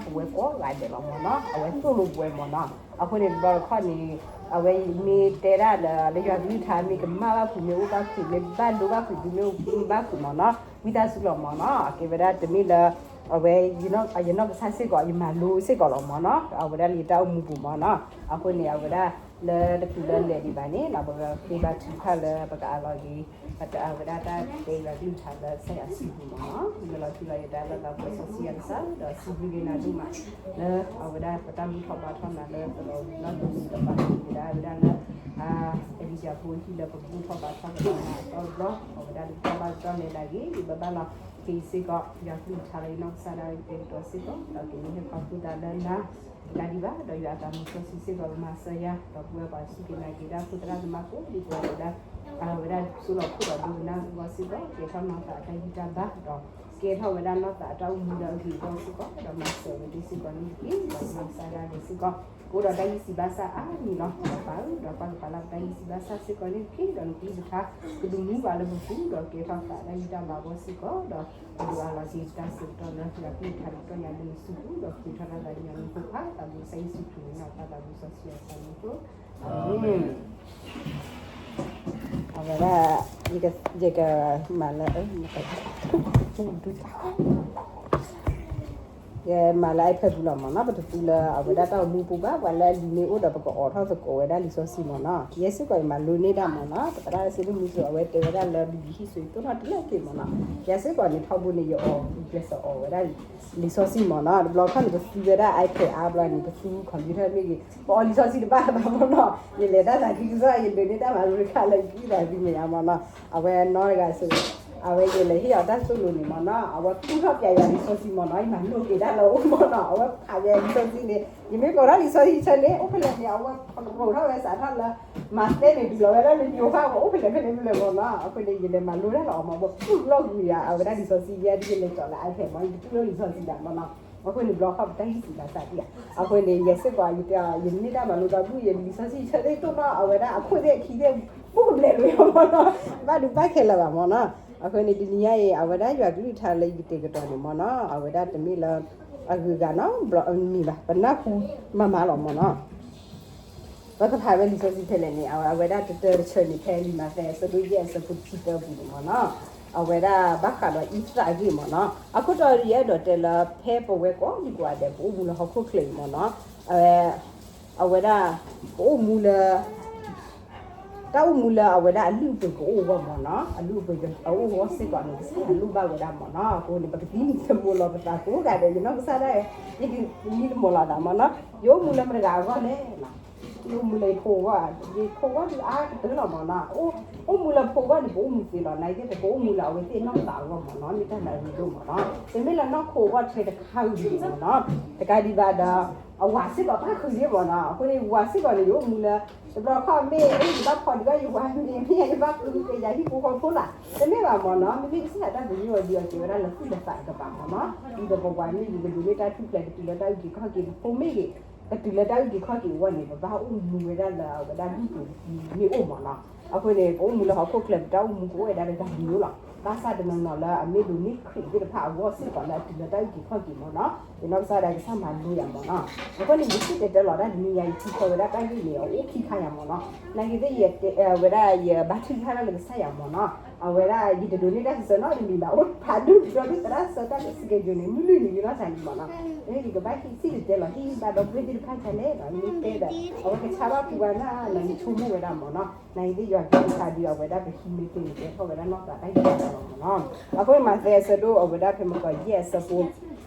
ပဝဲကိးဂၤဒဲးလီၤမ့ၢ်နီၤ, အဝဲသိၣ်လိပဝဲမ့ၢ်နီၤ. အဃိန့ၣ် တဘျီတခီၣ်န့ၣ် အဝဲမ့ၢ်တဲဒၣ်လၢ လၢယွၤကလုၢ်ကထါ မ့ၢ်ကမၣ်ဘၣ်ဖုး မ့ၢ်အိၣ်ဘၣ်ဖုး မ့ၢ်ဘၣ်ဒိဘၣ်ဖုး မ့ၢ်အိၣ်ဘၣ်ဖုးမ့ၢ်နီၤ, ဝံသးစူၤလီၤမ့ၢ်နီၤ. အကဲဝဲဒၣ်တမ့ၢ်လၢ အဝဲ ယနီၢ်ကစၢ်စ့ၢ်ကီး ယမၤလိစ့ၢ်ကီးလီၤမ့ၢ်နီၤ, အဝဲဒၣ်လၢယတၢ်အိၣ်မူပူၤမ့ၢ်နီၤ. အဃိန့ၣ် အဝဲဒၣ်လၢတချုးလၢလဲၤဒံးဘၣ်န့ၣ် ပကဃ့ဘါထုကဖၣ်လၢပကအးလီၤက့ၤ အဝဲဒၣ်တၢ်တဲယွၤကလုၢ်ကထါလၢကစၢ်ယွၤစုပူၤမ့ၢ်နီၤ, ယလီၤထူလီၤယတၢ်လၢသးပှဲၤစီဆှံယွၤကစၢ် ဒီးစံးဘျုးက့ၤနၤဒိၣ်မး လၢအဝဲဒၣ်ပတၢ်ဘူၣ်ထီၣ်ဘါထီၣ်နၤလၢပလီၤဝံၤလီၢ်ကဝံၤဒီးပာ်ဃုာ်ကဒါဝဲဒၣ်လၢ အလံၤယၤဖိဟံၣ်လၢပဘူၣ်ထီၣ်ဘါထီၣ်ကဒါနၤအတီအလီၢ် အဝဲဒၣ်လၢတၢ်ဘၣ်ကတီၢ်လဲၤဒၣ်ဂ့ၤ ယဘၣ်ဘၣ်လီၤ က့ၤစ့ၢ်ကီး ယွၤကလုၢ်ကထါလၢယနီၢ်ကစၢ်ဒၣ်ဝဲယတဲကတီၤစ့ၢ်ကီး ဒီးက့ၤလၢဟဲခီဖျိသးလၢနၤ တကးဒံးဘၣ် ဒီးယွၤအသးမုၢ်စီဆှံစ့ၢ်ကီးကမၤစၢၤယၤ ဒီပုၢ်ဝဲၢ်ပှၤစူၢ်က့ၤနာ်က့ၤတၢ်အဃိသရၣ်သမါကိးဒံကိးဂၤဒဲး အဝဲဒၣ်ဆိလီၤခိၣ်ဒီးဒိကနၣ်အဂီၢ်စ့ၢ်ကီး ကဲထီၣ်နီၢ်သးအတၢ်ဂံၢ်တၢ်ဘါ ဒီးကဲထီၣ်ဝဲဒၣ်နီၢ်သးအတၢ်အိၣ်မူလၢအဂ့ၤအဂီၢ်စ့ၢ်ကီး ဒီးမၤစၢၤဝဲသ့ၣ်စ့ၢ်ကီးန့ၣ်တက့ၢ် ဒီးနီၢ်ကစၢ်ဒၣ်ဝဲစ့ၢ်ကီး ကအိၣ်ဒီးတၢ်ဂံၢ်စံးဘါစၢ်အါမံၤလီၤ ဒီးပၢ်ဧၢ ဒီးပၢ်ကပာ်လၢပတၢ်ဂံၢ်စံးဘါစၢ်စ့ၢ်ကီးန့ၣ်တက့ၢ် ဒီးနကလုၢ်ကထါ ကဒုးမူဘၣ်လၢပပူၤ ဒီးကဲထီၣ်သးတၢ်ဂံၢ်တၢ်ဘါအဂီၢ်စ့ၢ်ကီး ဒီး အဒိးအါလီၤက့ၤတၢ်ဆၢကတီၢ်လၢ ယွၤကလုၢ်ကထါတကတီၢ်ညါလၢနစုပူၤ ဒီးဃုထၢထီၣ်သးကညီနုၢ်ဖိခွါ သးဘိကစၢ်ယ့ၣ်ၡူးခရံာ်ဝဲန့ၣ် ပၢ်သးဘိစီဆှံအသးမူခိၣ် အၤမ့ၣ် အဝဲဒၣ် ယက ယကမၤလၢ ယမၤလၢ iPad ပူၤလီၤမ့ၢ်နီၤ, ပတသူလၢအဝဲဒၣ်တၢ်အိၣ်မူပူၤဘၣ်, ပှၤလၢအလံာ်မ့ၢ်အိၣ်ဒီးပကအီးထီၣ်သကိးဝဲဒၣ်လံာ်စီဆှံမ့ၢ်နီၤ, ယဲစ့ၢ်ကီးယမၤလိန့ၢ်ဒၣ်မ့ၢ်နီၤ, ပသရၣ်စ့ဒိၣ်မူစိၤ အဝဲတဲဝဲဒၣ်လၢ ဘံဘံဟံၣ်ဆိးယသိၣ်ထီၣ်တလၢက့ၤမ့ၢ်နီၤ, ယဲစ့ၢ်ကီးန့ၣ် ထီဘိန့ၣ် ယအီး ကျဲးစၢးအီးဝဲဒၣ် လံာ်စီဆှံမ့ၢ်နီၤ, တဘျီခီၣ်န့ၣ် ပသူဝဲဒၣ် iPad အါဘျီန့ၣ် ပသူ computer မ့ၢ်ဂ့ၤ ပအီလံာ်စီဆှံတဘၣ်ဘၣ်မ့ၢ်နီၤ, ယလဲၤတၢ်သးခုကစီၣ် ယဒိးန့ၢ်တၢ်မၤရူခါလၢယကံၣ်သးဒ်မဲာ်ညါမ့ၢ်နီၤ, အဝဲနီတဂၤစ့ၢ်, အဝဲယလဲၤဟ့ၣ်အီၤတၢ်သိၣ်လိန့ၣ်မ့ၢ်နီၤ, အဝဲကူၣ်ထီၣ်ပျးယၤလံာ်စီဆှံမ့ၢ်နီၤ, ယမၤလိက့ၤတၢ်လၢအအိၣ်မ့ၢ်နီၤ, အဝဲဖးယၤလံာ်စီဆှံန့ၣ်, ယမ့ၢ်ကိးထီၣ်လံာ်စီဆှံဆၢန့ၣ် အိၣ်ဖဲလဲၣ်န့ၣ် အဝဲရိးထီၣ်ဝဲစးထီၣ်လၢ မၤသဲန့ၣ် တုၤလီၤဝဲဒၣ်လၢယိၤဟၣ် အိၣ်ဖဲလဲၣ်ဖဲလဲၣ်ဖဲလဲၣ်မ့ၢ်နီၤ, အဃိန့ၣ် ယလဲၤမၤလိတၢ်လီၤအီၤမ့ၢ် ပကူၣ်လီၤကွံာ်ယၤ အဝဲဒၣ်လံာ်စီဆှံယဲဒ်ယလဲၤကၠီၤလၢ iPad မ့ၢ် ယတကူၣ်လီၤလံာ်စီဆှံဒၣ်မ့ၢ်နီၤ, အဃိန့ၣ် ဘျီခီၣ်ပတၢ်ဂံၢ်စံးဘၣ်စးဒံးဧါ, အဃိန့ၣ် ယဲစ့ၢ်ကီး ယတဲအီၤ ယန့ၢ်တၢ်မၤလိဒီဒူၣ် ယလံာ်စီဆှံဆၢသ့ၣ်တိၢ်နီၣ် အဝဲဒၣ်အခိၣ်သ့ၣ်အခံသ့ၣ် ပူၣ်ကဘျဲးလိာ်မ့ၢ်နီၤ, ဘၣ်ဒူဘၣ်ခဲလၢာ်ဘၣ်မ့ၢ်နီၤ, အဃိန့ၣ် တနံၤညါအံၤ အဝဲဒၣ်ယွၤကလုၢ်ကထါလၢယကတဲာ်ကတီၤန့ၣ်မ့ၢ်နီၤ, အဝဲဒၣ်တမ့ၢ်လၢ အဂုၤအဂၤနီတဘျီမ့ၢ်ဘၣ် ပနၢ်ဟူမၤမၤလီၤမ့ၢ်နီၤ, ပကဖးဝဲလံာ်စီဆှံဖဲလဲၣ်န့ၣ် အဝဲဒၣ်တတၢတဆၢန့ၣ် ဖဲလံာ်မးသဲအဆၢဒိၣ်ယဲၢ်အဆၢဖိတဆံသၢပူၤန့ၣ်မ့ၢ်နီၤ, အဝဲဒၣ်ဘၣ်ဃးဒီးအံသၣ်အဂ့ၢ်မ့ၢ်နီၤ, အခိၣ်တီယအဲၣ်ဒိးတဲလၢ ဖဲပဝဲကိးဒံကိးဂၤဒဲး ပအိၣ်မူလၢဟီၣ်ခိၣ်ချၢအံၤမ့ၢ်နီၤ, အဝဲ အဝဲဒၣ် ပအိၣ်မူလၢ တၢ်အိၣ်မူလၢအဝဲဒၣ်အလုၢ်အပှ့ၤကအိၣ်အဂီၢ်မ့ၢ်နီၤ, အလုၢ်အပှ့ၤအအိၣ်အဂီၢ်စ့ၢ်ကီးန့ၣ် ကစၢ်ယွၤလိၣ်ဘၣ်ဝဲဒၣ်မ့ၢ်နီၤ, အဃိန့ၣ် ပကသံသမူလီၤပသးကိးဂၤဒဲး ယနီၢ်ကစၢ်ဒၣ် ယကသံသမူလီၤသးမ့ၢ်နီၤ, ယအိၣ်မူလၢမတၤတဂၤအဂီၢ်လဲၣ်, ယအိၣ်မူလၢယဖိအဂီၢ်, ယဖိအဂီၢ်ဒုးအါကတၢၢ်လီၤမ့ၢ်နီၤ, အိၣ်မူလၢဖိအဂီၢ်န့ၣ် ပအိၣ်မူသ့လီၤ, နာ်သက့ ပကအိၣ်မူလၢအဝဲသ့ၣ်နီၢ်သးအဂီၢ်မ့ၢ်နီၤ, မ့ၢ်တၢ်လၢအရ့ဒိၣ်မ့ၢ်နီၤ, ပမ့ၢ်လၢနီၢ်ခိအဂီၢ်ထဲတခါဂ့ၤမ့ၢ်နီၤ, တကးဒံးဘၣ်ဒီး အဝၤစ့ၢ်ကီးပၣ်ဃုာ်သ့မ့ၢ်နီၤ, အဃိန့ၣ် ဝၤစ့ၢ်ကီးန့ၣ် ယအိၣ်မူလၢ တဘျီခီၣ်မ့ၢ် ယဘၣ်ဖီၣ်ဒုးဘၣ်ယဝၤမ့ၢ် မ့ၢ်ယဘၣ်ဃုက့ၤယၤဟံၣ်ဖိဃီဖိလၢ်, တမ့ၢ်ဘၣ်မ့ၢ်နီၤ, မ့မ့ၢ်ကစၢ်ယွၤတၢ်ပညိၣ်အီၤဒ်အီၤကဲဝဲဒၣ်လၢသူၣ်လၢသးတကပၤမ့ၢ်နီၤ, ဒ်သိးပဝၤမ့ၢ်ဂ့ၤ ကဒိးန့ၢ်တၢ်ထူၣ်ဖျဲး ကတုၤလၢတၢ်အုၣ်က့ၤခီၣ်က့ၤ, ပဖိမ့ၢ်ဂ့ၤ ကတုၤလၢတၢ်အုၣ်က့ၤခီၣ်က့ၤအဂီၢ်န့ၣ် ပဘၣ်အိၣ်မူဝဲဒၣ်လၢအဝဲဒၣ်ဒူၣ်ပူၤမ့ၢ်အိၣ်မ့ၢ်နီၤ, အဃိန့ၣ် ပအိၣ်မူလၢဟီၣ်ခိၣ်ချၢ ပတၢ်အိၣ်မူကအိၣ်ဝဲဒၣ်တဂၤတမံၤလီၤ, ဘၣ်ဆၣ်တနီၤနီၤလၢအမ့ၢ်ဒိးန့ၢ်ခရံာ်သ့ၣ်တဖၣ်အဂီၢ်စ့ၢ်ကီးလၢအတုၤလၢတၢ်အုၣ်က့ၤခီၣ်က့ၤမ့ၢ်နီၤ, ယနီၢ်ကစၢ်ဒၣ်ကစၢ်မၤလိယၤမ့ၢ်နီၤ, အဃိန့ၣ် ယစံၣ်တဲၤတဲလီၤတၢ်တနံၤညါ ယထံၣ်ဃီဝဲဒၣ်တၢ်ဂ့ၢ်န့ၣ် အအိၣ်ခံခါယၤမ့ၢ်နီၤ, နာ်က့သ့ၣ် ယတဲဝဲဒၣ် ယဘါထုကဖၣ်တၢ်လၢကစၢ်ယွၤမ့ၢ်နီၤ, အဝဲဒၣ် ယတဒိးန့ၢ်တၢ်စံးဆၢနီတမံၤဘၣ် အိၣ်ဖးဒိၣ်ဒီးသရၣ်စၢၤတၢ် schedule န့ၣ် မုၢ်လွံၢ်နံၤလီၤတၢ်န့ၣ်မ့ၢ်နီၤ, ယကဘၣ်ဟံးစံၣ်တဲၤတဲလီၤ ဟံၣ်ဘၣ်ဒီပုၢ်ဝဲၢ်သ့ၣ်တဖၣ်ဒ်လဲၣ်ဒီး မ့ၢ်တဲဒီး အဝဲကဆါဘၣ်ပူၤဘၣ်နၤ နဆိကမိၣ်ဝဲဒၣ်မ့ၢ်နီၤ, နာ်က့သ့ၣ်ယွၤကလုၢ်ကထါဒ်အဝဲဒၣ်ပဟံးန့ၢ်သ့ၣ်န့ၣ် ကဲထီၣ်ဝဲဒၣ်နီၢ်သးတၢ်ဂ့ၢ်တၢ်လီၤမ့ၢ်နီၤ, အဃိန့ၣ် မးသဲအဆၢဒိၣ် အဝဲဒၣ်ဖဲမကီးယဲၢ်အဆၢဖိ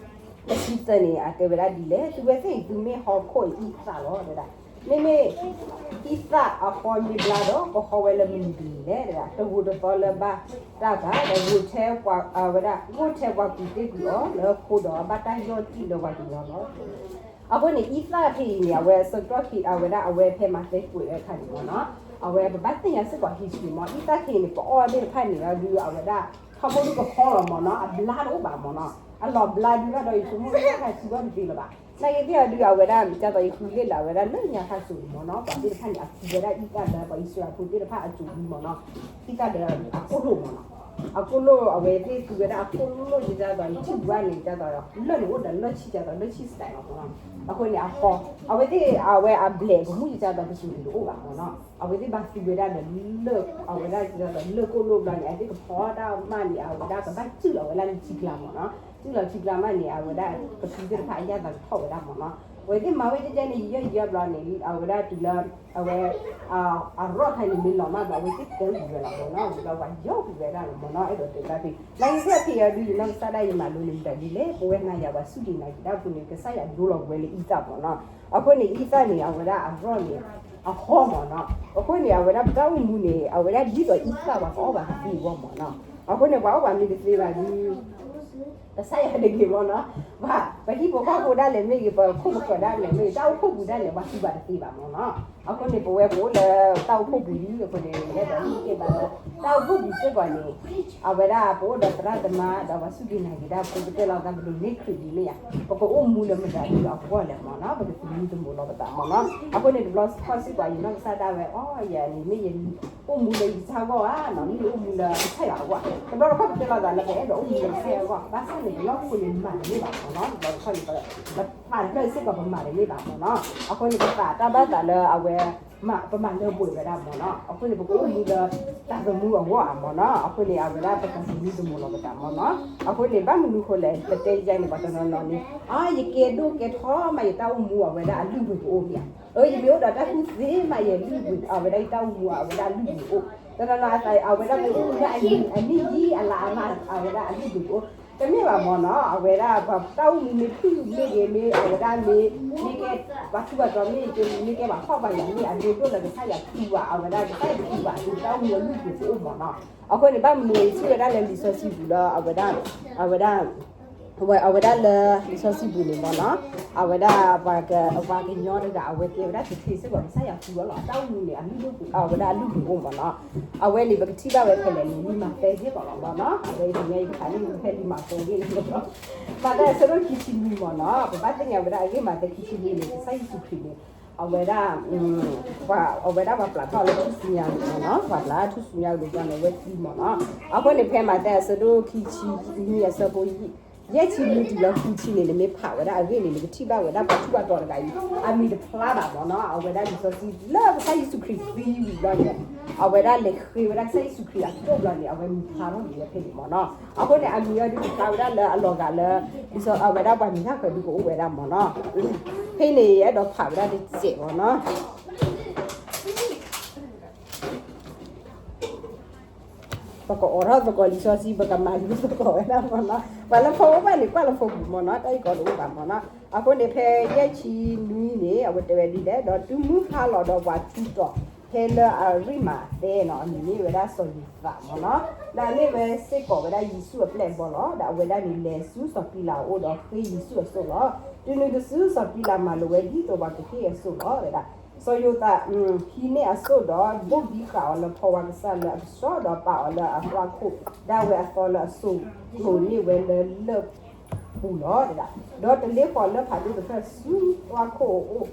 တဆံသၢန့ၣ် အတဲဝဲဒၣ်ဒ်လဲၣ်, သုဝဲသ့ၣ်အံၤ သုမ့ၢ်ဟီၣ်ခိၣ်အံသၣ်လီၤ တဲဒၣ်, မ့မ့ၢ် အံသၣ်အဃီမ့ၢ်ဘျါဒီး ကဟီဝဲလၢမနုၤတဂ့ၤလဲၣ် တဲဒၣ်, တဂိာ်တသီလၢဘၣ်တၢ်ဘၣ်, ဒီးဂိာ်ထဲဝဲဒၣ် ဂိာ်ထဲပှၤကူးတ့ၢ်ကွံာ်အီၤလၢခိဒီး ဘၣ်တၢ်ယီၢ်တံၢ်လၢပှၤကညီလီၤ. အဃိန့ၣ် အံသၣ်ဖဲအံၤန့ၣ် အဝဲအဆၢကတီၢ်ခံ အဝဲဒၣ်အဝဲဖဲမးသဲကွဲးဝဲအခါန့ၣ်မ့ၢ်နီၤ, အဝဲပဘၣ်သ့ၣ်ညါစ့ၢ်ကီး history မ့ၢ် အံသၣ်ခဲအံၤန့ၣ် ပအီၣ်သ့ၣ်တဖၣ်န့ၣ် ဒီးအဝဲဒၣ် ထီဘိဒုကဖီလီၤမ့ၢ်နီၤ, အဘျါတအိၣ်ဘၣ်မ့ၢ်နီၤ. အလီၢ်ဘျါဒုးဘၣ်ဒီး ယဆိကမိၣ်တၢ်ခါစံးဘၣ်တသ့လၢၤဘၣ်. နာ်က့သ့ၣ်အီၤဒုး အဝဲဒၣ် ဒ်သိးယဃုလ့ၣ်လၢအဝဲဒၣ်လၢညါခါစိၤန့ၣ်မ့ၢ်နီၤ, ပှၤသ့ၣ်တဖၣ်န့ၣ် အဃုဝဲဒၣ်အံသၣ်လၢ ပှၤအံၣ်စရ့လးဖိသ့ၣ်တဖၣ်အစိၤလံမ့ၢ်နီၤ, အံသၣ်လၢအကိၣ်လိၣ်မ့ၢ်နီၤ. အကိၣ်လိၣ် အဝဲသ့ၣ်ဃုဝဲဒၣ်အကိၣ်လိၣ်ဒ်သိး ယထံၣ်ဘၣ်န့ၣ် ဒ်သိး လၢၢ်န့ၣ်အိၣ်ဒီးလၢၢ်ဆံၣ် ဒ်သိးလၢၢ်ဆံၣ် style လီၤမ့ၢ်နီၤ. အဃိန့ၣ် အဃီ အဝဲသ့ၣ် အဝဲအဘျဲၣ်ကမူၣ် ဒ်သိးပစိၤန့ၣ်တအိၣ်ဘၣ်မ့ၢ်နီၤ. အဝဲသ့ၣ်ဘၣ်ဃုဝဲဒၣ်ဒီးလၢၢ် အဝဲဒၣ်ဒ်သိးလၢၢ်ကိၣ်လိၣ်ဘျီန့ၣ် အဝဲသ့ၣ်ကဖီတၢ်မၢ်န့ၣ် အဝဲဒၣ်ကဘၣ်စုၣ်လီၤဝဲဒၣ်လၢထံကျါမ့ၢ်နီၤ. စုၣ်လီၤထံကျါမၢ်န့ၣ် အဝဲဒၣ်ကဖံသ့ၣ်တဖၣ်အယၣ်သးကထီၣ်ဝဲဒၣ်မ့ၢ်နီၤ. အဝဲသ့ၣ်မၤဝဲကဲကဲန့ၣ် ယယီဘျီန့ၣ် အဝဲဒၣ်တုၤလၢ အဝဲ အရီၣ်ခါန့ၣ်မ့ၢ်လီၤမၢ်ဘျီ အဝဲသ့ၣ်ကဲဝံၤဝဲလီၤမ့ၢ်နီၤ. ဝံၤဘျီပှၤယီကွံာ်ဝဲဒၣ်လီၤမ့ၢ်နီၤ. အဲၣ်ဒိးတဲဘၣ်ဖဲ နာ်က့သ့ၣ်ဖဲအံၤဒုး ယနီၢ်ကစၢ်ဒၣ်ယမၤလိန့ၣ်မတၤဒ်လဲၣ်, ပဝဲနၤယၤပှၤစူၢ်က့ၤနာ်က့ၤတၢ်ဖိန့ၣ် ကစၢ်ယွၤဒိလီၤပဝဲလၢအံသၣ်မ့ၢ်နီၤ. အဃိန့ၣ် အံသၣ်န့ၣ် အဝဲဒၣ်အရီၣ်န့ၣ် အဃီမ့ၢ်နီၤ. အဃိန့ၣ် အဝဲဒၣ်ပတၢ်အိၣ်မူန့ၣ် အဝဲဒၣ်ဒ်သိးအံသၣ်ပှၤကအီၣ်ဘၣ်ကသ့အဂီၢ်မ့ၢ်နီၤ. အဃိန့ၣ် ပှၤအီၣ်ဘၣ်မ့ၢ်တသ့ဘၣ်ဒုး ကစၢ်ယွၤတဂ့ၤမ့ၢ်နီၤ. ပှၤ ပဟံၣ်ဖိဃီဖိဒၣ်လဲာ်မ့ၢ်ဂ့ၤ ပခိၣ်ပဃၢၤဒၣ်လဲာ်မ့ၢ်ဂ့ၤ တၢ်အိၣ်ဖှိၣ်ပူၤဒၣ်လဲာ် ပှၤဃုဘၣ်တသ့ဘၣ်မ့ၢ်နီၤ. အဃိန့ၣ် ပဝဲပအိၣ်လၢတၢ်အိၣ်ဖှိၣ်ပူၤလံအဃိန့ၣ် ယအဲၣ်ဒိးဟ့ၣ်က့ၤဘၣ်လၢ တၢ်အိၣ်ဖှိၣ်ပူၤစ့ၢ်ကီးန့ၣ် အဝဲဒၣ်ပအိၣ်ဒီးသရၣ်သမါ ဒီးပှၤစူၢ်က့ၤနာ်က့ၤတၢ်ဖိ ပတဲလီၤသးပဒိးန့ၢ်ခရံာ်ဒ်မ့ၢ်ဧါ, ပကအိၣ်မူလၢမတၤဒုးအဂီၢ်လဲၣ်မ့ၢ်နီၤ, ပကသမံသမိးလီၤပသးမ့ၢ်နီၤ. အဃိန့ၣ် တဘျီခီၣ်စ့ၢ်ကီး ယနီၢ်ကစၢ်ဒၣ်ဝဲ အိ ယၤန့ၣ် မ့ၢ်ယအိၣ်မူလၢယကစၢ်အဂီၢ်ဧါနီၤ, မ့ၢ်ယအိၣ်မူလၢကစၢ်ယွၤအဂီၢ်, တဘျီတခီၣ်ပတဲလီၤသးလၢပအဲၣ်ဒိးအိၣ်မူလၢကစၢ်ယွၤအဂီၢ်, ဘၣ်ဆၣ်န့ၣ် ပလီၢ်ခိၣ်န့ၣ်မၤတန့ၢ်ဘၣ်မ့ၢ်နီၤ, တဘျီတခီၣ်န့ၣ် ပပာ်တဖျၢၣ်စ့ၢ်ကီးပမၤတန့ၢ်ဘၣ်မ့ၢ်နီၤ. အဃိန့ၣ် ပသးတၢ်ဘၣ်သးလၢအဝဲ ပမၤလၢပှဲၤဝဲဒၣ်မ့ၢ်နီၤ, အဃိန့ၣ် ပကအိၣ်မူလၢ တၢ်သမူအဂီၢ်ဧါမ့ၢ်နီၤ, အဃိန့ၣ် အဝဲဒၣ်ပကသမံသမိးလီၤပသးမ့ၢ်နီၤ. အဃိန့ၣ် ဘၣ်မနုၤဃိလဲၣ် ပတဲယါန့ၣ် ပှၤတနီၤနီၤန့ၣ် အါ ယကဲဒိၣ်ကဲထီမး ယတၢ်အိၣ်မူအဝဲဒၣ်အလုၢ်ပှ့ၤကအိၣ်မ့ၢ်ဧါ, အၢ ယမ့ၢ်အိၣ်ဒီးတၢ်ကူၣ်သ့မး ယလုၢ်ပှ့ၤ အဝဲဒၣ်ယတၢ်အိၣ်မူအဝဲဒၣ်အလုၢ်ပှ့ၤကအိၣ်, တနီၤနီၤအသး အဝဲဒၣ်မ့ၢ်အိၣ်မူလၢအနံၣ်ယံာ်အလါအမး အဝဲဒၣ်အလုၢ်ပှ့ၤကအိၣ်, တမ့ၢ်ဘၣ်မ့ၢ်နီၤ, အဝဲဒၣ်ပှၤတၢ်အိၣ်မူမ့ၢ်ဖုၣ်မ့ၢ်ဂ့ၤ မ့ၢ်အဝဲဒၣ်မ့ၢ် မ့ၢ်ကဲပှၤထူးပှၤတီၤမ့ၢ်ဂ့ၤ မ့ၢ်ကဲပှၤဖှီၣ်ပှၤယာ်မ့ၢ် အဒိဒိၣ်လၢကစၢ်ယွၤသူဘၣ် အဝဲဒၣ်ကစၢ်ယွၤသူဘၣ် အဒိတၢ်အိၣ်မူအလုၢ်ပှ့ၤကအိၣ်မ့ၢ်နီၤ. အဃိန့ၣ် ဘၣ်မနုၤယထံၣ်ဝဲဒၣ်လၢလံာ်စီဆှံပူၤလၢ အဝဲဒၣ် အဝဲဒၣ် အဝဲဒၣ်လၢလံာ်စီဆှံပူၤန့ၣ်မ့ၢ်နီၤ, အဝဲဒၣ် ပှၤကညီတဂၤ အဝဲကဲဝဲဒၣ်တထံစ့ၢ်ကီး ကစၢ်ယွၤသူအီၤလီၤ တၢ်အိၣ်မူန့ၣ် အလုၢ်ဒိၣ်ပှ့ၤ အဝဲဒၣ်အလုၢ်ပှ့ၤအိၣ်မ့ၢ်နီၤ. အဝဲန့ၣ် ပကထံၣ်ဘၣ်ဝဲဖဲလဲၣ်န့ၣ် လံာ်မးသဲစ့ၢ်ကီးလီၤမ့ၢ်နီၤ. အဝဲအံၤတနံၤအံၤ ယကဖးလံာ်ဖဲလံာ်မးသဲန့ၣ်လီၤ. မးသဲအဆၢဒိၣ်ခံဆံနွံမ့ၢ်နီၤ, ပဘၣ်သ့ၣ်ညါဝဲဒၣ်အဂ့ၢ်မးသဲခံဆံနွံန့ၣ် ကစၢ်ယ့ၣ်ၡူးခရံာ်န့ၣ် အဝဲဒၣ် ပှၤ အဝဲဒၣ်ပှၤပျၢ်ထီၣ်လၢထူၣ်စုညါအလိၤမ့ၢ်နီၤ, ပှၤပျၢ်ထီၣ်ထူၣ်စုညါအလိၤဘျီန့ၣ် အဝဲသံမ့ၢ်နီၤ. အဃိန့ၣ် ဖဲမးသဲအဆၢဒိၣ်ခံဆံနွံအဆၢဖိ ယဲၢ်ဆံနွံတုၤလၢဃုဆံန့ၣ် နမ့ၢ်ဖးဝဲဒၣ်အဂ့ၢ်န့ၣ် နကထံၣ်ဘၣ်ဝဲဒၣ်ပှၤထူးပှၤတီၤတဂၤအံၤ အမံၤတဖျါဘၣ်မ့ၢ်နီၤ. အဝဲဒၣ်လံာ်စီဆှံလၢကစၢ်ယ့ၣ်ၡူးခရံာ်သံဝံၤဘျီန့ၣ် အဝဲဒၣ်လဲၤဃ့ဝဲဒၣ်ကစၢ်ယ့ၣ်ၡူးခရံာ်အဒိၣ်ဘျီန့ၣ် အဝဲမံၤဖျါထီၣ်က့ၤဝဲဖဲန့ၣ်မ့ၢ်နီၤ. အဃိန့ၣ် အမံၤအီၤဒုးကဖျါဝဲဒၣ်လၢအလီၤဂာ်လၢ အဝဲဒၣ်ပှၤမံၤတၢ်ဃၢၤဒုးကအိၣ်ဝဲဒၣ်မ့ၢ်နီၤ. ဖဲန့ၣ် အဲၣ်ဒိးဖးဝဲဒၣ်တစဲးမ့ၢ်နီၤ. ပကအိးထီၣ်သကိးလံာ်စီဆှံ ပကမၤလိသကိးဝဲဒၣ်မ့ၢ်နီၤ. ပှၤလၢဖီအိၣ်ဘၣ်န့ၣ် ကွၢ်လၢဖီပူၤမ့ၢ်နီၤ, တၢ်အံၤကီးတအိၣ်ဘၣ်မ့ၢ်နီၤ. အဃိန့ၣ် ဖဲယဲၢ်ဆံနွံန့ၣ် အဝဲတဲဝဲဒ်လဲၣ်, ဒီးတုၤမုၢ်ဟါလီၤဒီးပှၤထူးတီၤ ဖဲလၢအရံၣ်မးသဲနီၤ, အမံၤမ့ၢ်ဝဲဒၣ်စီၤယိၤသးမ့ၢ်နီၤ, ဒီးမ့ၢ်ဝဲစ့ၢ်ကီးဝဲဒၣ်ယ့ၣ်ၡူးအပျဲၢ်အဘီၣ်လီၤ. ဒီးအဝဲဒၣ်န့ၣ်လဲၤဆူစီၤပံၤလးအအိၣ်ဒီးဃ့ယ့ၣ်ၡူးအစိၣ်လီၤ. တုၤနုၤတစု စီၤပံၤလးမၤလိာ်ဝဲဒ်သိးပှၤကဃ့အစိၣ်လီၤ. ဝဲဒၣ် စီၤယိၤသး ဟံးန့ၢ်အစိၣ်ဒီး ဘိၣ်ဒံဃာ်အီၤလၢဖီဝါကစၢ်လၢအကဆှီ, ဒီးပာ်အီၤလၢအသွၣ်ခိၣ်, ဒၣ်ဝဲအသီလၢအစိာ်ကျိၤန့ၢ်ဝဲလၢလၢၢ်ပူၤလီၤ. ဒီးတလ့ဃီၤလၢဖးဒိၣ်တဖျၢၣ်ဆူသွၣ်ခိၣ်အအိၣ်,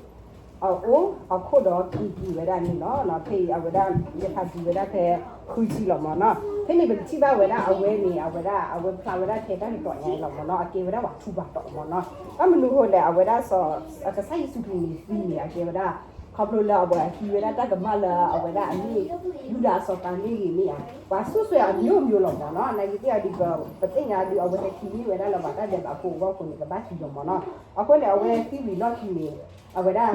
အအိၣ်အခိၣ်ဒီးက့ၤက့ၤဝဲဒၣ်န့ၣ်လီၤ. ဖဲအံၤအဝဲဒၣ် ယဖးဒံးဝဲဒၣ်ဖဲဃုဆံလီၤမ့ၢ်နီၤ. ဖဲန့ၣ်ပကထံၣ်ဘၣ်ဝဲဒၣ်အဝဲန့ၣ် အဝဲဒၣ် အဝဲဖျါဝဲဒၣ်ထဲတၢ်ကတီၤညါလီၤမ့ၢ်နီၤ, အကဲဝဲဒၣ်ပှၤထူးပှၤတီၤမ့ၢ်နီၤ. ဘၣ်မနုၤဃိလဲၣ် အဝဲဒၣ်စီၤ ကစၢ်ယ့ၣ်ၡူးခရံာ်န့ၣ်သံန့ၣ် အကဲဝဲဒၣ် ခီဖျိလၢအဝဲဟံးဝဲဒၣ်တၢ်ကမၣ်လၢအဝဲဒၣ်အမ့ၢ် ယူဒၤစီၤကၤလံၤမ့ၢ်ဧါ, ပှၤစူၣ်စွဲအမျိုးမျိုးလီၤမ့ၢ်နီၤ. နာ်က့သ့ၣ်အီၤဒ် ပသ့ၣ်ညါဒ်အဝဲဟဲခံန့ၢ်ဝဲဒၣ်လၢပှၤတၢ်ဒဲးဘးဖိအဂီၢ်အဃိန့ၣ် ကဘၣ်သံလီၤမ့ၢ်နီၤ. အဃိန့ၣ် အဝဲသံဝံၤလီၢ်ခံန့ၣ် အဝဲဒၣ်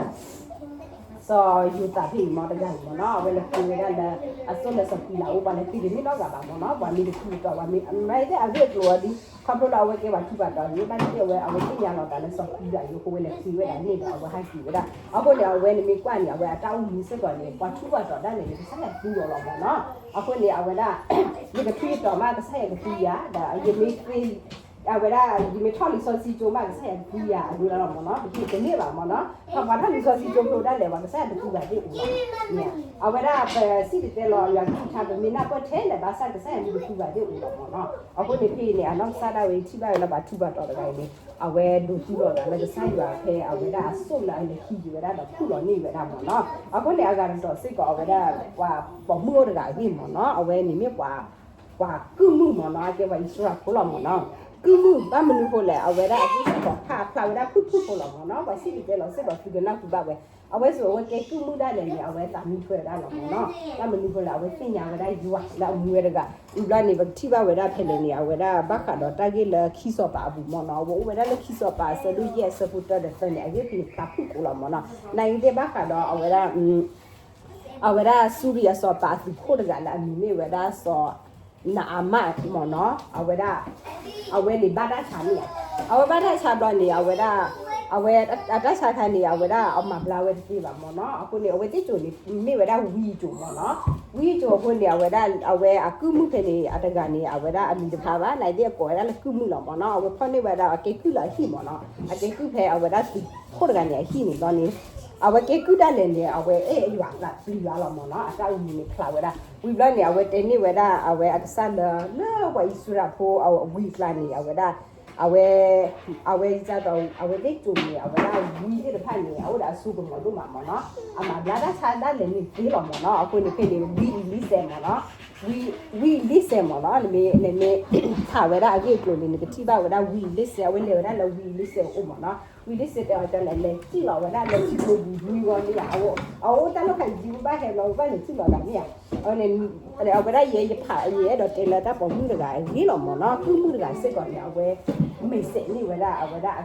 စီၤယိၤသးဖဲအံၤမ့ၢ်တဂၤအံၤမ့ၢ်နီၤ, အဝဲလဲၤဃ့ဝဲဒၣ်လၢ အစိၣ်လၢစီၤပံၤလးအအိၣ် ပှၤလဲၤဃ့တန့ၢ်နီတဂၤဘၣ်မ့ၢ်နီၤ, ပှၤမ့ၢ်တထူးတတီၤ ပှၤမ့ၢ် မ့ၢ်သ့ၣ်အဂ့ၢ်အကျိၤအီၤဒ် ခီဖျိလၢအဝဲကဲပှၤထူးပှၤတီၤန့ၣ် ဘၣ်သ့ၣ်အဝဲ အဝဲသ့ၣ်ညါလီၤသးလၢစီၤပံၤလးအံၤအဃိ ဝဲလဲၤဃ့ဝဲဒၣ်န့ၣ်ဒီး အဝဲဟးက့ၤဝဲဒၣ်. အဃိန့ၣ် အဝဲန့ၣ်မ့ၢ်ကွၢ်န့ၣ် အဝဲအတၢ်အိၣ်မူစ့ၢ်ကီးန့ၣ် ပှၤထူးပှၤတီၤဒၣ်လဲာ်န့ၣ် ကစၢ်ယွၤသူအီၤလီၤမ့ၢ်နီၤ. အဃိန့ၣ် အဝဲဒၣ် ယကထူးယတီၤမး ကစၢ်ယွၤကသူယၤ ဒီးယမ့ၢ်ဃ့ အဝဲဒၣ် ယမ့ၢ်ထီၣ်လံာ်စီဆှံကၠိမး ကစၢ်ယွၤကသူယၤအဒိဒၣ်လီၤမ့ၢ်နီၤ, ပဟ့ၣ်တန့ၢ်ဘၣ်မ့ၢ်နီၤ, ပှၤထီၣ်လံာ်စီဆှံကၠိဖျိဒၣ်လဲာ် ပှၤကစၢ်ယွၤတသူဘၣ်သ့ၣ်အိၣ်လီၤ. အဝဲဒၣ်ပစံၣ်တဲၤတဲလီၤ ယွၤကထံၣ်ထါ ပမ့ၢ်နၢ်ပၢၢ်ထဲလဲၣ်ဘၣ်ဆၣ် ကစၢ်ယွၤမ့ၢ်တသူဘၣ်သ့ၣ်အိၣ်လီၤမ့ၢ်နီၤ. အဃိန့ၣ်ဖဲအံၤန့ၣ် အနီၢ်ကစၢ်ဒၣ်ဝဲ ထံၣ်ဘၣ်ဝဲလၢပှၤထူးပှၤတီၤတဂၤအံၤန့ၣ် အဝဲဒိးသူလီၤသးလၢကစၢ်ယွၤဖဲ အဝဲဒၣ်အစိၣ်လၢအလဲၤဟံးဝဲဒၣ်ဒီးဖုၣ်လီၤန့ၢ်ဝဲဒၣ်မ့ၢ်နီၤ. အဃိန့ၣ် အဂၤတတီၤစ့ၢ်ကီး အဝဲဒၣ် ပှၤပိာ်မုၣ်အိၣ်တဂၤအဂ့ၢ်မ့ၢ်နီၤ, အဝဲန့ၣ်မ့ၢ်ပှၤ ပှၤကုၢ်မုၣ်မ့ၢ်နီၤ, အကဲပှၤအံၣ်စရ့လးဖိလီၤမ့ၢ်နီၤ. ကုၢ်မုၣ်ဘၣ်မနုၤဃိလဲၣ်, အဝဲဒၣ်အဂ့ၢ်စ့ၢ်ကီး ဖးဖျါဝဲဒၣ်ဖုၣ်ဖုၣ်ဖိလီၤမ့ၢ်နီၤ, ပှၤစံၣ်တဲၤတဲလီၤစ့ၢ်ကီး သုကနၢ်ဟူဘၣ်ဝဲ, အဝဲစ့ၢ်ကီး အဝဲကဲကုၢ်မုၣ်ဒၣ်လဲာ်န့ၣ် အဝဲသးမံထွဲဝဲဒၣ်လီၤမ့ၢ်နီၤ. ဘၣ်မနုၤဃိလဲၣ် အဝဲသ့ၣ်ညါဝဲဒၣ်ယွၤလၢအမူဝဲတဂၤ, ဝံၤဘျီန့ၣ် ပကထံၣ်ဘၣ်ဝဲဒၣ်ဖဲလဲၣ်န့ၣ် အဝဲဒၣ်ဘၣ်ဃးဒီးတၢ်ဂ့ၢ်လၢခံစီၤပၤအပူၤမ့ၢ်နီၤ, အဝဲအိၣ်ဝဲဒၣ်လၢခံစီၤပၤအဆၢဒိၣ်ယဲၢ်အဆၢဖိတၢဒီးသၢန့ၣ် အဂ့ၢ်ဖဲန့ၣ်ဖျါဖုၣ်ကိာ်လီၤမ့ၢ်နီၤ. နာ်က့သ့ၣ်ဘၣ်ဃးဒီးအဝဲဒၣ် အဝဲဒၣ်စူရံယၤစီၤပၤအသုးခိၣ်တဂၤလၢအမံၤမ့ၢ်ဝဲဒၣ်စီၤနအၤမၣ်မ့ၢ်နီၤ, အဝဲဒၣ် အဝဲန့ၣ်ဘၣ်တၢ်ဆါန့ၣ်ဧါ, အဝဲဘၣ်တၢ်ဆါဘျီန့ၣ် အဝဲဒၣ် အဝဲအတၢ်ဆါခါန့ၣ် အဝဲဒၣ်အမၤဘျါဝဲတသ့ဘၣ်မ့ၢ်နီၤ, အဃိန့ၣ် အဝဲသ့ၣ်ကိၤန့ၣ် မ့ၢ်ဝဲဒၣ်ဝံအကိၤမ့ၢ်နီၤ, ဝံအကိၤအဃိန့ၣ် အဝဲဒၣ် အဝဲအကုၢ်မုၣ်ဖဲန့ၣ် အတဂၤန့ၣ် အဝဲဒၣ်အမံၤတဖၣ်ဘၣ် နာ်က့သ့ၣ်အကိးဝဲဒၣ်လၢကုၢ်မုၣ်လီၤမ့ၢ်နီၤ, အဝဲဖီၣ်န့ၢ်ဝဲဒၣ်အကဲကုၢ်လၢအဟံၣ်မ့ၢ်နီၤ, အကဲကုၢ်ဖဲအဝဲဒၣ်သုးခိၣ်တဂၤန့ၣ်အဟံၣ်န့ၣ်ဘျီန့ၣ် အဝဲကဲကုၢ်ဒၣ်လဲာ်န့ၣ် အဝဲအဲၣ်ယွၤသးပျံၤယွၤလီၤမ့ၢ်နီၤ, အတၢ်အိၣ်မူန့ၣ်ဖျါဝဲဒၣ်, ဝံၤဘျီန့ၣ် အဝဲတဲန့ၢ်ဝဲဒၣ် အဝဲအကစၢ်လၢ လၢပှၤအံၣ်စရ့လးဖိအဝံအကျါန့ၣ် အဝဲဒၣ် အဝဲ အဝဲ အဝဲသ့ၣ်ကိၤန့ၣ် အဝဲဒၣ်ဝံသ့ၣ်တဖၣ်န့ၣ် အအိၣ်ဒီးအစိကမီၤဒိၣ်မးမ့ၢ်နီၤ, အမၤဘျါတၢ်ဆါဒၣ်လဲာ်န့ၣ်သ့လီၤမ့ၢ်နီၤ, အဃိန့ၣ်ဖဲန့ၣ် ဝံအလံစဲးမ့ၢ်နီၤ, ဝံအလံစဲးမ့ၢ်နီၤ, နမ့ၢ် နမ့ၢ် ဖးဝဲဒၣ်အဂ့ၢ်အကျိၤန့ၣ် နကထံၣ်ဘၣ်ဝဲဒၣ်ဝံအလံစဲး အဝဲလဲၤဝဲဒၣ်လၢဝံအလံစဲးအအိၣ်မ့ၢ်နီၤ, ဝံအလံစဲးတဲအီၤကလဲၣ် လဲၤထံၣ်လီၤဝဲဒၣ်လၢထံကျိပူၤဝံအဂီၢ်န့ၣ်ဧါ, အအိၣ်တၢ်လီၢ်ဖးယံၤဘၣ်ဟဲလီၤ ဘၣ်လဲၤထံၣ်လီၤသးန့ၣ်ဧါ, အဝဲဒၣ်ယဲယဖး ယအဲၣ်ဒိးတဲလၢတၢ်ပိာ်မုၣ်တဂၤအဂ့ၢ်လီၤမ့ၢ်နီၤ, ကုၢ်မုၣ်တဂၤစ့ၢ်ကီးန့ၣ် အဝဲ မဲာ်စဲးန့ၢ်ဝဲဒၣ်အဝဲဒၣ်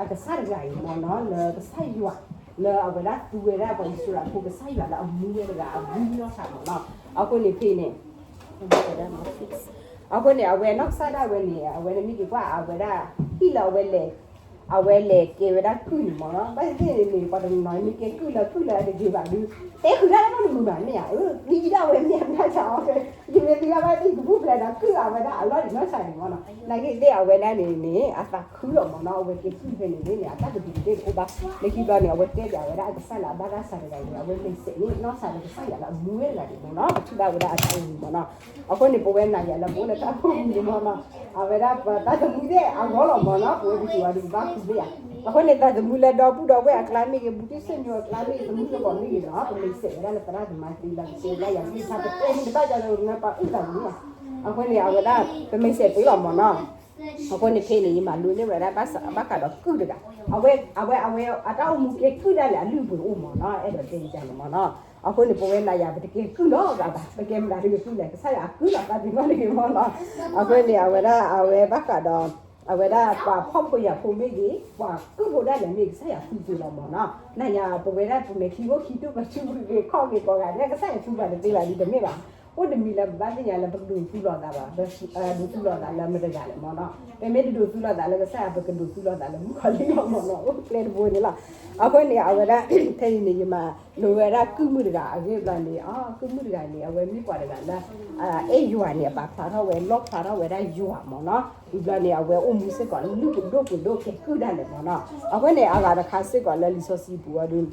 အကစၢ်တဂၤအံၤမ့ၢ်နီၤ, လၢကစၢ်ယွၤ လၢအဝဲဒၣ်သူဝဲဒၣ်ပှၤအံၣ်စရ့လးဖိကစၢ်ယွၤလၢအမူဝဲတဂၤအဝံနီၢ်ဆၣ်မ့ၢ်နီၤ, အဃိန့ၣ်ဖဲန့ၣ် အဃိန့ၣ် အဝဲနီၢ်ကစၢ်ဒၣ်ဝဲန့ၣ် အဝဲန့ၣ်မ့ၢ်က့ၤကွၢ် အဝဲဒၣ် ဟံၣ်လၢအဝဲလဲၤ အဝဲလဲၤကဲဝဲဒၣ်ကုၢ်န့ၣ်မ့ၢ်နီၤ, ဘၣ်သ့ၣ်န့ၣ် ပှၤတနီၤမ့ၢ်ကဲကုၢ်လၢကုၢ်လၢအတဂ့ၤဘၣ်ဒုး တဲဃုာ်ဒၣ်လၢနီတမံၤဘၣ်မ့ၢ်ဧါ, အၢ သံဒၣ်ဝဲမ့ၢ်အမ့ၢ်ဆၣ်အီၤ ယမ့ၢ်သံဘၣ်ဘၣ်သ့ၣ်ကဘူၣ်ဖျဲးဒီးကုၢ်အဝဲဒၣ်အလီၢ်ဒံးနီၢ်ဆၣ်န့ၣ်မ့ၢ်နီၤ, နာ်က့သ့ၣ်အဝဲဒၣ်န့ၣ်န့ၣ် အသးခုလီၤမ့ၢ်နီၤ, အဝဲကဲကုၢ်ဖဲန့ၣ်န့ၣ် အတၢ်တဒူးတသ့တအိၣ်ဘၣ်, လၢခံဘျီန့ၣ် အဝဲတဲပၠးဝဲဒၣ်အကစၢ်လၢအဘၣ်တၢ်ဆါတဂၤန့ၣ် အဝဲမဲာ်စဲးန့ၢ်နီၢ်ဆၣ်လၢကစၢ်ယွၤလၢအမူဝဲတဂၤန့ၣ်မ့ၢ်နီၤ, ပထံၣ်ဘၣ်ဝဲဒၣ်အတၢ်အိၣ်မူမ့ၢ်နီၤ, အဃိန့ၣ် ပဝဲနၤယၤလၢပအိၣ်လၢတၢ်အိၣ်မူန့ၣ်မ့ၢ်နီၤ, အဝဲဒၣ်ပသးသမူသ့ၣ်အဂီၢ်လီၤမ့ၢ်နီၤ, ပဝဲပစံးဝဲဒုးကဘၣ်ဃုမ့ၢ်ဧါ, အဃိန့ၣ် သးသမူလၢဒီပုၢ်ဒီဝဲၢ်အကျါမ့ၢ်ဂ့ၤ ဘူးတံၢ်စၢၣ်ညိၣ်အကျါမ့ၢ်ဂ့ၤ သမူသကိးမ့ၢ်ဂ့ၤနီၤ, ပမဲာ်စဲးဝဲဒၣ်လၢသရၣ်သမါသ့လၢကစၢ်ယွၤကလုၢ်ကထါ ပတဲမ့ၢ်တဘၣ်ကဒီး ပအုၣ်သးသမူဧါ, အဃိန့ၣ် အဝဲဒၣ် ပမဲာ်စဲးသ့လီၤမ့ၢ်နီၤ, အဃိန့ၣ်ဖဲန့ၣ် ယမၤလိန့ၢ်ဝဲဒၣ်ဘၣ်ဃးဒီးကုၢ်တဂၤ, အဝဲ အဝဲ အဝဲ အတၢ်အိၣ်မူကဲကုၢ်ဒၣ်လဲာ်အလုၢ်အပှ့ၤအိၣ်မ့ၢ်နီၤ, အဲၣ်ဒိးတဲယၤန့ၣ်မ့ၢ်နီၤ, အဃိန့ၣ် ပဝဲနၤယၤ ပတကဲကုၢ်နီတဂၤဘၣ်, ပကဲမတၤတဂ့ၤကုၢ်လဲၣ်, ကစၢ်ယွၤအကုၢ်လီၤသးပ့ၤနီၣ်တဂ့ၤမ့ၢ်နီၤ, အဃိန့ၣ် အဝဲဒၣ် အဝဲဘၣ်ဃးဒီး အဝဲဒၣ်ပှၤဖှီၣ်ဖိယာ်ဖိမ့ၢ်ဂ့ၤ, ပှၤကုၢ်ဖိဒၣ်လဲာ်မ့ၢ်ဂ့ၤ ကစၢ်ယွၤသူက့ၤလီၤမ့ၢ်နီၤ, နၤယၤ ပဝဲဒၣ်ပမဲာ်ချံအိၣ်ခံဒူၣ် ပစုပူၤဂ့ၤ ခီၣ်ဂ့ၤ ကိးဂၤဒဲး ကစၢ်ယွၤသူပှၤတသ့ဘၣ်ဒုး တမ့ၢ်ဘၣ်, အိၣ်တမံၤလၢပဘၣ်သ့ၣ်ညါလၢပကဒိးသူလိာ်သးဘၣ်, ဒိးသူလိာ်သးလၢမတၤတဂၤလဲၣ်မ့ၢ်နီၤ, ပမ့ၢ်တဒိးသူလိာ်သးလၢကစၢ်ယွၤ ပကဒိးသူလိာ်သးလၢမုၣ်ကီၤလံၢ်လီၤမ့ၢ်နီၤ, အိၣ်ကျဲတဘိန့ၣ်လီၤ, အဃိန့ၣ် အဝဲဒၣ် ဖဲအံၤန့ၣ် ယမၤလိဝဲဒၣ်ကုၢ်မုၣ်တဂၤအဂ့ၢ်ဘျီန့ၣ်, အ ကုၢ်မုၣ်တဂၤန့ၣ် အဝဲမ့ၢ်ပှၤတဂၤလၢ အဲၣ်ယွၤန့ၣ် အပာ်ဖျါထီၣ်ဝဲ လီၣ်ဖျါထီၣ်ဝဲဒၣ်ယွၤမ့ၢ်နီၤ, ဝံၤဘျီန့ၣ် အဝဲအိၣ်မူစ့ၢ်ကီးလၢလုၢ်ပှ့ၤဒိၣ်ပှ့ၤဒိၣ်ကဲကုၢ်ဒၣ်လဲာ်မ့ၢ်နီၤ, အဃိန့ၣ် အဂၤတခါစ့ၢ်ကီးလၢလံာ်စီဆှံပူၤအီၤဒုး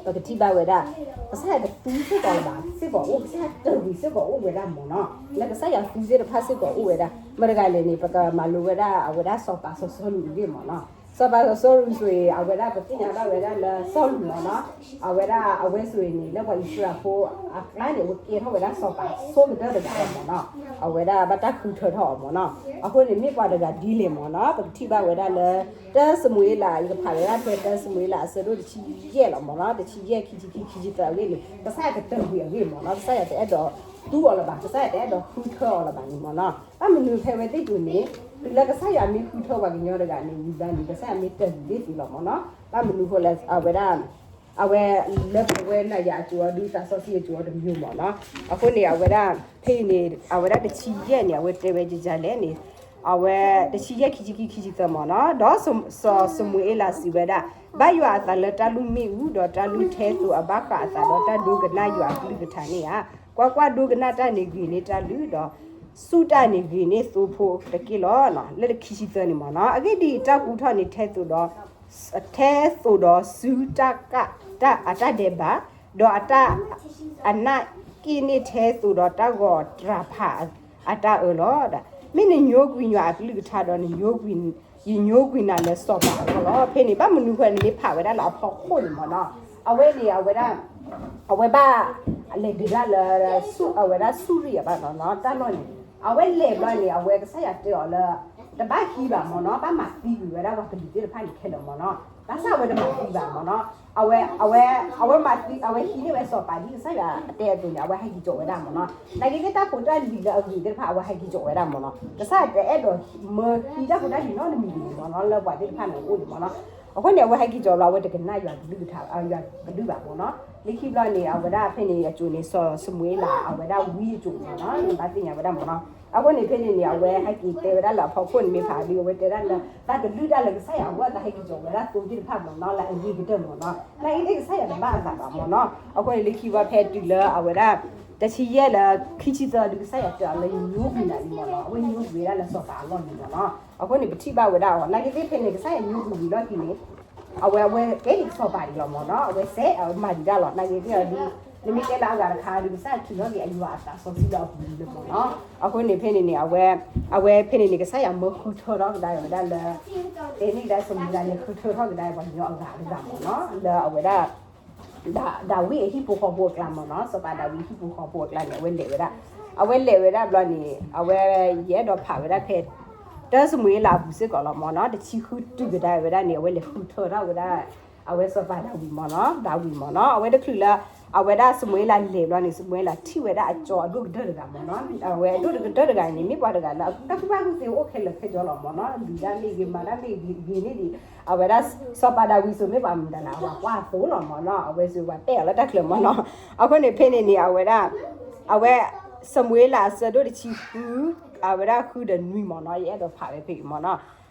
ပကထံၣ်ဘၣ်ဝဲဒၣ် ကစၢ်ယွၤတသူစ့ၢ်ကီးလၢၤဘၣ် စ့ၢ်ကီးအိၣ် ကစၢ်ယွၤတဂ့ၤစ့ၢ်ကီးအိၣ်ဝဲဒၣ်မ့ၢ်နီၤ, လၢကစၢ်ယွၤသူသ့ၣ်တဖၣ်စ့ၢ်ကီးအိၣ်ဝဲဒၣ်, မတၤတဂၤလဲၣ်န့ၣ် ပကမၤလိဝဲဒၣ်အဝဲဒၣ်စီၤပၤစီၤစီလူးအဂ့ၢ်မ့ၢ်နီၤ, စီၤပၤစီၤစီလူးဆိအံၤ အဝဲဒၣ်ပသ့ၣ်ညါဘၣ်ဝဲဒၣ်လၢစီလူးမ့ၢ်နီၤ, အဝဲဒၣ်အဝဲဆိအံၤန့ၣ် လၢပှၤအံၣ်စရ့လးဖိအကျါန့ၣ် အဝဲကဲထီၣ်ဝဲဒၣ်စီၤပၤဆိကတၢၢ်တဂၤလီၤမ့ၢ်နီၤ, အဝဲဒၣ်ဘၣ်တၢ်ဃုထၢထီၣ်အီၤမ့ၢ်နီၤ, အဃိန့ၣ်မ့ၢ်ပှၤတဂၤဒ်လဲၣ်မ့ၢ်နီၤ, ပကထံၣ်ဘၣ်ဝဲဒၣ်လၢ တၢ်စမူၤအ့လး ယကဖးဝဲဒၣ်ဖဲတၢ်စမူၤအ့လး အဆၢဒိၣ်တဆံယဲၢ်လီၤမ့ၢ်နီၤ, တဆံယဲၢ် ခံဆံခံ ခံဆံသၢအဂ့ၢ်န့ၣ် ကစၢ်ယွၤကတၢၢ်ကွံာ်အဂ့ၢ်မ့ၢ်နီၤ, ကစၢ်ယွၤတအဲၣ်ဒိးသူအီၤလၢၤဘၣ်, ကစၢ်ယွၤတအဲၣ်ဒိးဃုထၢအီၤလၢၤဘၣ်န့ၣ်မ့ၢ်နီၤ, ဘၣ်မနုၤဖဲဝဲသ့ၣ်တုၤန့ၣ် တုၤလၢကစၢ်ယွၤမ့ၢ်ဃုထၢပှၤကညီတဂၤန့ၣ် ဝံၤဘျီန့ၣ် ကစၢ်ယွၤမ့ၢ်တၢ်ကွံာ်သ့သ့လီၤမ့ၢ်နီၤ, ဘၣ်မနုၤဃိလၢအဝဲဒၣ် အဝဲလၢပဝဲနၤယၤအကျိၤအီၤဒုး သးစီဆှံအကျိၤအီၤတမံၤမ့ၢ်နီၤ, အဃိန့ၣ် အဝဲဒၣ် ဖဲအံၤန့ၣ် အဝဲဒၣ်တဆံယဲၢ်န့ၣ် အဝဲတဲဝဲဒ်လဲၣ်န့ၣ် အဝဲ တဆံယဲၢ် ခံဆံခံ ခံဆံသၢမ့ၢ်နီၤ, ဒီးစီၤၡမူၤအ့လးစံးဝဲဒၣ်, ဘၣ်ယွၤအသးလၢတၢ်လုၢ်မ့ၣ်အူ ဒီးတၢ်လုၢ်ထဲသိးအဘၣ်ဃးအသးဒီးတၢ်ဒိကနၣ်ယွၤအကလုၢ်ကထါန့ၣ်ဧါ, ကွၢ်ကွၢ်, ဒိကနၣ်တၢ်န့ၣ်ဂ့ၤန့ၢ်တၢ်လုၢ်, ဒီး ဆူတၢ်န့ၣ်ဂ့ၤန့ၢ်သိဖိတက့ၢ်လီၤ. လၢတခံဆံသၢန့ၣ်မ့ၢ်နီၤ, အဂ့ၢ်ဒ်အံၤ, တၢ်ကူၣ်ထီၣ်န့ၣ် ထဲသိးဒီး, ထဲသိးဒီးဆူတၢ်ကၣ်, တၢ်အတၢ်ဒဲးဘး, ဒီးအတၢ်, အနၢ်က့ၣ်န့ၣ် ထဲသိးဒီးတၢ်ဂီၤတြၤဖးအတၢ်အၢလီၤ. မ့ၢ်နညိကွံာ်ယွၤအကလုၢ်ကထါဒီး နညိကွံာ်, ယညိကွံာ်နၤလၢစီၤပၤအဂီၢ်လီၤ. ဖဲန့ၣ် ဘၣ်မနုၤဃိန့ၣ် မ့ၢ်ဖးဝဲဒၣ်လၢအဖီခိၣ်န့ၣ်မ့ၢ်နီၤ, အဝဲန့ၣ် အဝဲဒၣ် အဝဲဘၣ်လဲၤဒုးတၢ်လၢ ဆူၣ်, အဝဲဒၣ်ဆူၣ်ရံၣ်အဘၣ်နီၤ, တၢ်လီၢ်န့ၣ် အဝဲလဲၤဘျီန့ၣ် အဝဲကစၢ်ယွၤတဲအီၤလၢ တဘၣ်ဟံးဘၣ်မ့ၢ်နီၤ, ဘၣ်မၤသံကွံာ်ဝဲဒၣ်ပှၤကလုာ်သ့ၣ်တဖၣ်န့ၣ်ခဲလၢာ်မ့ၢ်နီၤ, ဘၣ်ဆၣ်အဝဲတမၤသံဘၣ်မ့ၢ်နီၤ, အဝဲ, အဝဲ, အဝဲမၤသံ, အဝဲဟံးန့ၢ်ဝဲစီၤပၤဒ်ကစၢ်ယွၤအတဲအသိးန့ၣ် အဝဲဟဲက့ၤကၠီၤဝဲဒၣ်မ့ၢ်နီၤ, နာ်က့သ့ၣ်တၢ်ဖိတၢ်လံၤလၢအဂ့ၤသ့ၣ်တဖၣ် အဝဲဟဲက့ၤကၠီၤဝဲဒၣ်မ့ၢ်နီၤ, ကစၢ်ယွၤတအဲၣ်ဒိးမၢဟံးတၢ်ဖိတၢ်လံၤနီတမံၤန့ၣ်မ့ၢ်နီၤ, လၢပှၤသ့ၣ်တဖၣ်န့ၣ်အအိၣ်န့ၣ်မ့ၢ်နီၤ, အဃိန့ၣ် အဝဲဟဲက့ၤကၠီၤလီၤ, အဝဲတကနၣ်ယွၤကလုၢ်ကထါ, ယွၤကလုၢ်ဘၣ်မ့ၢ်နီၤ, လၢခံဘျီန့ၣ် အဝဲဒၣ်ဖဲန့ၣ်အစိၤန့ၣ် စီၤၡမူၤအ့လး အဝဲဒၣ်ဝံအစိၤမ့ၢ်နီၤ, ဘၣ်သ့ၣ်ညါဝဲဒၣ်မ့ၢ်နီၤ, အဃိန့ၣ်ဖဲန့ၣ်န့ၣ် အဝဲဟဲက့ၤတဲဝဲဒၣ်လၢအဖီခိၣ်န့ၣ်မ့ၢ်ဖးဒ် အဝဲတဲဒၣ်လၢ တၢ်ကလုၢ်တၢ်လၢကစၢ်ယွၤအဂီၢ် တၢ်ဟဲက့ၤကၠီၤဝဲဒၣ်သိသ့ၣ်တဖၣ်မ့ၢ်နီၤ, လၢအဂ့ၤကတၢၢ်မ့ၢ်နီၤ, နာ်က့သ့ၣ်ကစၢ်ယွၤတဘၣ်အသးဘၣ်မ့ၢ်နီၤ, အဃိန့ၣ်လၢခံဘျီဖဲတုၤလၢအဝဲဒၣ် တဆံယဲၢ်လၢခံဆံသၢဒုး ကစၢ်ယွၤတဲအီၤလၢ ယညိကွံာ်နၤလံမ့ၢ်နီၤ, အဝဲညိကွံာ်ဝဲဒၣ်လၢစီၤပၤအဂီၢ်န့ၣ်မ့ၢ်နီၤ, အဃိန့ၣ် ပထံၣ်ဘၣ်ဝဲဒၣ်အီၤ နာ်က့သ့ၣ်ဖဲန့ၣ် ကစၢ်ယွၤညိကွံာ်ဝံၤလီၢ်ခံန့ၣ် အဝဲ, အဝဲကဲဒ်စီၤပၤဒံးလီၤမ့ၢ်နီၤ, အဝဲစဲးမၤဒံးတၢ်လီၤ, နာ်က့သ့ၣ်အီၤဒုး နမ့ၢ်တဲလၢအဂၤတခါဒုး ကစၢ်ယွၤထုးထီၣ်က့ၤအယွၤအသးစီဆှံလၢအပူၤလံမ့ၢ်နီၤ, အဃိန့ၣ်ဖဲန့ၣ်န့ၣ် အဝဲ, အဝဲဖဲန့ၣ်န့ၣ် ကစၢ်ယွၤမၢဃုထၢထီၣ်ကဒါဝဲဒၣ်လၢ တဲန့ၢ်ကဒါစီၤမူၤအ့လးန့ၣ် ဃုထၢထီၣ်ကဒါပှၤကညီအဂၤတဂၤမ့ၢ်နီၤ, လၢအဝဲဒၣ် ဒၤဝံးအဟံၣ်ဖိဃီဖိအကျါမ့ၢ်နီၤ, စီၤပၤဒၤဝံးအဟံၣ်ဖိဃီဖိအကျါန့ၣ် အဝဲလဲၤဝဲဒၣ်, အဝဲလဲၤဝဲဒၣ်ဘျီန့ၣ် အဝဲယအဲၣ်ဒိးဖးဝဲဒၣ်ဖဲ တၢၢ်စမူၤအ့လးအပူၤစ့ၢ်ကီးလီၤမ့ၢ်နီၤ, တဆံဃုတုၤကဒါဝဲဒၣ်န့ၣ် အဝဲလဲၤဃုထၢထီၣ်ဝဲဒၣ် အဝဲစီၤပၤဒၤဝံးမ့ၢ်နီၤ, ဒၤဝံးမ့ၢ်နီၤ, အဝဲတချုးလၢ အဝဲဒၣ်စမူၤအ့လးလဲၤဘျီန့ၣ် စမူၤအ့လးထံၣ်ဝဲဒၣ်အကၠီအဒိၣ်ကတၢၢ်တဂၤမ့ၢ်နီၤ, အဝဲအဒိၣ်ကတၢၢ်တဂၤန့ၣ် မ့ၢ်ပှၤတဂၤလၢ တၢ်ကူၣ်ဘၣ်ကူၣ်သ့အိၣ်ခဲလၢာ်ခဲဆ့လီၤမ့ၢ်နီၤ, ဒုးတၢ်မ့ၢ်ဂ့ၤ မၤတၢ်မ့ၢ်ဂ့ၤန့ၣ်ဒံး အဝဲဒၣ်စီၤပၤဒၤဝံးစိၤမ့ၢ်ပှၤမတၤလဲၣ် အဝဲကွၢ်အသိးလီၤမ့ၢ်နီၤ, အဝဲစိၤပှၤတဲအီၤလၢတၢ်ချၢမ့ၢ်နီၤ, အဃိန့ၣ်ဖဲန့ၣ်န့ၣ် အဝဲဒၣ် အဝဲ စမူၤအ့လးအဆၢဒိၣ်တဆံဃု အဝဲဒၣ်ဃုဒီးနွံမ့ၢ်နီၤ, ယအဲၣ်ဒိးဖးဝဲဖဲအံၤမ့ၢ်နီၤ,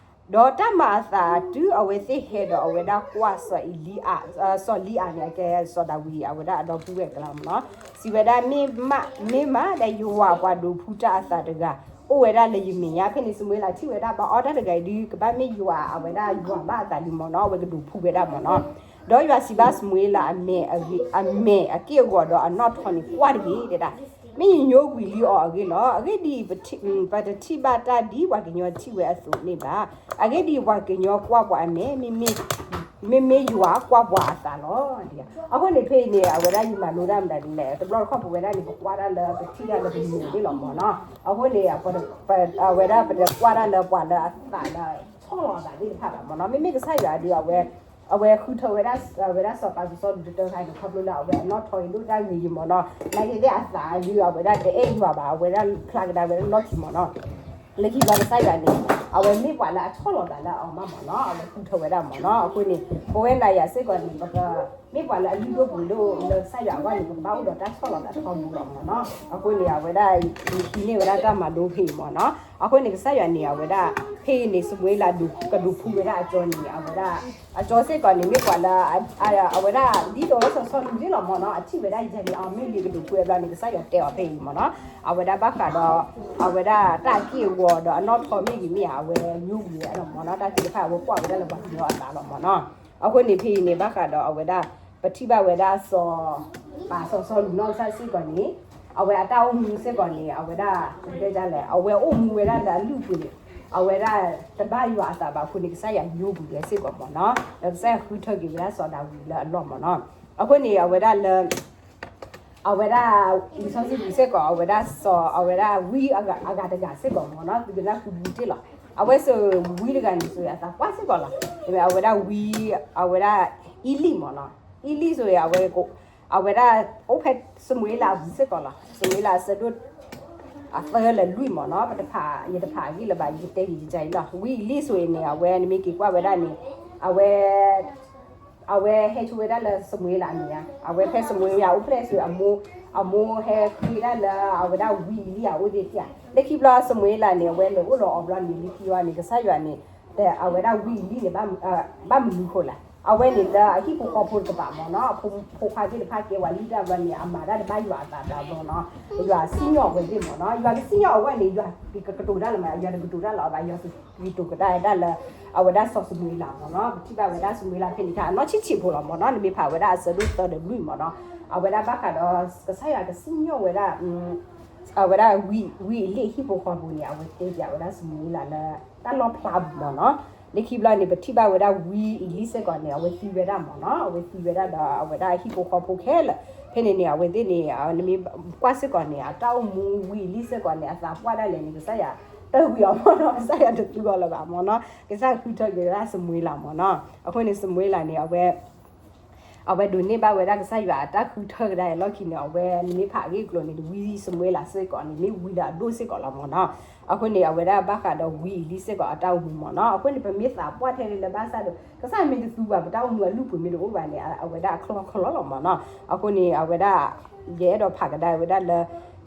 ဒီးတၢ်မၤအသးတုၤအဝဲသ့ၣ်ဟဲဒီးအဝဲဒၣ်ကွၢ်စီၤအ့လံ, စီၤလံအးန့ၣ် အကဲစီၤဒၤဝံးအဝဲဒၣ်အဒီပုၢ်ဝဲၢ်အကျါမ့ၢ်နီၤ, စံးဝဲဒၣ် မ့ၢ်မး မ့ၢ်မးဒၣ်ယွၤအပှၤဒိးဖှူတၢ်အသးတဂၤ အိၣ်ဝဲဒၣ်လၢယမဲာ်ညါ, ဖဲန့ၣ်စမူၤအ့လးထံၣ်ဝဲဒၣ် ဘၣ်အီၣ်တၢ်တဂၤအံၤဒုး ကဘၣ်မ့ၢ်ယွၤအဝဲဒၣ်ယွၤဘၣ်အသးလံမ့ၢ်နီၤ, အဝဲကဒိးဖှူဝဲဒၣ်မ့ၢ်နီၤ, ဒီးယွၤစံးဘၣ်စမူၤအ့လး အမဲာ်အက့ၢ်အဂီၤဒီးအနီၣ်ထိးန့ၣ် ကွၢ်တဂ့ၤ တဲဒၣ်, မ့ၢ်ယညိကွံာ်လံအီၤအဂ့ၢ်လီၤ, အဂ့ၢ်ဒ်အံၤ ပတထံၣ်ဘၣ်တၢ်ဒ်ပှၤကညီထံၣ်ဝဲအသိးန့ၣ်ဘၣ်, အဂ့ၢ်ဒ်အံၤ ပှၤကညီကွၢ်ပှၤအမဲာ် မ့မ့ၢ်ယွၤကွၢ်ပှၤအသးလီၤ. အဃိန့ၣ်ဖဲအံၤန့ၣ် အဝဲဒၣ်ယမၤလိတၢ်မတၤဒ်လဲၣ်, တဘျီတခီၣ်ပဝဲဒၣ်န့ၣ် ပကွၢ်တၢ်လၢပထံၣ်တၢ်လၢပမဲာ်န့ၣ်လီၤမ့ၢ်နီၤ, အဃိန့ၣ် အဝဲဒၣ်ပတကွၢ်တၢ်လၢပှၤလၢအသးလၢဆီၣ်လီၤအသးသ့ၣ်တဖၣ်ဘၣ်မ့ၢ်နီၤ, မ့မ့ၢ်ကစၢ်ယွၤဒုး အဝဲ အဝဲဃုထၢဝဲဒၣ် ဝဲဒၣ်စီၤပၤစီၤစီလူးတတၢၢ်ခါန့ၣ် ခီဖျိလၢအဝဲအနီၣ်ထိးအံၤဒိၣ်တၢ်ဂ့ၤယံၤမ့ၢ်နီၤ, နာ်က့သ့ၣ်အသးဒုး အဝဲဒၣ်တအဲၣ်ယွၤဘၣ်, အဝဲဒၣ်ဖျါကဒါဝဲဒၣ်လီၢ်ခံမ့ၢ်နီၤ, လၢခံဘျီကစၢ်ယွၤန့ၣ် အဝဲမ့ၢ်ပှၤလၢအဆီၣ်လီၤသးလၢအီၤမးမ့ၢ်နီၤ, အဝဲဃုထၢဝဲဒၣ်မ့ၢ်နီၤ, အဃိန့ၣ် ပဝဲနၤယၤစ့ၢ်ကီးန့ၣ် ပက မ့ၢ်ပှၤလၢအလုၢ်ဒိၣ်ပှ့ၤဒိၣ်လၢကစၢ်ယွၤအဂီၢ်န့ၣ် ပကဘၣ်အိၣ်ဒီးတၢ်ဆီၣ်လီၤသးထီဘိလီၤမ့ၢ်နီၤ, အဃိန့ၣ် အဝဲဒၣ် ဟံးန့ၢ်ဝဲဒၣ်တၢ်မၤလိဖဲအံၤမ့ၢ်နီၤ, အဃိန့ၣ် ကစၢ်ယွၤန့ၣ် အဝဲဒၣ် ဖဲအံၤန့ၣ် စမူၤအ့လးကဒိးဖှူဝဲဒၣ်အကၠီန့ၣ် အဝဲဒၣ် အကၠီစ့ၢ်ကီးန့ၣ် မ့ၢ်ပှၤလၢ အဝဲဒၣ်ဒ်သိးလၢစီၤစီလူးန့ၣ်လီၤမ့ၢ်နီၤ, အထံၣ်ဝဲဒၣ်ယဲန့ၣ် အမ့ၢ်လံကဒိးဖှူဝဲဘျီန့ၣ် ကစၢ်ယွၤတဲအီၤဖဲအံၤမ့ၢ်နီၤ, အဝဲဒၣ်ဘၣ်ဃးဒီး အဝဲဒၣ်တၢ်အက့ၢ်အဂီၤဒီးအနီၣ်ထိးမ့ၢ်ဂ့ၤမ့ၢ်ဧါ အဝဲညိကွံာ်ဝဲဒၣ်မ့ၢ်နီၤ, တၢ်သ့ၣ်တဖၣ် အဝဲကွၢ်ဝဲဒၣ်လၢပှၤကညီအသးလီၤမ့ၢ်နီၤ, အဃိန့ၣ် ဖဲအံၤန့ၣ် ဘၣ်ဃးဒီးအဝဲဒၣ် ပထံၣ်ဘၣ်ဝဲဒၣ်စီၤ ပၤစီၤစီလူးနီၢ်ကစၢ်စ့ၢ်ကီးန့ၣ် အဝဲအတၢ်အိၣ်မူစ့ၢ်ကီးန့ၣ် အဝဲဒၣ် ပတဲဒ်လဲၣ် အဝဲအိၣ်မူဝဲဒၣ်လၢအလုၢ်အပှ့ၤန့ၣ် အဝဲဒၣ်တဘၣ်ယွၤအသးဘၣ်အဃိန့ၣ် ကစၢ်ယွၤညိကွံာ်ဝဲစ့ၢ်ကီးမ့ၢ်နီၤ, ဒီးကစၢ်ယွၤဃုထၢက့ၤဝဲဒၣ်စီၤဒၤဝံးလၢအလီၢ်မ့ၢ်နီၤ, အဃိန့ၣ် အဝဲဒၣ်လၢ အဝဲဒၣ် လံာ်စီဆှံပူၤစ့ၢ်ကီး အဝဲဒၣ်စီၤ အဝဲဒၣ်ဝံအဂၤတဂၤစ့ၢ်ကီးမ့ၢ်နီၤ, သုကနၣ်ဃုဘူးတ့ၢ်လီၤ, အဝဲစ့ၢ်ဝံတဂၤန့ၣ် စ့ၢ်အသးပှၢ်စ့ၢ်ကီးလီၤ, အဝဲဒၣ်ဝံ အဝဲဒၣ်အ့လံမ့ၢ်နီၤ, အ့လံစ့ၢ်အဝဲ အဝဲဒၣ်အိၣ်ဖဲစမူၤအ့လးအပူၤစ့ၢ်ကီးလီၤ, စမူၤအ့လးအဆၢဒိၣ် အသၢလၢလွံၢ်မ့ၢ်နီၤ, ပတဖး ယတဖးအဂ့ၢ်လၢၤဘၣ် ယကတဲက့ၤယကအံၤလီၤ, ဝံအ့လံစ့ၢ်အံၤန့ၣ် အဝဲနမ့ၢ်က့ၤကွၢ်ဝဲဒၣ်န့ၣ် အဝဲ အဝဲဟဲဆိဝဲဒၣ်လၢစမူၤအ့လးအမဲာ်ညါ, အဝဲဖဲစမူၤအ့လးအိၣ်ဖျဲၣ်စ့ၢ် အမိၢ်ဟဲဃ့ဒၣ်လၢအဝဲဒၣ်ဝံအ့လံအအိၣ်သ့ၣ်ဧါ, လၢခံဘျီစမူၤအ့လးန့ၣ် အဝဲလဲၤအိၣ်လီၤအီၤဘျီန့ၣ် လၢခံဘျီန့ၣ် ကစၢ်ယွၤန့ၣ် အဝဲဒၣ်ဝံအ့လံန့ၣ် ဘၣ်မနုၤဃိလဲၣ်, အဝဲန့ၣ်လၢအဟံၣ်ဖိဃီဖိတကပၤမ့ၢ်နီၤ, အဖိခွါသ့ၣ်တဖၣ်ကဲဝဲလုၢ်တၢ်ဘျီန့ၣ် အမၤတၢ်တဘၣ်ယွၤအသးဘျီဘျီနီၤ, ယွၤစံၣ်ညီၣ်အဝဲသ့ၣ်မ့ၢ်နီၤ, ယွၤကစံၣ်ညီၣ်အဝဲန့ၣ် ယွၤကကတိၤတၢ်လၢမး, ယွၤကတိၤတၢ်လၢအဘၣ်, ယွၤကတိၤကဒါတၢ်လၢ အဝဲဒၣ်စီၤစမူၤအ့လးမ့ၢ်နီၤ, ပထံၣ်ဘၣ်ဝဲဒၣ်စမူၤအ့လးဖဲန့ၣ်ခါ အနီၢ်ဆံးဆံးဖိလီၤမ့ၢ်နီၤ, နမ့ၢ်ဖးဝဲဒၣ်အဆၢဒိၣ်သၢဒီးလွံၢ်မ့ၢ်နီၤ, အဝဲဒၣ်ဘၣ်ဃးဒီး ကစၢ်ယွၤကစံၣ်ညီၣ်ဝဲဒၣ် အဝဲဒၣ်ဝံအ့လံၣ်အဟံၣ်ဖိဃီဖိန့ၣ် အဝဲတဲပၠးဝဲဒၣ်စမူၤအ့လးလၢ တၢ်လီၣ်ဖျါပူၤမ့ၢ်နီၤ, လၢခံဘျီန့ၣ် ပထံၣ်ဘၣ်ဝဲဒၣ်ဝံအ့လံၣ်စ့ၢ်ကီးန့ၣ် အဝဲသံဝဲဒၣ်မ့ၢ်နီၤ, အဝဲသံဝဲဒၣ်ဒီးအဝဲဒၣ်အဟံၣ်ဖိဃီဖိခဲလၢာ်, ဖဲန့ၣ်န့ၣ် အဝဲသ့ၣ်န့ၣ် နမ့ၢ်ကွၢ်စ့ၢ်ကီးန့ၣ် အတၢ်အိၣ်မူဝံအ့လံၣ်စ့ၢ်ကီးန့ၣ် အသးပှၢ်ဒၣ်လဲာ်န့ၣ် ကစၢ်ယွၤတၢ်ဝံအီၤမ့ၢ်နီၤ, ကစၢ်ယွၤတသူအီၤလၢၤဘၣ်မ့ၢ်နီၤ, ကစၢ်ဃုထၢက့ၤဝဲဒၣ်စမူၤအ့လးမ့ၢ်နီၤ, အဃိန့ၣ် စမူၤအ့လးန့ၣ် အဝဲ အဝဲဒိးန့ၢ်ဘၣ်ဝဲဒၣ်ကစၢ်ယွၤအတၢ်ဃုထၢကဒါအံၤလီၢ်ခံန့ၣ် အဝဲနမ့ၢ်ဖးအဂ့ၢ်အကျိၤန့ၣ် ဝံစမူၤအ့လးစ့ၢ်ကီးန့ၣ် မ့ၢ်ဝံလၢအဒိၣ်စ့ၢ်ကီးလီၤမ့ၢ်နီၤ, အဃိန့ၣ် အဝဲဒၣ်ဘၣ်ဃးဒီးဝံအ့လံၣ်စ့ၢ်ကီးအတၢ်အိၣ်မူမ့ၢ်နီၤ, အဃိန့ၣ် ပမ့ၢ်သးပှၢ်ထဲလၢဘၣ်ဆၣ်ဒီး ကစၢ်မ့ၢ်တသူဘၣ် ပတၢ်အိၣ်မူအလုၢ်အပှ့ၤမ့ၢ်တအိၣ်ဘၣ်န့ၣ် အဝဲဒၣ်အချီၣ်ခီလီၤမ့ၢ်နီၤ, အဃိန့ၣ် အဝဲဒၣ် ယအဲၣ်ဒိးဖးကဒါဝဲဒၣ်လၢ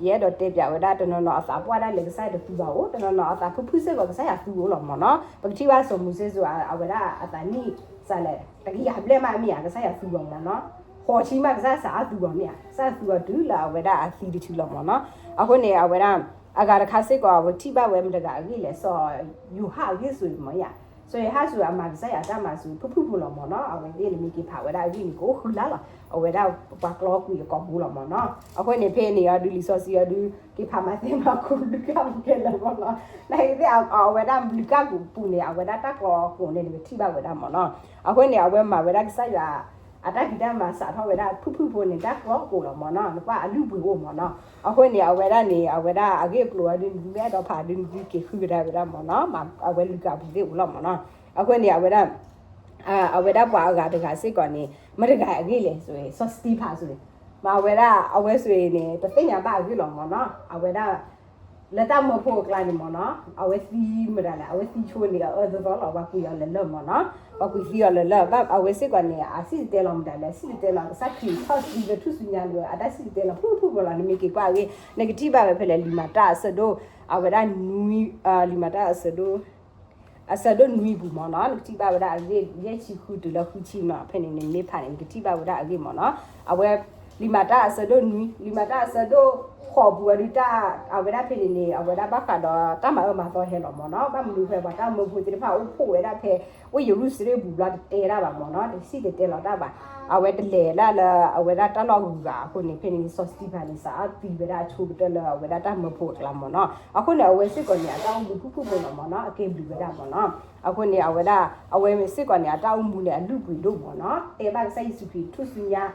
ယအဲၣ်ဒိးတဲပၠးဝဲဒၣ် တနီၤနီၤအသးပှၢ်ဒၣ်လဲာ်ကစၢ်ယွၤတသူဘၣ်အိၣ်, တနီၤနီၤအသးဖုၣ်ဖုၣ်စ့ၢ်ကီး ကစၢ်ယွၤသူအီၤလီၤမ့ၢ်နီၤ, ပကထံၣ်ဘၣ်စီၤမိၤၡ့စိၤ အဝဲဒၣ်အသးနံၣ်စးလဲၣ် တကယၤဘျဲၣ်မးမ့ၢ်ဧါ ကစၢ်ယွၤသူအီၤမ့ၢ်နီၤ, ဃိးဆံမး ကစၢ်ယွၤစးအါသူအီၤမ့ၢ်ဧါ, ကစၢ်ယွၤသူအီၤတုၤလၢအဝဲဒၣ်အသံတဆူလီၤမ့ၢ်နီၤ, အဃိန့ၣ် အဝဲဒၣ် အဂၤတခါစ့ၢ်ကီး ပထံၣ်ဘၣ်ဝဲမတၤတဂၤအဂ့ၢ်လဲၣ်, စီၤယိၤဟၣ်အဂ့ၢ်ဆိးမ့ၢ်ဧါ, စီၤယိၤဟၣ်ဆိးအမၤကစၢ်ယွၤတၢ်မၤစၢၤ ဖုၣ်ဖုၣ်ဖိလီၤမ့ၢ်နီၤ, အဝဲသ့ၣ်န့ၣ်မ့ၢ်က့ၤဖးဝဲဒၣ်အဂ့ၢ်န့ၣ် ကအိၣ်ဃုလါလီၤ, အဝဲဒၣ်ပှၤကျီကွံာ်အကိာ်ဘိလီၤမ့ၢ်နီၤ, အဃိန့ၣ် ဖဲန့ၣ်အီၤဒုး လံာ်စီဆှံအီၤဒုး က့ၤဖးမၤသ့မၤခူ ဘျုးကၣ်ပူၤခဲလၢာ်မ့ၢ်နီၤ, နာ်က့သ့ၣ် အဝဲဒၣ်ဘျုးကၣ်ပူၤန့ၣ် အဝဲဒၣ်တၢ်ကျီကိာ်န့ၣ် နကထံၣ်ဘၣ်ဝဲဒၣ်မ့ၢ်နီၤ, အဃိန့ၣ် အဝဲမၤဝဲဒၣ်ကစၢ်ယွၤ အတၢ်ဖံးတၢ်မၤစးထီၣ်ဝဲဒၣ် ဖုၣ်ဖုၣ်ဖိန့ၣ် တၢ်ကျီကိာ်လီၤမ့ၢ်နီၤ, နကွၢ်အလုၢ်အပှ့ၤအိၣ်မ့ၢ်နီၤ, အဃိန့ၣ် အဝဲဒၣ်န့ၣ် အဝဲဒၣ်အဂ့ၢ်အကျိၤအီၤဒုး နမ့ၢ်အဲၣ်ဒိးဖးဒုး နသုက့ၤဃုကဒါဝဲဒၣ်မ့ၢ်နီၤ, အဝဲလုၢ်ကၣ်ပူၤသ့ၣ်အိၣ်လီၤမ့ၢ်နီၤ, အဃိန့ၣ် အဝဲဒၣ် အဝဲဒၣ်ပှၤအဂၤတဂၤစ့ၢ်ကီးန့ၣ် မတၤတဂၤအဂ့ၢ်လဲၣ်ဆိး စီၤစတံဖၤဆိး, မ့ၢ်အဝဲဒၣ် အဝဲဆိးန့ၣ် ပသ့ၣ်ညါဘၣ်အဂ့ၢ်လီၤမ့ၢ်နီၤ, အဝဲဒၣ် လၢတၢ်မၢဖိအကျါန့ၣ်မ့ၢ်နီၤ, အဝဲသံမတၤလဲၣ်, အဝဲသံဆိန့ၣ် အအၢသီသီလီၤ, ပှၤကွံာ်အီၤလၢလၢၢ်မ့ၢ်နီၤ, ပှၤကွံာ်သံအီၤလၢလၢၢ်, ဘၣ်အဝဲစ့ၢ်ကီးန့ၣ် အစံၣ်တဲၤတဲလီၤမတၤလဲၣ်, စံၣ်တဲၤတဲလီၤ ကစၢ်ခရံာ်ထီၣ်သံလၢထူၣ်စုညါန့ၣ် အတၢ်စံၣ်တဲၤတဲလီၤ ဖုၣ်ဖုၣ်ဖိလီၤ, နမ့ၢ်က့ၤကွၢ်အဂ့ၢ် နကထံၣ်ဘၣ်ဝဲဖဲလဲၣ် လံာ်မၤတၢ်အဆၢဒိၣ် အဝဲဒၣ်နွံ လံာ်မၤတၢ်အဆၢဒိၣ် အဆၢဒိၣ်နွံပူၤမ့ၢ်နီၤ, နကထံၣ်ဘၣ်ဝဲဒၣ်အဂ့ၢ် ယဲၢ်ဆံဃုတုၤလၢဃုဆံနီၤ, ဖဲန့ၣ်န့ၣ် နမ့ၢ်ဖးန့ၣ် နကထံၣ်ဘၣ်ဝဲဒၣ်အဂ့ၢ်မ့ၢ်နီၤ, အဝဲ လံာ်မၤတၢ်အဆၢဒိၣ်နွံ လံာ်မၤတၢ်အဆၢဒိၣ်ဃိးပူၤအဒုးတၢ် အဝဲဒၣ်ဖဲန့ၣ်န့ၣ် အဝဲဒၣ်ဘၣ်ဃးဒီးတၢ်မၤအၢမၤသီဟဲလီၤမ့ၢ်နီၤ, ဘၣ်မနုၤဖဲပှၤတၢ်မၢဖိသ့ၣ်တဖၣ်အိၣ်ဖှိၣ်ဝဲဒၣ်ဖဲ အိၣ်ယရူၤၡလ့ၣ်ပူၤဘျီတတဲတၢ်ဘၣ်မ့ၢ်နီၤ, တစံၣ်တတဲလီၤတၢ်ဘၣ်, အဝဲတလဲၤဒၣ်လၢအဝဲဒၣ်တၢ်လီၢ်ဂုၤဂၤအဃိန့ၣ် ဖဲန့ၣ်န့ၣ် စီၤစတံဖၤန့ၣ် စးအါသံဝဲဒၣ်အဆိကတၢၢ်လၢအဝဲဒၣ်တၢ်မၢဖိအကျါမ့ၢ်နီၤ, အဃိန့ၣ် အဝဲစ့ၢ်ကီးန့ၣ် အတၢ်အိၣ်မူဖုၣ်ဖုၣ်ဖိလီၤမ့ၢ်နီၤ, အကဲဘျုးဝဲဒၣ်မ့ၢ်နီၤ, အဃိန့ၣ် အဝဲဒၣ် အဝဲစ့ၢ်ကီးန့ၣ် အတၢ်အိၣ်မူန့ၣ် အလုၢ်အပှ့ၤဒိၣ်မ့ၢ်နီၤ, တဲဘၣ်ကစၢ်ယ့ၣ်ၡူးခရံာ်ထူၣ်စုညါ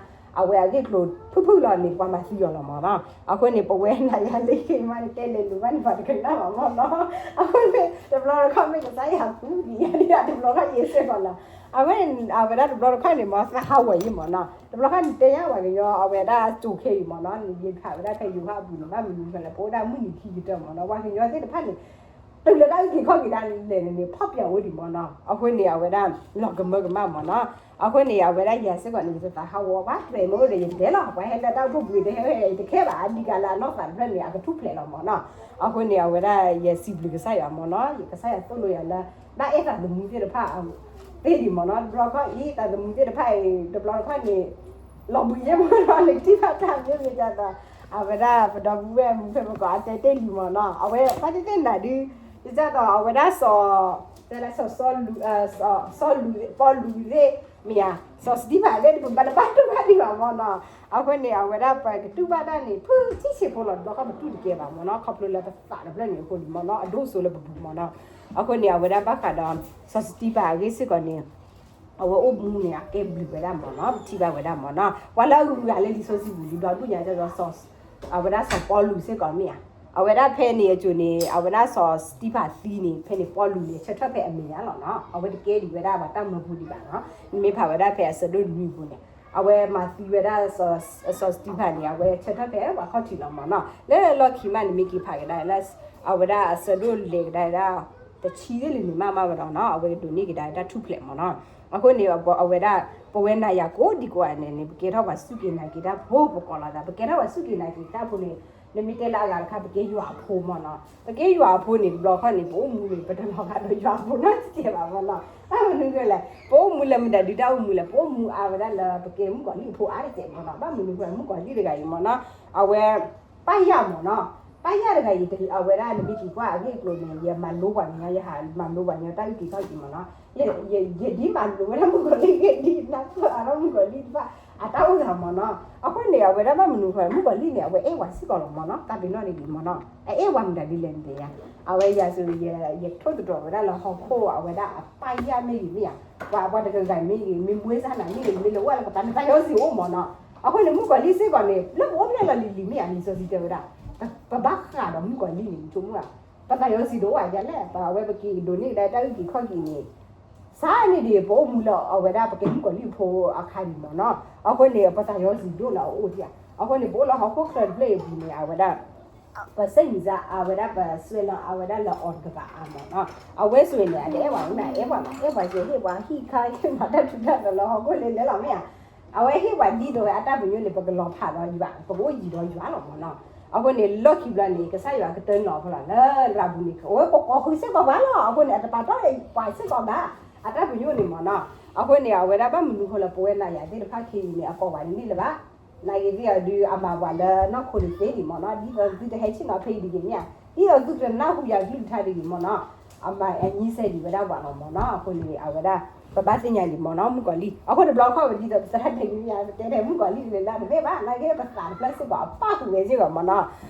အဝဲအဂ့ၢ်ကျိၤဖုၣ်ဖုၣ်လီၤန့ၣ် ပှၤမၤသံအီၤလီၤမ့ၢ်နီၤ, အဃိန့ၣ် ပဝဲနၤယၤလၢခံမးန့ၣ် တဲလဲၤလိၤဘၣ်န့ၣ် ပှၤတကနၣ်ဘၣ်မ့ၢ်နီၤ, အဃိန့ၣ် တဘျီတခီၣ်မ့ၢ်ကစၢ်ယွၤသူဒံးယၤဒ်တဘျီတခီၣ်ယဲစ့ၢ်ကီးနီၤ, အဝဲ အဝဲဒၣ်တဘျီတခီၣ်န့ၣ် မ်သးဟးဂီၤယံၤမ့ၢ်နီၤ, တဘျီတခီၣ်န့ၣ် တဲညါပှၤကညီ အဝဲဒၣ်ကၠိခဲအံၤမ့ၢ်နီၤ, ယဖးဝဲဒၣ်ဖဲယိၤဟၣ်အပူၤန့ၣ် ဘၣ်မနုၤဖဲလဲၣ် ပအိၣ်ဒၣ်မုၢ်နံၤခံကတၢၢ်မ့ၢ်နီၤ, ပှၤကညီသ့ၣ်တဖၣ်န့ၣ် တုၤလၢတၢ်အုၣ်က့ၤခီၣ်က့ၤဒၣ်လဲာ်န့ၣ်န့ၣ် ဖီၣ်ပၠးဝဲဒံးမ့ၢ်နီၤ, အဃိန့ၣ် အဝဲဒၣ်လီၤကမၢကမၣ်မ့ၢ်နီၤ, အဃိန့ၣ် အဝဲဒၣ်ယၤစ့ၢ်ကီးန့ၣ် ယတသးဟးဂီၤဘၣ် တြဲၤမ့ၢ်အိၣ်ဒီးယတဲလီၤ, ပှၤဟဲလၢတၢ်အိၣ်ဖှိၣ်ပူၤတဟဲဟဲ ယတခဲဘၣ် အဒံးကးလၢအနီၢ်သးတဖျၢၣ်န့ၣ် အကထူၣ်ဖျဲးလီၤမ့ၢ်နီၤ, အဃိန့ၣ် အဝဲဒၣ်ယဲစံးဘျုးကစၢ်ယွၤမ့ၢ်နီၤ, ယကစၢ်ယွၤသိၣ်လိယၤလၢ ဘၣ်အဲၣ်သးသမူသ့ၣ်တဖၣ် သ့ဒံးမ့ၢ်နီၤ, တဘျီတခီၣ်အံၤ သးသမူသ့ၣ်တဖၣ်အံၤ တဘျီတခီၣ်န့ၣ် လီၤဘှံးယဲၢ်မ့ၢ်နီၤ, နကထံၣ်ဘၣ်တၢ်မ့ၢ်မ့ၢ်ဒ်သိး အဝဲဒၣ်ပဒီပုၢ်ဝဲၢ်မူဖဲပကိးအတဲတ့ၢ်လံမ့ၢ်နီၤ, အဝဲဘၣ်သ့ၣ်သ့ၣ်နၤဒုး ဒ်သိးအဝဲဒၣ်စီၤ စီၤ စီၤလူး ပီလူးသ့ၣ် မ့ၢ်ဧါ, စီၤစတံဖၤသ့ၣ် ပဘၣ်တဘၣ်တူၢ်ဘၣ်ဒံးဘၣ်မ့ၢ်နီၤ, အဃိန့ၣ် အဝဲဒၣ်ပကတူၢ်ဘၣ်တၢ်န့ၣ် ဖုၣ်ဆံးဆံးဖိလီၤ, တဘျီခီၣ်ပတူၢ်တကဲဘၣ်မ့ၢ်နီၤ, ခီဖျိလၢပသးတဖျၢၣ်န့ၣ်အဃိန့ၣ်မ့ၢ်နီၤ, အဒိၣ်စိလၢပပူၤမ့ၢ်နီၤ, အဃိန့ၣ် အဝဲဒၣ်ဘၣ်ဃးဒီး စီၤစတံဖၤအဂ့ၢ်စ့ၢ်ကီးန့ၣ် အဝဲအိၣ်မူန့ၣ် အကဲဘျုးဝဲဒၣ်မ့ၢ်နီၤ, ပထံၣ်ဘၣ်ဝဲဒၣ်မ့ၢ်နီၤ, ပှၤလၢအဂုၤအဂၤလၢလံာ်စီဆှံပူၤလံဘျီဒိၣ်ညါ အဝဲဒၣ်စီၤပီလူးစ့ၢ်ကီးမ့ၢ်ဧါ, အဝဲဒၣ်ဖဲန့ၣ်အစိၤန့ၣ် အဝဲဒၣ်စီၤစတံဖၤသံန့ၣ် ဖဲန့ၣ်ပီလူးန့ၣ် ဆၢထၢၣ်ဖဲအမဲာ်ညါလီၤနီၤ, အဝဲတကဲဒံးဝဲဒၣ်ပှၤတၢ်မၢဖိဒံးဘၣ်နီၤ, နမ့ၢ်ဖးဝဲဒၣ်ဖဲအဆၢဒိၣ်နွံပူၤန့ၣ် အဝဲမၤသံဝဲဒၣ် စီၤစတံဖၤန့ၣ် အဝဲဆၢထၢၣ်ဖဲပှၤခီၣ်ထံးလီၤမ့ၢ်နီၤ, လၢလီၢ်ခံမးန့ၣ် မ့ၢ်က့ၤဖးကဒါလၢ အဝဲဒၣ်အဆၢဒိၣ်လဲၤကဒါဝဲဒၣ် တဆံသ့ၣ်လံန့ၣ် မးမးဝဲဒီးနီၤ, အဝဲဒိးန့ၢ်ကဒါတၢ်ထူၣ်ဖျဲးမ့ၢ်နီၤ, အဃိန့ၣ် အဝဲဒၣ် ပဝဲနၤယၤကိးဒံကိးဂၤန့ၣ်န့ၣ် ပကဲထီၣ်ပှၤစူၢ်က့ၤနာ်က့ၤတၢ်ဖိ ပကိးလီၤသး ပကဲထီၣ်ပှၤစူၢ်က့ၤနာ်က့ၤတၢ်ဖိန့ၣ် နမ့ၢ်တဲလၢအဂၤတခါ ပကဲယွၤအဖိမ့ၢ်နီၤ, ပကဲယွၤအဖိန့ၣ် တဘျီခီန့ၣ် ပအိၣ်မူန့ၣ် ပတလီၤဂာ်ဒီးယွၤအဖိနီတစဲးဘၣ်မ့ၢ်နီၤ. ဘၣ်မနုၤဃိလဲၣ်, ပအိၣ်မူလၢမတၤဒုတၢ်အိၣ်မူလဲၣ်, ပအိၣ်မူအါဝဲဒၣ်လၢပကဲမုၣ်ကီၤလံၢ်အဖိအါတစဲးမ့ၢ်နီၤ. ဘၣ်မနုၤဃိလဲၣ် မုၣ်ကီၤလံၢ်တဂၤအံၤမ့ၢ်နီၤ, အဝဲ ပၢ်ယၢ်မ့ၢ်နီၤ, ပၢ်ယၢ်တဂၤအံၤ အဝဲဒၣ်နမ့ၢ်က့ၤကွၢ်အဂ့ၢ်အကျိၤန့ၣ် ယမၤလိပှၤကညီ, ယဟးမၤလိပှၤကညီတၢ်အုၣ်က့ၤခီၣ်က့ၤမ့ၢ်နီၤ. ယဒ်မၤလိဝဲဒၣ်မုၣ်ကီၤလံၢ်ဂ့ၢ်ဒ်နၢ်ပၢၢ်အါထီၣ်မုၣ်ကီၤလံၢ်တဖၣ် အတၢ်အိၣ်သးမ့ၢ်နီၤ. အဃိန့ၣ် အဝဲဒၣ်ဘၣ်မနုၤဃိ မုၣ်ကီၤလံၢ်န့ၣ် အဝဲအဲၣ်ဝဲစ့ၢ်ကီးလီၤမ့ၢ်နီၤ, တၢ်ပ့ၤနီၣ်န့ၣ်ဒ်မ့ၢ်နီၤ, အအဲၣ်ဝဲမတၤဒ်လဲၣ်န့ၣ်ယါ, အဝဲယၤစ့ၢ် ယထိၣ်သတြီၤဝဲဒၣ်လၢဟီၣ်ခိၣ်အဝဲဒၣ်အပၢ်ယၢ်မ့ၢ်ဂ့ၤမ့ၢ်ဧါ, ပှၤပှၤတဂၤဂၤမ့ၢ်ဂ့ၤ, မ့ၢ်မွဲစၢ်နၤမ့ၢ်ဂ့ၤ, မ့ၢ်လဲၤဝဲလၢကပၤန့ၣ် သးစီဆှံအိၣ်မ့ၢ်နီၤ. အဃိန့ၣ် မုၣ်ကီၤလံၢ်စ့ၢ်ကီးန့ၣ် လၢပအိၣ်ဖျဲၣ်လီၤလံၤလံၤမ့ၢ်ဧါ, လံာ်စီဆှံတဲဝဲဒၣ် ပဘၣ်ဃးဒီးမုၣ်ကီၤလံၢ်န့ၣ် ဆိကမိၣ်ဧါ, ပသးစီဆှံတအိၣ်ဧါ, ယလဲၣ်ပဝဲပက့ၤဒိးန့ၢ်ဒၣ်တၢ်အုၣ်က့ၤခီၣ်က့ၤန့ၣ် စးန့ၣ်ဒ် ပအိၣ်မူလၢအဝဲဒၣ်ပကဲမုၣ်ကီၤလံၢ်ဖိအခါန့ၣ်မ့ၢ်နီၤ. အဃိန့ၣ် ပသးစီဆှံဒိၣ်လၢအအိၣ်ဒံးဧါ. အဃိန့ၣ် ပအိၣ်လၢဟီၣ်ခိၣ်ချၢတဖျၢၣ်အံၤပူၤန့ၣ် အဝဲဒၣ် ပစဲးမံၤစၢ်အဝဲဒၣ် ပစွဲလၢအဝဲဒၣ်လၢအီၤတကပၤအါမ့ၢ်နီၤ. အဝဲစွဲန့ၣ် အတအဲၣ်ပှၤဝဲဒၣ် အဲၣ်ပှၤမး အဲၣ်ပှၤစဲး ဟ့ၣ်ပှၤဟံၣ်ခါ ဟ့ၣ်ပှၤတၢ်ထူးတၢ်တီၤလၢဟီၣ်ခိၣ်လဲၤလဲၤလီၤမ့ၢ်ဧါ. အဝဲဟ့ၣ်ပှၤဒ်သိးဝဲအတၢ်ပညိၣ်န့ၣ် ပကလီၤဖးဒီးယွၤ ပကအိၣ်ယံၤဒီးယွၤလီၤမ့ၢ်နီၤ. အဃိန့ၣ် လီၢ်ခံဘျီန့ၣ် ကစၢ်ယွၤကတၢၢ်နီၤဖီလာ်လၢရၤဘူန့ၣ် အဝဲကကိးဃုာ်စ့ၢ်ကီးပှၤလီၤ. အဃိန့ၣ် အတပာ်တီၢ်ပှၤစ့ၢ်ကီးဘၣ် အတၢ်ပညိၣ်န့ၣ်မ့ၢ်နီၤ. အဃိန့ၣ် အဝဲဒၣ်ဘၣ်မနုၤဃိလၢပဝဲနၤယၤသ့ၣ်တဖၣ်ခံအံၤန့ၣ် အကိးပှၤန့ၣ်န့ၣ်လၢၤဘၣ်. နာ်က့ၤသ့ၣ်အီၤဒုး အမၤပှၤလၢနီၢ်ခိန့ၣ်သ့ဒံးမ့ၢ်နီၤ, ဒ်သိးသုတဟဲဆ့ၣ်နီၤဖဲအံၤတဂ့ၤမ့ၢ်ဧါ, ဒ်သိးသုတနၢ်ဟူယၤကလုၢ်ကထါတဂ့ၤမ့ၢ်နီၤ, အမၤအညံစဲဒံးဝဲဒၣ်ပှၤလီၤမ့ၢ်နီၤ. အဃိန့ၣ် အဝဲဒၣ် ပဘၣ်သ့ၣ်ညါဒံးမ့ၢ်နီၤ မုၣ်ကီၤလံၢ်. အဃိတဘျီခီၣ်ဝဲဒ်သိးသရၣ်ဒဲးန့ၣ်မ့ၢ်ဧါ ပတဲဒဲးမုၣ်ကီၤလံၢ်တဂ့ၤလၢတမ့ၢ်ဘၣ်, နာ်က့ၤပသးတဖျၢၣ်စ့ၢ်ကီးအပၣ်ဃုာ်ဝဲစ့ၢ်ကီးမ့ၢ်နီၤ.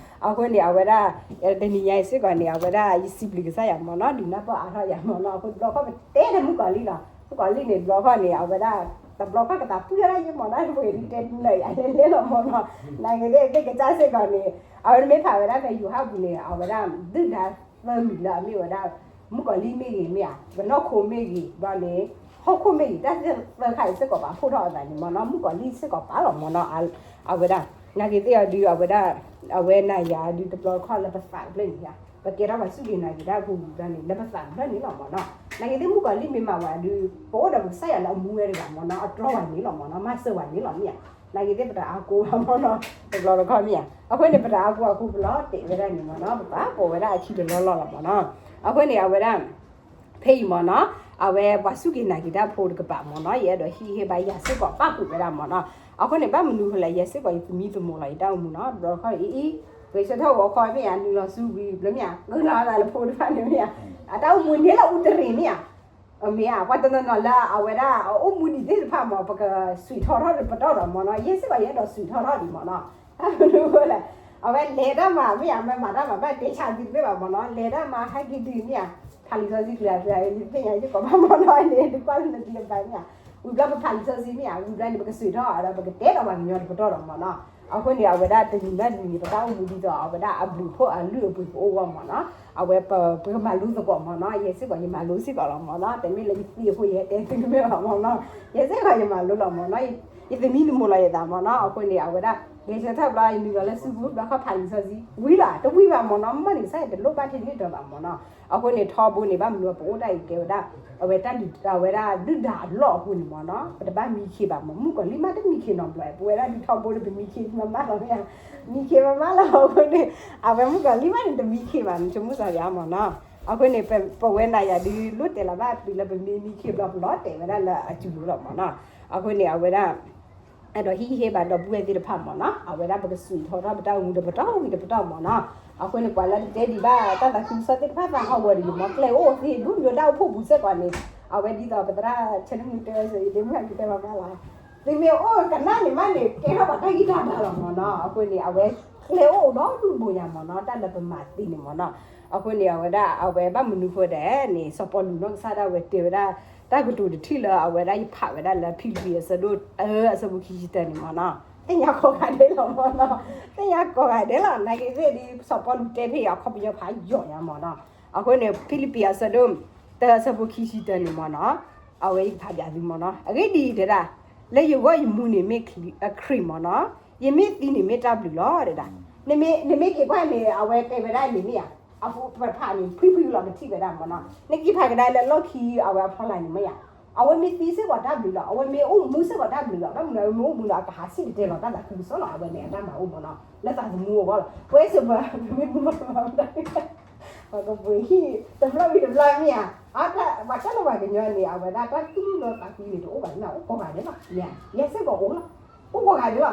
အဃိန့ၣ် အဝဲဒၣ် တနံၤညါအံၤစ့ၢ်ကီးန့ၣ် အဝဲဒၣ်ယစံးဘျုးကစၢ်ယွၤမ့ၢ်နီၤ, ဒုးနၢ်ပၢၢ်အါထီၣ်ယၤမ့ၢ်နီၤ. အဃိတဘျီခီၣ်ပတဲဒဲးမုၣ်ကီၤလံၢ်လီၤ. မုၣ်ကီၤလံၢ်န့ၣ် တဘျီခီၣ်န့ၣ် အဝဲဒၣ် တဘျီခီၣ်ကသးပှံၢ်ဝဲဒၣ်ယဲမ့ၢ်နီၤ, တပှဲၤဒုးတဲနၢၤယၤလဲၤလဲၤလီၤမ့ၢ်နီၤ. နာ်က့ၤသ့ၣ်ကစၢ်စ့ၢ်ကီးန့ၣ် အဝဲမ့ၢ်ဖးဝဲဒၣ်ဖဲယိၤဟၣ်ပူၤန့ၣ် အဝဲဒၣ်ဒုၣ်ဒါသၢမံၤလၢအမ့ၢ်ဝဲဒၣ် မုၣ်ကီၤလံၢ်မ့ၢ်ဂ့ၤမ့ၢ်ဧါ, ပနီၢ်ခိမ့ၢ်ဂ့ၤ ဘျီန့ၣ် ဟီၣ်ခိၣ်မ့ၢ်ဂ့ၤ တၢ်သၢခါအံၤစ့ၢ်ကီး ပာ်ဖှိၣ်ထီၣ်အသးန့ၣ်မ့ၢ်နီၤ, မုၣ်ကီၤလံၢ်စ့ၢ်ကီးပာ်လီၤမ့ၢ်နီၤ. အဝဲဒၣ် နာ်က့ၤသ့ၣ်အီၤဒုး အဝဲဒၣ် အဝဲနၤယၤဒုးတဘျီခီၣ်လၢပသးတဖျၢၣ်န့ၣ်ဧါ, ပကဲထီၣ်ပှၤစူၢ်က့ၤနာ်က့ၤတၢ်ဖိဝံၤဘျီန့ၣ် လၢပသးတဖျၢၣ်န့ၣ်လီၤမ့ၢ်နီၤ. နာ်က့ၤသ့ၣ်မုၣ်ကီၤလံၢ်မ့ၢ်မၤဝဲဒုး ပအိၣ်ဒီးပကစၢ်ယွၤလၢအမူဝဲတဂၤမ့ၢ်နီၤ, အတြီဝဲန့ၣ်လီၤမ့ၢ်နီၤ, မၤစၢၤဝဲန့ၣ်လီၤမ့ၢ်ဧါ. နာ်က့ၤသ့ၣ်ပတအါကိးဘၣ်မ့ၢ်နီၤ, တဘျီတခီၣ်မ့ၢ်ဧါ. အဃိန့ၣ် ပတအါကိးအဃိပလီၤတဲာ်ဝဲဒၣ်န့ၣ်မ့ၢ်နီၤ, ပပာ်ပိာ်ဝဲဒၣ်အခံတလီၢ်လီၢ်လီၤမ့ၢ်နီၤ. အဃိန့ၣ် အဝဲဒၣ် ဖဲအံၤမ့ၢ်နီၤ, အဝဲပှၤစူၢ်က့ၤနာ်က့ၤတၢ်ဖိတကပၤမ့ၢ်နီၤ, ယအဲၣ်ဒိးဟံးဟ့ၣ်ဘၣ်ယၤစ့ၢ်ကီးပၣ်ဃုာ်ဝဲဒၣ်မ့ၢ်နီၤ. အဃိန့ၣ် ဘၣ်မနုၤဃိလဲၣ် ယဲစ့ၢ်ကီးယသမံသမိးလီၤ ယတၢ်အိၣ်မူနီၤ, တဘျီတခီၣ်အံၤ ဂဲၤဆၢထၢၣ်ဂီၤခီမ့ၢ်ဧါ, နုာ်လီၤဆူဝံၤဘျီမ့ၢ်ဧါ, ဂုာ်လီၤအသးလၢဖိတဖၣ်န့ၣ်မ့ၢ်ဧါ, အတၢ်အိၣ်မူန့ၣ်လၢအူတရံးမ့ၢ်ဧါ. မ့ၢ်ဧါ, ပှၤတနီၤနီၤလၢအဝဲဒၣ်အအိၣ်မူဒံးသ့ၣ်တဖၣ်မ့ၢ် ပကစွံးထီၣ်ထီၣ်ပတီၢ်ဒီးမ့ၢ်နီၤ, ယဲစ့ၢ်ကီးယအဲၣ်ဒိးစွံးထီၣ်ထီၣ်ဒံးမ့ၢ်နီၤ. ဘၣ်မနုၤဃိလဲၣ်, အဝဲလဲၤတၢ်မၤမ့ၢ်ဧါ, မ့ၢ်မၤတၢ်မၤဘၣ်တဲဆါသုတမ့ၢ်ဘၣ်မ့ၢ်နီၤ, လဲၤတၢ်မၤဟဲက့ၤဒုးမ့ၢ်ဧါ, ဖးလံာ်စီဆှံကျၢၤကျၢၤ ယသ့ၣ်ညါယကိးဘၣ်မ့ၢ်နီၤ, န့ၣ်ဒုးကွၢ်လၢနသံလၢပၤမ့ၢ်ဧါ, ဝံၤဘျီပဖးလံာ်စီဆှံမ့ၢ်ဧါ, ဝံၤဘျီန့ၣ် ပကစွံးထီၣ်ဒီးပကတဲဒီးပှၤကညီတပတီၢ်ဒီးမ့ၢ်နီၤ. အဃိန့ၣ် အဝဲဒၣ်တနံၤဘၣ်တနံၤန့ၣ် ပတၢ်အိၣ်မူဒ်သိးအဝဲဒၣ်အဘျုးဖှိၣ်အလုၢ်အပှ့ၤပအိၣ်ဂီၢ်မ့ၢ်နီၤ, အဝဲပကမၤလိသကိးမ့ၢ်နီၤ, ယဲစ့ၢ်ကီးယမၤလိစ့ၢ်ကီးလီၤမ့ၢ်နီၤ, တမ့ၢ်လၢယသံအဃိယဟဲတဲသုတမ့ၢ်ဘၣ်မ့ၢ်နီၤ, ယဲစ့ၢ်ကီးယမၤလိလီၤမ့ၢ်နီၤ, ယသမံသမိးလီၤယသးမ့ၢ်နီၤ. အဃိန့ၣ် အဝဲဒၣ် ဂဲၤဆၢထၢၣ်ဘျီ ယနုာ်လီၤလၢစုပူၤ ဘျီခီၣ်ဖးလံာ်စီဆှံ ဝံၤလီၤ တဝံၤဘၣ်မ့ၢ်နီၤ, မ့ၢ်န့ၣ် ကစၢ်ယွၤတလိၣ်ဘၣ်ထဲန့ၣ်ဒီးဘၣ်မ့ၢ်နီၤ. အဃိန့ၣ် ထီဘိန့ၣ် ဘၣ်မနုၤပအိၣ်တၢ်အံၤကဲဝဲဒၣ် အဝဲတၢ်ဒုး အဝဲဒၣ်ဒုၣ်ဒါအလီၢ်အဃိန့ၣ်မ့ၢ်နီၤ, ပတဘၣ်မံခ့ဘၣ်မ့ၢ် မုၣ်ကီၤလံၢ်မးတမံခ့နီတဘျီ, ပဝဲဒၣ်ဒုးထီဘိန့ၣ် ပမံခ့မးမးလီၤမ့ၢ်ဧါ, မံခ့မးမးလီၤ. အဃိန့ၣ် အဝဲမုၣ်ကီၤလံၢ်မးန့ၣ် တမံခ့ဘၣ်န့ၣ် ဆိကမိၣ်စ့ၢ်ကီးမ့ၢ်နီၤ. အဃိန့ၣ် ပဝဲနၤယၤဒုး လိၣ်တဲာ်လီၤဘၣ်အပျံၤလၢပမ့ၢ်မံခ့ဘျီ ပလီၤတဲာ်ဝဲဒၣ်လၢအစုပူၤလီၤမ့ၢ်နီၤ. အဃိန့ၣ် အဝဲဒၣ် အဲၣ်ဒိးဟံးဟ့ၣ်ဘၣ်ဒီပုၢ်ဝဲၢ်သ့ၣ်တဖၣ်မ့ၢ်နီၤ, အဝဲဒၣ်ပကစွံးထီၣ်ထီၣ်ပတၢ်အိၣ်မူဒီးပတီၢ်ဝံၤဒီးပတီၢ်မ့ၢ်နီၤ. အဃိန့ၣ် ပှၤလၢတတဲဒံးဘၣ်တၢ်သးခုကစီၣ်သ့ၣ်တဖၣ်သးဟးဂီၤဒံးမ့ၢ် ကျဲအိၣ်သ့ၣ်ဒူၣ် ယိၤဒၣ်အိၣ်ဖှိၣ်ပူၤစ့ၢ်ကီးန့ၣ်, အဝဲဒ်သိးပသရၣ်ဆၢနမုၢ်တဲဝဲစ့ၢ် ယတဲမုၢ်ဟဲက့ၤတဲမၤမးလီၤ, သုမ့ၢ်အိၣ်ကနၣ်န့ၣ်မးန့ၣ် ကဲထီၣ်ပှၤတၢ်ဂံၢ်တၢ်ဘါလီၤမ့ၢ်နီၤ. အဃိန့ၣ် အဝဲကျဲအိၣ်ဒီဒူၣ်ဘိညါမ့ၢ်နီၤ, တၢ်လၢပမၤသ့န့ၣ်မ့ၢ်နီၤ. အဃိန့ၣ် အဝဲဒၣ် အဝဲဘၣ်မနုၤဃိဒဲးန့ၣ် စီၤပီလူးနီၢ်ကစၢ်ဒၣ်ဝဲတဲဝဲဒၣ် တၢ်ကတိၤတထံၣ်လၢအဝဲဒၣ်ယဖးဝဲဒၣ်လၢဖံလံးပံၤအဆၢဒိၣ်တၢ အဆၢဖိခံဆံတၢန့ၣ်မ့ၢ်နီၤ, သ့ၣ်ညါကိးဂၤဒဲးလီၤမ့ၢ်နီၤ, သ့ၣ်ညါကိးဂၤဒဲးလီၤ. နာ်က့ၤသ့ၣ်ဒ် စီၤပီလူးတဲဖဲအံၤ အခီပညီဖးယိာ်ညါမ့ၢ်နီၤ. အဃိန့ၣ် ဖံလံးပံၤအဆၢဒိၣ်တၢ အဆၢဖိခံဆံတၢန့ၣ်မ့ၢ်နီၤ, အဝဲယကဖးပၠးသုမ့ၢ်နီၤ, အဂ့ၢ်ဒ်အံၤတဲဒၣ် လၢယဂီၢ်ယမူန့ၣ်မ့ၢ်ခရံာ်မ့ၢ်နီၤ, ယမ့ၢ်သံန့ၣ်မ့ၢ်တၢ်ဘျုးလီၤတဲဒၣ်. နမ့ၢ်က့ၤကွၢ်န့ၣ် အဝဲတဲဝဲဒၣ်န့ၣ်မ့ၢ်ဧါ, အဖိပဖးန့ၣ် ဖှံဖှံလီၤ ပထံၣ်ဝဲဒၣ်မ့ၢ်နီၤ, နက့ၤဖးကဒါလၢလီၢ်ခံအဝဲအဖီလာ်န့ၣ်မ့ၢ်ဧါ, အဝဲမ့ၢ်သံစ့ၢ်ကီးတၢ်ဘျုးလီၤ, အဝဲမ့ၢ်အိၣ်မူစ့ၢ်ကီးတၢ်ဘျုးလီၤ, ဘၣ်မနုၤအဝဲမ့ၢ်အိၣ်မူလၢအကဟးစံၣ်တဲၤတဲလီၤတၢ်သးခုကစီၣ်လီၤ, အဝဲန့ၣ်အတၢ်မၤအိၣ်မ့ၢ်နီၤ, လၢသးသမူအဂီၢ်လီၤ, ပဝဲစ့ၢ်ပှၤ မ့ၢ်မူမၤတၢ် ပှၤကပှ့ၤဟံၣ်တဘျီဝံၤတဘျီမ့ၢ်ဧါ, အတၢ်ပှၤတၢ်လၢပှၤကညီန့ၣ် အဝဲဒၣ်တၢ်သူၣ်လီသးကွံန့ၣ် တအိၣ်ဘၣ်န့ၣ် အိၣ်ကိးဂၤဒဲးလီၤ, ယဲစ့ၢ်ကီးအိၣ်လီၤ, အိၣ်ကိးဂၤဒဲးလီၤ,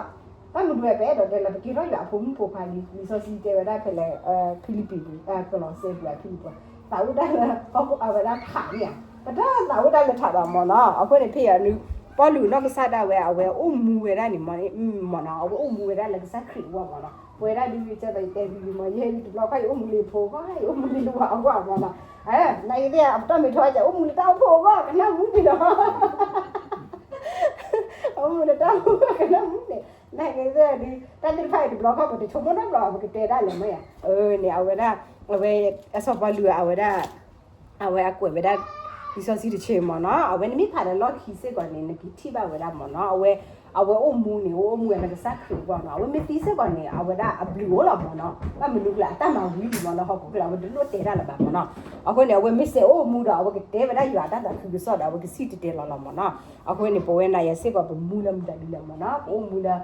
ဘၣ်မနုၤဝဲပအဲၣ်ဒိးတဲလၢ ပကဲထီၣ်ယွၤအဖိမုၣ်ဖိခွါလံ, လံာ်စီဆှံတဲဝဲဒၣ်ဖဲလဲၣ်, ဖံလံးပံး, ကလီးစဲပူၤ ဖံလံးပံး, သးအိၣ်တၢ်လၢ အဝဲဒၣ်ထးမ့ၢ်ဧါ, ပတၢ်သးအိၣ်တၢ်လၢထးဒီးမ့ၢ်နီၤ, အဃိန့ၣ်ဖဲအံၤ ပီလူးနီၢ်ကစၢ်ဒၣ်ဝဲ အဝဲအိၣ်မူဝဲဒၣ်န့ၣ်မ့ၢ်နီၤ, အဝဲအိၣ်မူဝဲဒၣ်လၢကစၢ်ခရံာ်အဂီၢ်မ့ၢ်နီၤ, ပဝဲဒၣ်ဒ်ကဲသိးယတဲဒ်မ့ၢ် ယဟဲလံတဘျီခီ ယအိၣ်မူလၢယဖိအဂီၢ်, ယအိၣ်မူလၢယဝၤအဂီၢ်မ့ၢ်နီၤ, နာ်က့သ့ၣ် အပတီၢ်မ့ၢ်ထီၣ် ယအိၣ်မူလၢတၢ်အိၣ်ဖှိၣ်အဂီၢ် ကနၣ်မူန့ၣ်နီၤ, အိၣ်မူလၢတၢ်အိၣ်ဖှိၣ်အဂီၢ် ကနၣ်မူန့ၣ်, နာ်က့သ့ၣ်ဒ် တၢ်သ့ၣ်တဖၣ်အံၤတဘျီခီ ပတဆိကမိၣ်နီတဘျီ ပကတဲဒၣ်လဲၣ်မ့ၢ်ဧါ, န့ၣ် အဝဲဒၣ်, အဝဲ အစီၤပီလူး အဝဲဒၣ် အဝဲအကွဲးဝဲဒၣ် လံာ်စီဆှံတဆၢမ့ၢ်နီၤ, အဝဲနမ့ၢ်ဖးဒီးလီၢ်ခံစ့ၢ်ကီးန့ၣ် နကထံၣ်ဘၣ်ဝဲဒၣ်မ့ၢ်နီၤ, အဝဲ, အဝဲအိၣ်မူန့ၣ် အိၣ်မူဝဲလၢကစၢ်ခရံာ်အဂီၢ်နီၤ, အဝဲမ့ၢ်သံစ့ၢ်ကီးန့ၣ် အဝဲဒၣ်အဘျုးအိၣ်လီၤမ့ၢ်နီၤ, ဘၣ်မနုၤကျါ အတၢ်မၤဝံၤလံမ့ၢ်နီၤ, ဟီၣ်ခိၣ်ချၢ အဝဲတလိၣ်တဲဒၣ်လၢၤဘၣ်မ့ၢ်နီၤ, အဃိန့ၣ် အဝဲမ့ၢ်စဲးအိၣ်မူဒီး အဝဲကတဲဝဲဒၣ်ယွၤအတၢ်သးခုကစီၣ်ဒီး အဝဲကစံၣ်တဲၤတဲလီၤလီၤမ့ၢ်နီၤ, အဃိန့ၣ် ပဝဲနၤယၤစ့ၢ်ကီး ပမူလၢမတၤဒ်လဲၣ်မ့ၢ်နီၤ, ပအိၣ်မူလၢ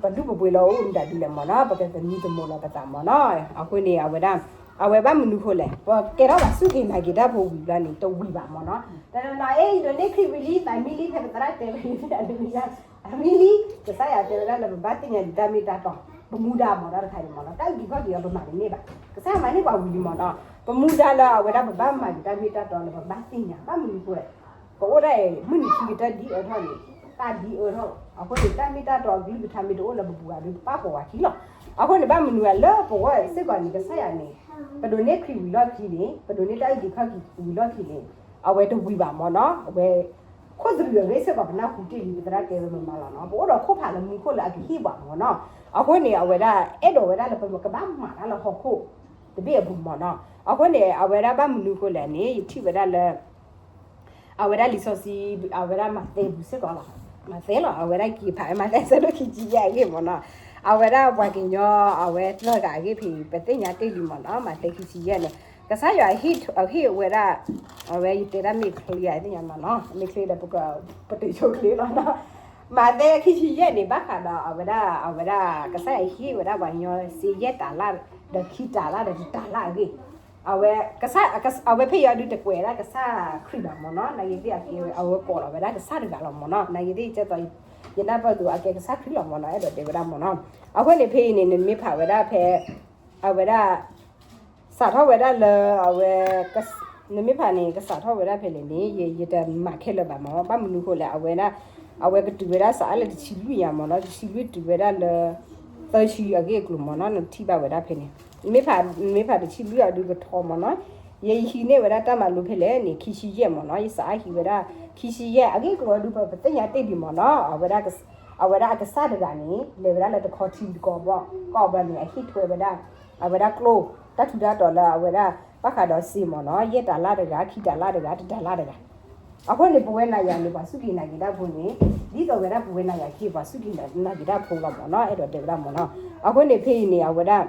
ပဒူၣ်ပပှ့ၤလၢအိၣ်မတၤဒ်လဲၣ်မ့ၢ်နီၤ, ပကသမံသမိးလီၤပသးမ့ၢ်နီၤ, အဃိန့ၣ် အဝဲဒၣ်, အဝဲဘၣ်မနုၤဃိလဲၣ်, ပကဲထီၣ်ပှၤစူၢ်က့ၤနာ်က့ၤတၢ်ဖိဝံၤဘျီန့ၣ် တဝံၤဘၣ်မ့ၢ်နီၤ, တနီၤနီၤ အ့ ယဒိးန့ၢ်ခရံာ်ဝံၤလံ သးမံလံ ဖဲပသရၣ်တဲဝဲန့ၣ် သးမံလံ, ကစၢ်ယွၤတဲဝဲဒၣ်လၢပဘၣ်သ့ၣ်ညါဒံးတၢ်မ့ၢ်တၢ်တီ, ပမူဒါမ့ၢ်နီၤ, တခါန့ၣ်မ့ၢ်နီၤ, တၢ်အုၣ်က့ၤခီၣ်က့ၤအီၤ ပမၤတန့ၢ်ဘၣ်, ကစၢ်ယွၤမၤန့ၢ်ပှၤဝံၤလံမ့ၢ်နီၤ, ပမူဒါလၢအဝဲဒၣ်ပဘၣ်မၤက့ၤတၢ်မ့ၢ်တၢ်တီလၢပဘၣ်သ့ၣ်ညါ, ဘၣ်မနုၤဃိလဲၣ် ပအိၣ်ဒၣ်အံၤ မုၢ်နံၤခံကတၢၢ်ဒ်အၢထီၣ်န့ၣ်, တၢ်ဒ်အၢထီၣ်, အဃိန့ၣ် တၢ်မ့ၢ်တၢ်တီအကလုၢ်ကထါမ့ၢ်တအိၣ်လၢပပူၤဘၣ်ဒီး ပပာ်ဖှိၣ်ဝဲခံလီၤ, အဃိန့ၣ် ဘၣ်မနုၤအလၢပဝဲစ့ၢ်ကီးန့ၣ် ကစၢ်ယွၤန့ၣ်, ပဒိးန့ၢ်ခရံာ်ဝံၤလီၢ်ခံန့ၣ်, ပဒိးန့ၢ်တၢ်အုၣ်က့ၤခီၣ်က့ၤဝံၤလီၢ်ခံန့ၣ်, အဝဲတဝံၤဘၣ်မ့ၢ်နီၤ, အဝဲ ခိၣ်သရံးအဂ့ၢ်စ့ၢ်ကီး ပနၢ်ဟူတ့ၢ်လံ ပသရၣ်တဲဝဲမ့ၢ်မးလီၤနီၤ, ပအိၣ်ဒီးခိၣ်ဖးလၢမူခိၣ်လၢအကဟ့ၣ်ပှၤမ့ၢ်နီၤ, အဃိန့ၣ် အဝဲဒၣ်အဲၣ်ဒိးဝဲဒၣ်လၢပကဘၣ်မၤတၢ်လၢဟီၣ်ခိၣ် တဘ့ၣ်အပူၤမ့ၢ်နီၤ, အဃိန့ၣ် အဝဲဒၣ်ဘၣ်မနုၤဃိလဲၣ်န့ၣ် ယထံၣ်ဝဲဒၣ်လၢ အဝဲဒၣ်လံာ်စီဆှံ အဝဲဒၣ်မးသဲပူၤစ့ၢ်ကီးလီၤ, မးသဲလီၤ, အဝဲဒၣ်က့ၤဖး မးသဲဆၢဒိၣ်ခံဆံယဲၢ်အဂ့ၢ်မ့ၢ်နီၤ, အဝဲဒၣ်ပှၤကညီအဝဲသၢဂၤအဂ့ၢ်ဖဲအံၤ ပသ့ၣ်ညါတ့ၢ်လံမ့ၢ်နီၤ, မးသဲခံဆံယဲၢ်န့ၣ် ကစၢ်ယွၤအဟ့ၣ်ဝဲဒၣ်, အဝဲယတဲဒၣ်မ့ၢ်ချ့အသ့ၣ်ညါမ့ၢ်နီၤ, မ့ၢ်ချ့ဒီး ပတုာ်ဆိချ့လီၤနီၤ, မးသဲခံဆံယဲၢ်န့ၣ် ဘၣ်ဃးဒီးအဝဲဒၣ်, အဝဲဒၣ်ကစၢ်ယွၤဟ့ၣ်ဝဲဒၣ်ပှၤကညီစ့ယဲၢ်တၤလၣ်, ဒီးခံတၤလၣ်ဒီးတတၤလၣ်အဂ့ၢ် အဝဲဖဲအံၤအဒုးတကွဲးဒၣ်ကစၢ်ခရံာ်ဘၣ်မ့ၢ်နီၤ, နာ်က့သ့ၣ်အကဲဝဲ အဝဲကိးလီၤဝဲဒၣ်ကစၢ်တဂၤလီၤမ့ၢ်နီၤ, နာ်က့သ့ၣ်ကဲသိး ယနၢ်ပၢၢ်အသိး အကဲကစၢ်ခရံာ်လီၤမ့ၢ်နီၤ, အဲၣ်ဒိးတဲဝဲဒၣ်မ့ၢ်နီၤ, အဃိန့ၣ်ဖဲအံၤန့ၣ် နမ့ၢ်ဖးဝဲဒၣ်ဖဲ အဝဲဒၣ် စးထီၣ်ဝဲဒၣ်လၢ အဝဲ နမ့ၢ်ဖးန့ၣ် ကစးထီၣ်ဝဲဒၣ်ဖဲလဲၣ်န့ၣ် ယတမၤခဲလၢာ်ဘၣ်မ့ၢ်, ဘၣ်မနုၤဃိလဲၣ် အဝဲဒၣ် အဝဲကတုၤဝဲဒၣ်စးအါလၢတဆံလွံၢ်ညါမ့ၢ်နီၤ, တဆံလွံၢ်တုၤဝဲဒၣ်လၢ သၢဆံအဂ့ၢ်အကျိၤမ့ၢ်နီၤ, နထံၣ်ဘၣ်ဝဲဒၣ်ဖဲန့ၣ်, နမ့ၢ်ဖး, နမ့ၢ်ဖးတဆံလွံၢ်အဒုးကထီမ့ၢ်နီၤ, ယဟံးန့ၢ်ဝဲဒၣ်တၢ်မၤလိဖဲလဲၣ်န့ၣ် ခံဆံယဲၢ်မ့ၢ်နီၤ, ယစးအါဟံးဝဲဒၣ် ခံဆံယဲၢ်အဂ့ၢ်အကျိၤအဒုး ပသ့ၣ်ညါတ့ၢ်ဒံးမ့ၢ်နီၤ, အဝဲဒၣ်ကစၢ်တဂၤန့ၣ် လဲၤဝဲဒၣ်လၢတခီထံတကီဘီ, ကီၢ်ဘီန့ၣ် အဟ့ၣ်ထွဲဝဲဒၣ် အဝဲဒၣ်ကျိ တၢ်ထူးတၢ်တီၤလၢအဝဲဒၣ် ဘၣ်ဃးဒီးစ့မ့ၢ်နီၤ, ယဲၢ်တၤလၣ်တဂၤ, ခံတၤလၣ်တဂၤ, တတၤလၣ်တဂၤ, အဃိန့ၣ် ပဝဲနၤယၤန့ၣ် ပှၤစူၢ်က့ၤနာ်က့ၤတၢ်ဖိန့ၣ် ဒ်သိးဝဲဒၣ်ပဝဲနၤယၤခံ ပှၤစူၢ်က့ၤနာ်က့ၤတၢ်ဖိလီၤမ့ၢ်နီၤ, အဲၣ်ဒိးတဲဝဲဒၣ်မ့ၢ်နီၤ, အဃိန့ၣ် ဖဲအံၤန့ၣ် အဝဲဒၣ်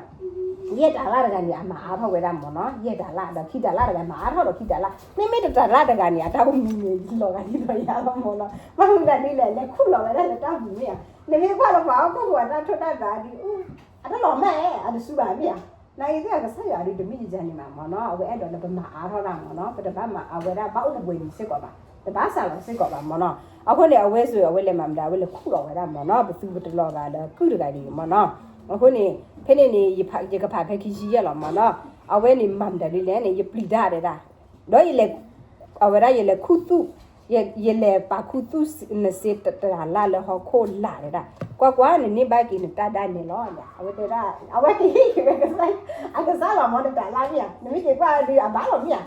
ယဲၢ်တၤလၣ်တဂၤန့ၣ် အမၤအါထီၣ်ဝဲဒၣ်မ့ၢ်နီၤ, ယဲၢ်တၤလၣ်ဒီးခံတၤလၣ်တဂၤ မၤအါထီၣ်ဒီးခံတၤလၣ်, မ့မ့ၢ်တတၤလၣ်တဂၤန့ၣ် အတၢ်အိၣ်မူန့ၣ် လီၤဂာ်ဒ်သိးယၤလီၤမ့ၢ်နီၤ, ဘၣ်မနုၤဒ်လဲၣ် လဲၤခူၣ်လီၤဝဲဒၣ်လၢတၢ်ပူၤမ့ၢ်ဧါ, နမ့ၢ်ကွၢ်လၢပှၤဟီၣ်ခိၣ်ဖိအတၢ်ထိၣ်တၢ်တၤဒ်အူ အတလီၤမၢ်ဧါ, အတစူဘၣ်မ့ၢ်ဧါ, နာ်က့သ့ၣ်အကစၢ်ယွၤဒုးတမ့ၢ်ယၤန့ၣ်မးမ့ၢ်နီၤ, အဝဲအဲၣ်ဒိးလၢပမၤအါထီၣ်တၢ်မ့ၢ်နီၤ, ပတဘၣ်မၤအဝဲဒၣ်ဘၣ်အိၣ်ပပှဲၤလံစ့ၢ်ကီးဘၣ်, တဘၣ်စးလီၤစ့ၢ်ကီးဘၣ်မ့ၢ်နီၤ, အဃိန့ၣ် အဝဲစ့ၢ် အဝဲလဲၤမၤမတၤ အဝဲလဲၤခူၣ်လီၤဝဲဒၣ်မ့ၢ်နီၤ, ပသူပတလီၤဂာ်လၢကုၢ်တဂၤဒ်အံၤမ့ၢ်နီၤ, အဃိန့ၣ် ဖဲန့ၣ်န့ၣ် ယကဖးဖဲခံဆံယဲၢ်လီၤမ့ၢ်နီၤ, အဝဲန့ၣ်မၤမတၤဒ်လဲၣ်န့ၣ် ယပျံၤတၢ်တဲဒၣ်, ဒီးယလဲၤ အဝဲဒၣ်ယလဲၤခူၣ်သူၣ်, ယလဲၤပာ်ခူသူၣ်နစ့တၤလၣ်လၢဟီၣ်ခိၣ်လာ်တဲဒၣ်, ကွၢ်ကွၢ် နန့ၢ်ဘၣ်က့ၤနတၢ်ဒၣ်နဲလီၤ, အဝဲတဲဒၣ် အဝဲကဟ့ၣ်က့ၤဝဲ အကစၢ်လီၤမ့ၢ် တတၤလၣ်မ့ၢ်ဧါ, နမ့ၢ်က့ၤကွၢ်ဒုး အဘၣ်လီၤမ့ၢ်ဧါ,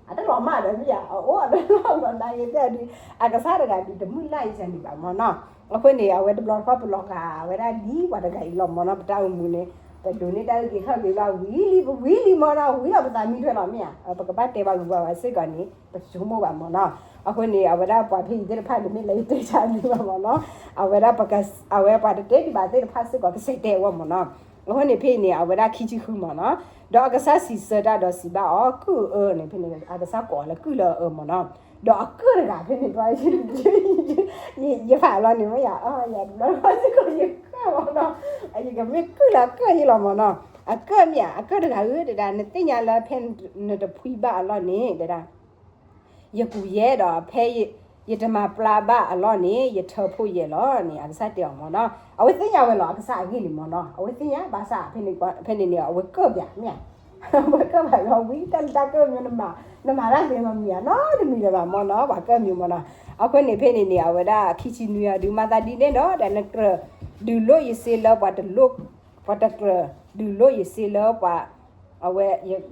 အတလီၤမၢ်ဒီးမ့ၢ်ဧါ, အအိၣ်အတလီၤလီၤ နာ်က့သ့ၣ်ဒုး အကစၢ်တဂၤဒုး တမုၢ်လၢ်ယၤန့ၣ်ဘၣ်မ့ၢ်နီၤ, အဃိန့ၣ် အဝဲတဘျီတခီၣ်ပလီၤဂာ်ဝဲဒၣ်ဒ်ပှၤတဂၤအံၤလီၤမ့ၢ်နီၤ, ပတၢ်အိၣ်မူန့ၣ် ပဒိးန့ၢ်တၢ်အုၣ်က့ၤခီၣ်က့ၤလီၤ ဝံၤလံ ပဝံၤလံမ့ၢ်နီၤ, ဝံၤလီၤပသးမံထွဲလီၤမ့ၢ်ဧါ, ပကဘၣ်တဲပှၤဂုၤပှၤဂၤစ့ၢ်ကီးန့ၣ် ပဆိကမိၣ်ဘၣ်မ့ၢ်နီၤ, အဃိန့ၣ် အဝဲဒၣ်ပှၤဖဲအံၤသ့ၣ်တဖၣ်န့ၣ် မ့ၢ်လၢယတဲဆါလံဘၣ်မ့ၢ်နီၤ, အဝဲဒၣ် အဝဲပှၤတတဲဒံးဘၣ်သ့ၣ်တဖၣ်စ့ၢ်ကီး ကစဲးတဲအဂီၢ်မ့ၢ်နီၤ, အဃိန့ၣ် ဖဲအံၤန့ၣ် အဝဲဒၣ်ခံဆံဃုမ့ၢ်နီၤ, ဒီးအကစၢ်စံးဆၢတၢ်ဒီးစံးဘၣ်အီၤ ကုၢ်အၢန့ၣ် ဖဲန့ၣ် အကစၢ်ကိးအီၤလၢကုၢ်လၢအအၢမ့ၢ်နီၤ, ဒီးအကၢၣ်တဂၤဖဲန့ၣ် ယဖးလီၤန့ၣ်မ့ၢ်ယၤ, ယတဘျီဃီစ့ၢ်ကီးယကၢၣ်မ့ၢ်နီၤ, ယကမ့ၢ်ကုၢ်လၢအကၢၣ်ယလီၤမ့ၢ်နီၤ, အကၢၣ်မ့ၢ်ဧါ အကၢၣ်တဂၤဧၢ တဲဒၣ် နသ့ၣ်ညါလၢဖဲနတဖှံဘၣ်အလီၢ်န့ၣ် တဲဒၣ် ယကူးယဲဒီးဖဲယတမၤပျါဘၣ်အလီၢ်န့ၣ် ယထၢဖှိၣ်ယဲလီၤန့ၣ် အကစၢ်တဲအီၤမ့ၢ်နီၤ, အဝဲသ့ၣ်ညါဝဲလီၤ အကစၢ်အဂ့ၢ်န့ၣ်မ့ၢ်နီၤ, အဝဲသ့ၣ်ညါဘၣ်ဆၣ် ဖဲန့ၣ်န့ၣ် အဝဲကၢၣ်ပၠးမ့ၢ်ဧါ, အဝဲကၢၣ်ပၠးလီၤ ဝံတၢ်လၢတၢ်ကၢၣ်မ့ၢ် နမၤတၢ်သ့မ့ၢ်မ့ၢ်ဧါနီတမံၤလၢၤဘၣ်မ့ၢ်နီၤ ပှၤကၢၣ်မ့ၢ်မ့ၢ်နီၤ, အဃိန့ၣ်ဖဲန့ၣ်န့ၣ် အဝဲဒၣ်ခံဆံနွံအီၤဒုး မၤသးဒ်န့ၣ်ဒီး ဒီးနကြၢးဒုးလိၢ်ယစ့လၢပှၤတလိၢ် ပှၤတကြၢးဒုးလိၢ်ယစ့လၢပှၤ အဝဲ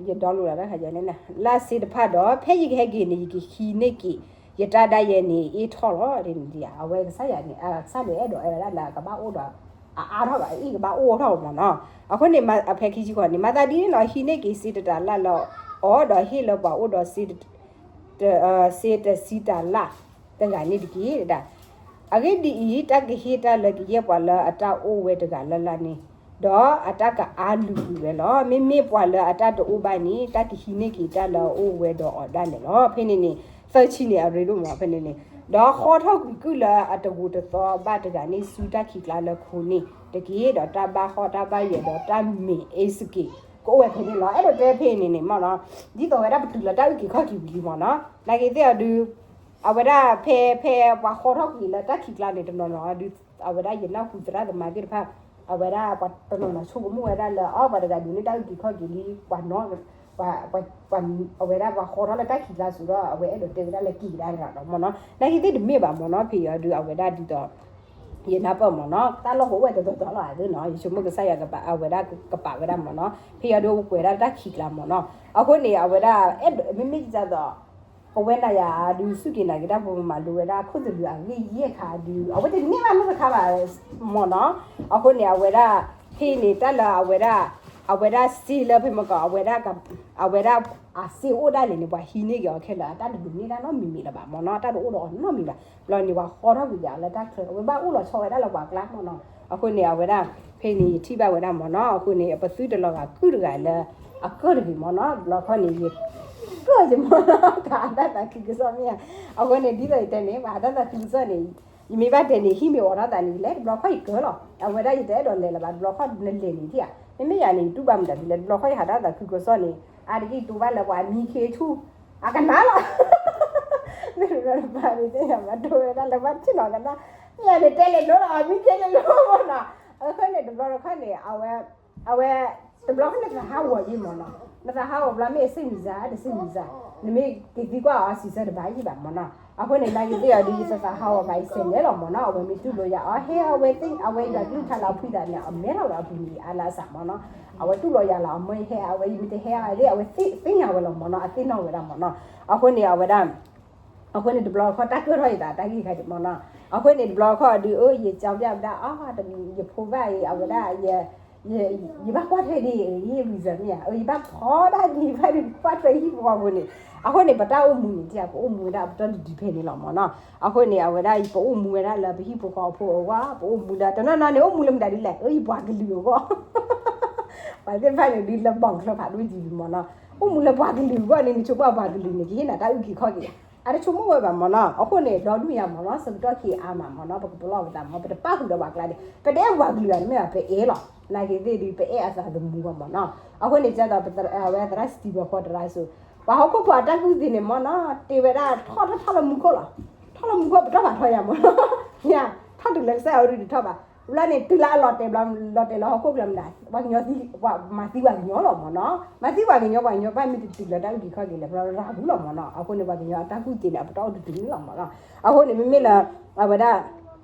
ယ download လီၤတခါန့ၣ် လၢစ့တဖၣ်ဒီး ဖဲယကဟဲက့ၤန့ၣ် ယကဟံးန့ၢ်က့ၤ ယတၢ်ဒၣ်ယဲန့ၣ် အ့ၣ်ထီၣ်လီၤ ဒ်န့ၣ်ဒ် အဝဲကစၢ်ယွၤန့ၣ် အကစၢ်န့ၣ်အဲၣ်ဒိးအဲၣ်ဝဲဒၣ်လၢကဘၣ်အိၣ်ဒီး အအါထီၣ်ဘၣ် အ့ၣ်ကဘၣ်အိၣ်ထီၣ်မ့ၢ်နီၤ, အဃိန့ၣ် ဖဲခံဆံဃိးန့ၣ် မၤသးဒ်န့ၣ်လီၤ ဟံးန့ၢ်က့ၤစ့တတၤလၢ်လၢအီၤ ဒီးဟ့ၣ်လၢပှၤအိၣ်ဒီးစ့ စ့တဆံတၤလၢ်တဂၤန့ၣ်တက့ၢ်ဒၣ်. အဂ့ၢ်ဒ်အံၤ, တၢ်ကဟ့ၣ်တၢ်လၢကယဲၢ်ပှၤလၢအတၢ်အိၣ်ဝဲတဂၤလၢ်လၢ်န့ၣ်, ဒီးအတၢ်ကအါလုၢ်ကွံာ်ဝဲလီၤ. မ့မ့ၢ်ပှၤလၢအတၢ်တအိၣ်ဘၣ်န့ၣ်, တၢ်ကဟံးန့ၢ်က့ၤတၢ်လၢအအိၣ်ဝဲဒီးအီၤဒၣ်လဲာ်လီၤ. ဖဲန့ၣ်န့ၣ်, သၢဆံန့ၣ် အရ့ဒိၣ်မး ဖဲန့ၣ်န့ၣ်, ဒီးဃီထီၣ်ကွံာ်ကုၢ်လၢအတဂိာ်တသီဘၣ်တဂၤန့ၣ် ဆူတၢ်ခံးကျါလၢခိန့ၣ်တက့ၢ်. ဒီးတၢ်ဘၣ်ဟီၣ်တၢ်ဘၣ်ယၢၤဒီးတၢ်မ့ၢ်အ့စက့း ကအိၣ်ဝဲဖဲန့ၣ်လီၤ. အဲၣ်ဒိးတဲဖဲန့ၣ်န့ၣ်မ့ၢ်နီၤ, ဒ်သိးဝဲဒၣ်ပတုၤလၢတၢ်အုၣ်က့ၤခီၣ်က့ၤဝံၤလံမ့ၢ်နီၤ, နာ်က့ၤသ့ၣ်အီၤဒုး အဝဲဒၣ်ဖဲ ဖဲပှၤဃီထီၣ်ကွံာ်လၢတၢ်ခံးကျါန့ၣ် တနီၤနီၤဒုး အဝဲဒၣ်ယနၢ်ဟူသရၣ်သမါသ့ၣ်တဖၣ်, အဝဲဒၣ်ပှၤတနီၤနီၤဆိကမိၣ်ဝဲဒၣ်လၢ အီ ပှၤတဂၤဒုးန့ၣ်တၢ်အုၣ်က့ၤခီၣ်က့ၤလံ ပှၤနီၤ ပှၤ အဝဲဒၣ်ပှၤဃီထီၣ်လၢတၢ်ခံးကျါစ့ၢ်ကီးဒီး အဝဲအဲၣ်ဒိးတဲဝဲဒၣ်လၢက့ၤဒၣ်တဂၤဒီးမ့ၢ်နီၤ, နာ်က့ၤသ့ၣ်တမ့ၢ်ဘၣ်မ့ၢ်နီၤ, ဖဲအံၤအီၤဒုး အဝဲဒၣ်ဒ်သိး ယနၢ်ပၢၢ်မ့ၢ်နီၤ, တၢ်လီၢ်ကအိၣ်ဝဲတတီၤတီၤလီၤ အသ့နီၤ, ယဆိကမိၣ်ကစၢ်ယွၤကပာ် အဝဲဒၣ်ကပာ်ဝဲဒၣ်မ့ၢ်နီၤ, ဖဲအံၤအီၤဒုးအိၣ်ကွဲးဒၣ်တၢ်ခံးကျါမ့ၢ်နီၤ, အဃိန့ၣ် အဝဲဒၣ် အဲၣ်ဒိး မ့မ့ၢ်ဒ်သိး ပဝဲနၤယၤဒုး စူၢ်က့ၤနာ်က့ၤတၢ်ဖိမၤလိဝဲဒၣ် ခိၣ်သလုးအဂ့ၢ်ယဲၢ်ခါဒုး အဝဲတန့ၢ်ဘၣ်နီတခါဘၣ်မ့ၢ်နီၤ, အဃိန့ၣ် အဝဲဒၣ် ဖဲန့ၣ် တၢ်လၢအဝဲဒၣ် အဝဲဒၣ်စ့လၢဖဲမကီး အဝဲဒၣ် အဝဲဒၣ်အစ့အိၣ်ဒၣ်လဲာ်န့ၣ် ပှၤဟံးန့ၢ်က့ၤအီၤခဲလၢာ် အတၢ်တဒုးန့ၢ်ဒၣ်နီတမံၤမံၤလၢၤဘၣ်မ့ၢ်နီၤ, တၢ်တအိၣ်ဒီးအီၤနီတမံၤဘၣ်, ဘျီန့ၣ် ပှၤဃီထီၣ်ကွံာ်က့ၤအီၤလၢတၢ်ချၢ အဝဲဘၣ်အိၣ်လီၤဆီဝဲဒၣ်လၢပှၤကျါမ့ၢ်နီၤ, အဃိန့ၣ် အဝဲဒၣ် ဖဲန့ၣ် ယထံၣ်ဘၣ်ဝဲဒၣ်မ့ၢ်နီၤ, အဃိန့ၣ် ပသုတလီၤဂာ်ကုၢ်တဂၤလၢ အကၢၣ်တဂ့ၤမ့ၢ်နီၤ, တဘျီခီန့ၣ် ယကၢၣ်ယမ့ၢ်နီၤ, တၢ်အတၢ်သးခုကစီၣ်မ့ၢ်ဧါ, အဃိန့ၣ် ဒ်သိးယတဲန့ၣ် ပှၤအတၢ်သးခုကစီၣ်န့ၣ် ယမ့ၢ်ဘၣ်တဲန့ၣ် ဟံၣ်မ့ၢ်အိးထီၣ်သးန့ၣ် ယလဲၤတဘျီခီယကၢၣ်လီၤ, အဝဲဒၣ်ယတအဲၣ်ဒိးလဲၤလၢၤဘၣ် တဘျီခီနလဲၤန့ၣ်ထံၣ်ဧါ, မ့မ့ၢ်ယၤန့ၣ် ယတူၢ်ဘၣ်မတၤဒ်လဲၣ် တဘျီခီယဟးတၢ်သးခုကစီၣ်န့ၣ် အါတက့ၢ်တူၢ်ဘၣ်လၢပှၤမံခ့ဆူၣ် အကနၣ်လီၤ, မ့ၢ်တဘျီတပၤန့ၣ် တဲယၤမၤတိၢ်ဝဲဒၣ်လၢဘၣ်ဆ့ၣ်နီၤကနၣ်, မ့ၢ်ယၤန့ၣ်တဲလဲၤလိၤလီၤ မံခ့လဲၤလိၤမ့ၢ်နီၤ, အဃိန့ၣ် တဘျီတခီန့ၣ် အဝဲ အဝဲ တဘျီခီနသးဟးဂီၤယံၤမ့ၢ်နီၤ, နသးဟးဂီၤဘျီမ့ၢ်အစ့မံၤစၢ် တစ့မံၤစၢ်, နမ့ၢ်က့ၤသံကွၢ်အီၤစံးဆၢတဘၣ်ယံၤဘၣ်မ့ၢ်နီၤ, အဃိန့ၣ် နာ်က့ၤသ့ၣ်အီၤဒုး ယသးသးဟးဂီၤဘၣ် ယစဲးလဲၤလီၤမ့ၢ်နီၤ, အဝဲမ့ၢ်တူၢ်လိာ်ယၤအီၤ ဟဲအဝဲသ့ၣ် အဝဲယွၤကလုၢ်ကထါလၢအဖှံသးန့ၣ် အမဲထီၣ်လီၤအပူၤန့ၣ် အါလၢအစးမ့ၢ်နီၤ, အဝဲတူၢ်လိာ်ယၤလီၤ အမ့ၢ်ဟဲ အဝဲယမ့ၢ်တဟဲအီၤသ့ၣ် အဝဲသ့ၣ်ညါဝဲလီၤမ့ၢ်နီၤ, အသ့ၣ်နီၣ်ဝဲဒၣ်မ့ၢ်နီၤ, အဃိန့ၣ် အဝဲဒၣ် အဃိန့ၣ် တဘျီတခီၣ်တၢ်ကၢၣ်ထီၣ်ယသးတၢ်ဂ့ၢ်ခါဒံးမ့ၢ်နီၤ, အဃိန့ၣ် တဘျီတခီၣ်အဒုး အၢ ယကၠီပျၢ်ဝဲဒၣ် အါ ယဖိဘၣ်အံၤ အဝဲဒၣ် ယဘၣ်ကွၢ်ထွဲဒ်အံၤ reason မ့ၢ်ဧါ, အၢ ယဘၣ်ဖီဒၣ်ဒ်ယဘၣ်ဒုးကွၢ်ထွဲဟံၣ်ဖိဃီဖိန့ၣ်, အဃိန့ၣ် ပတၢ်အိၣ်မူန့ၣ် ပအိၣ်မူဝဲဒၣ်ပတီၢ်တဒုဖဲန့ၣ်လီၤမ့ၢ်နီၤ, အဃိန့ၣ် အဝဲဒၣ် ပအိၣ်မူဝဲဒၣ်လၢပဟံၣ်ဖိဃီဖိအဂီၢ်, ပအိၣ်မူလၢ တနီၤနီၤန့ၣ် အိၣ်မူလၢမတၤဒ်လဲၣ် အၢ ယပှၤကလုာ်အဂီၢ် ပှၤသ့ၣ်တဖၣ်န့ၣ် ဒ်လၢဘီၣ်ချၢဖးဒိၣ်ယံၤလံမ့ၢ်နီၤ, အိၣ်မူလၢပှၤကလုာ်အဂီၢ်န့ၣ် နဆိကမိၣ်ပှၤကလုာ်န့ၣ် ကဟ့ၣ်နၤတၢ်အုၣ်က့ၤခီၣ်က့ၤ အတဆိကမိၣ်ဝဲဘၣ်မ့ၢ်နီၤ, အဃိန့ၣ် ဒီဒူၣ်ညါမ့ၢ်နီၤ, ဆၢကတီၢ်ခံအါမးမ့ၢ်နီၤ, ပကပလီၢ်ပသးမ့ၢ် ပတပာ်ဃုာ်ဒီးပှၤကျါန့ၣ် ပတအဲၣ်ပှၤကလုာ်ဧါ မ့ၢ်ဘၣ် ပအဲၣ်လီၤ, နာ်က့ၤသ့ၣ်ဒုး ပအဲၣ်အသးသမူအဂီၢ်မ့ၢ်နီၤ, အဃိန့ၣ် ကသိး အဝဲသရၣ်စတံၤဘၢၣ်ဃီတရါစိၤ ပှၤဟီၣ်ခိၣ်ဖိအတၢ်ကူၣ်သ့န့ၣ်မ့ၢ်နီၤ, တ့ဝဲဒၣ်ထီၣ်ထီၣ်ထီၣ်လၢမူခိၣ်လီၤ, ထီၣ်လၢမူခိၣ် ပတီၢ်ဘၣ်ထီၣ်ယၤမ့ၢ်နီၤ, ထီၣ်တုၤလၢကစၢ်ယွၤအရူၢ်တထီၣ်ဘၣ် ဘျီန့ၣ် တုၤလၢအလီၤတဲာ်ဘျီ လီၤတဲာ်လၢဟီၣ်ခိၣ်ချၢမတၤ ပှၤကညီသံ ပှၤမၤသံပှၤကညီလီၤမ့ၢ်နီၤ, မၤသံပှၤကညီ ပှၤကညီဘၣ်မ့ၢ်တတုၤလၢတၢ်အုၣ်က့ၤခီၣ်က့ၤလဲၣ် ဘျီရၤဘူးလီၤမ့ၢ်နီၤ, အဃိန့ၣ် ပှၤကညီအတၢ်ကူၣ်သ့န့ၣ် အပတီၢ်အိၣ်တတုၤန့ၣ်လီၤမ့ၢ်နီၤ, အဃိန့ၣ် မ့မ့ၢ်လၢ အဝဲဒၣ်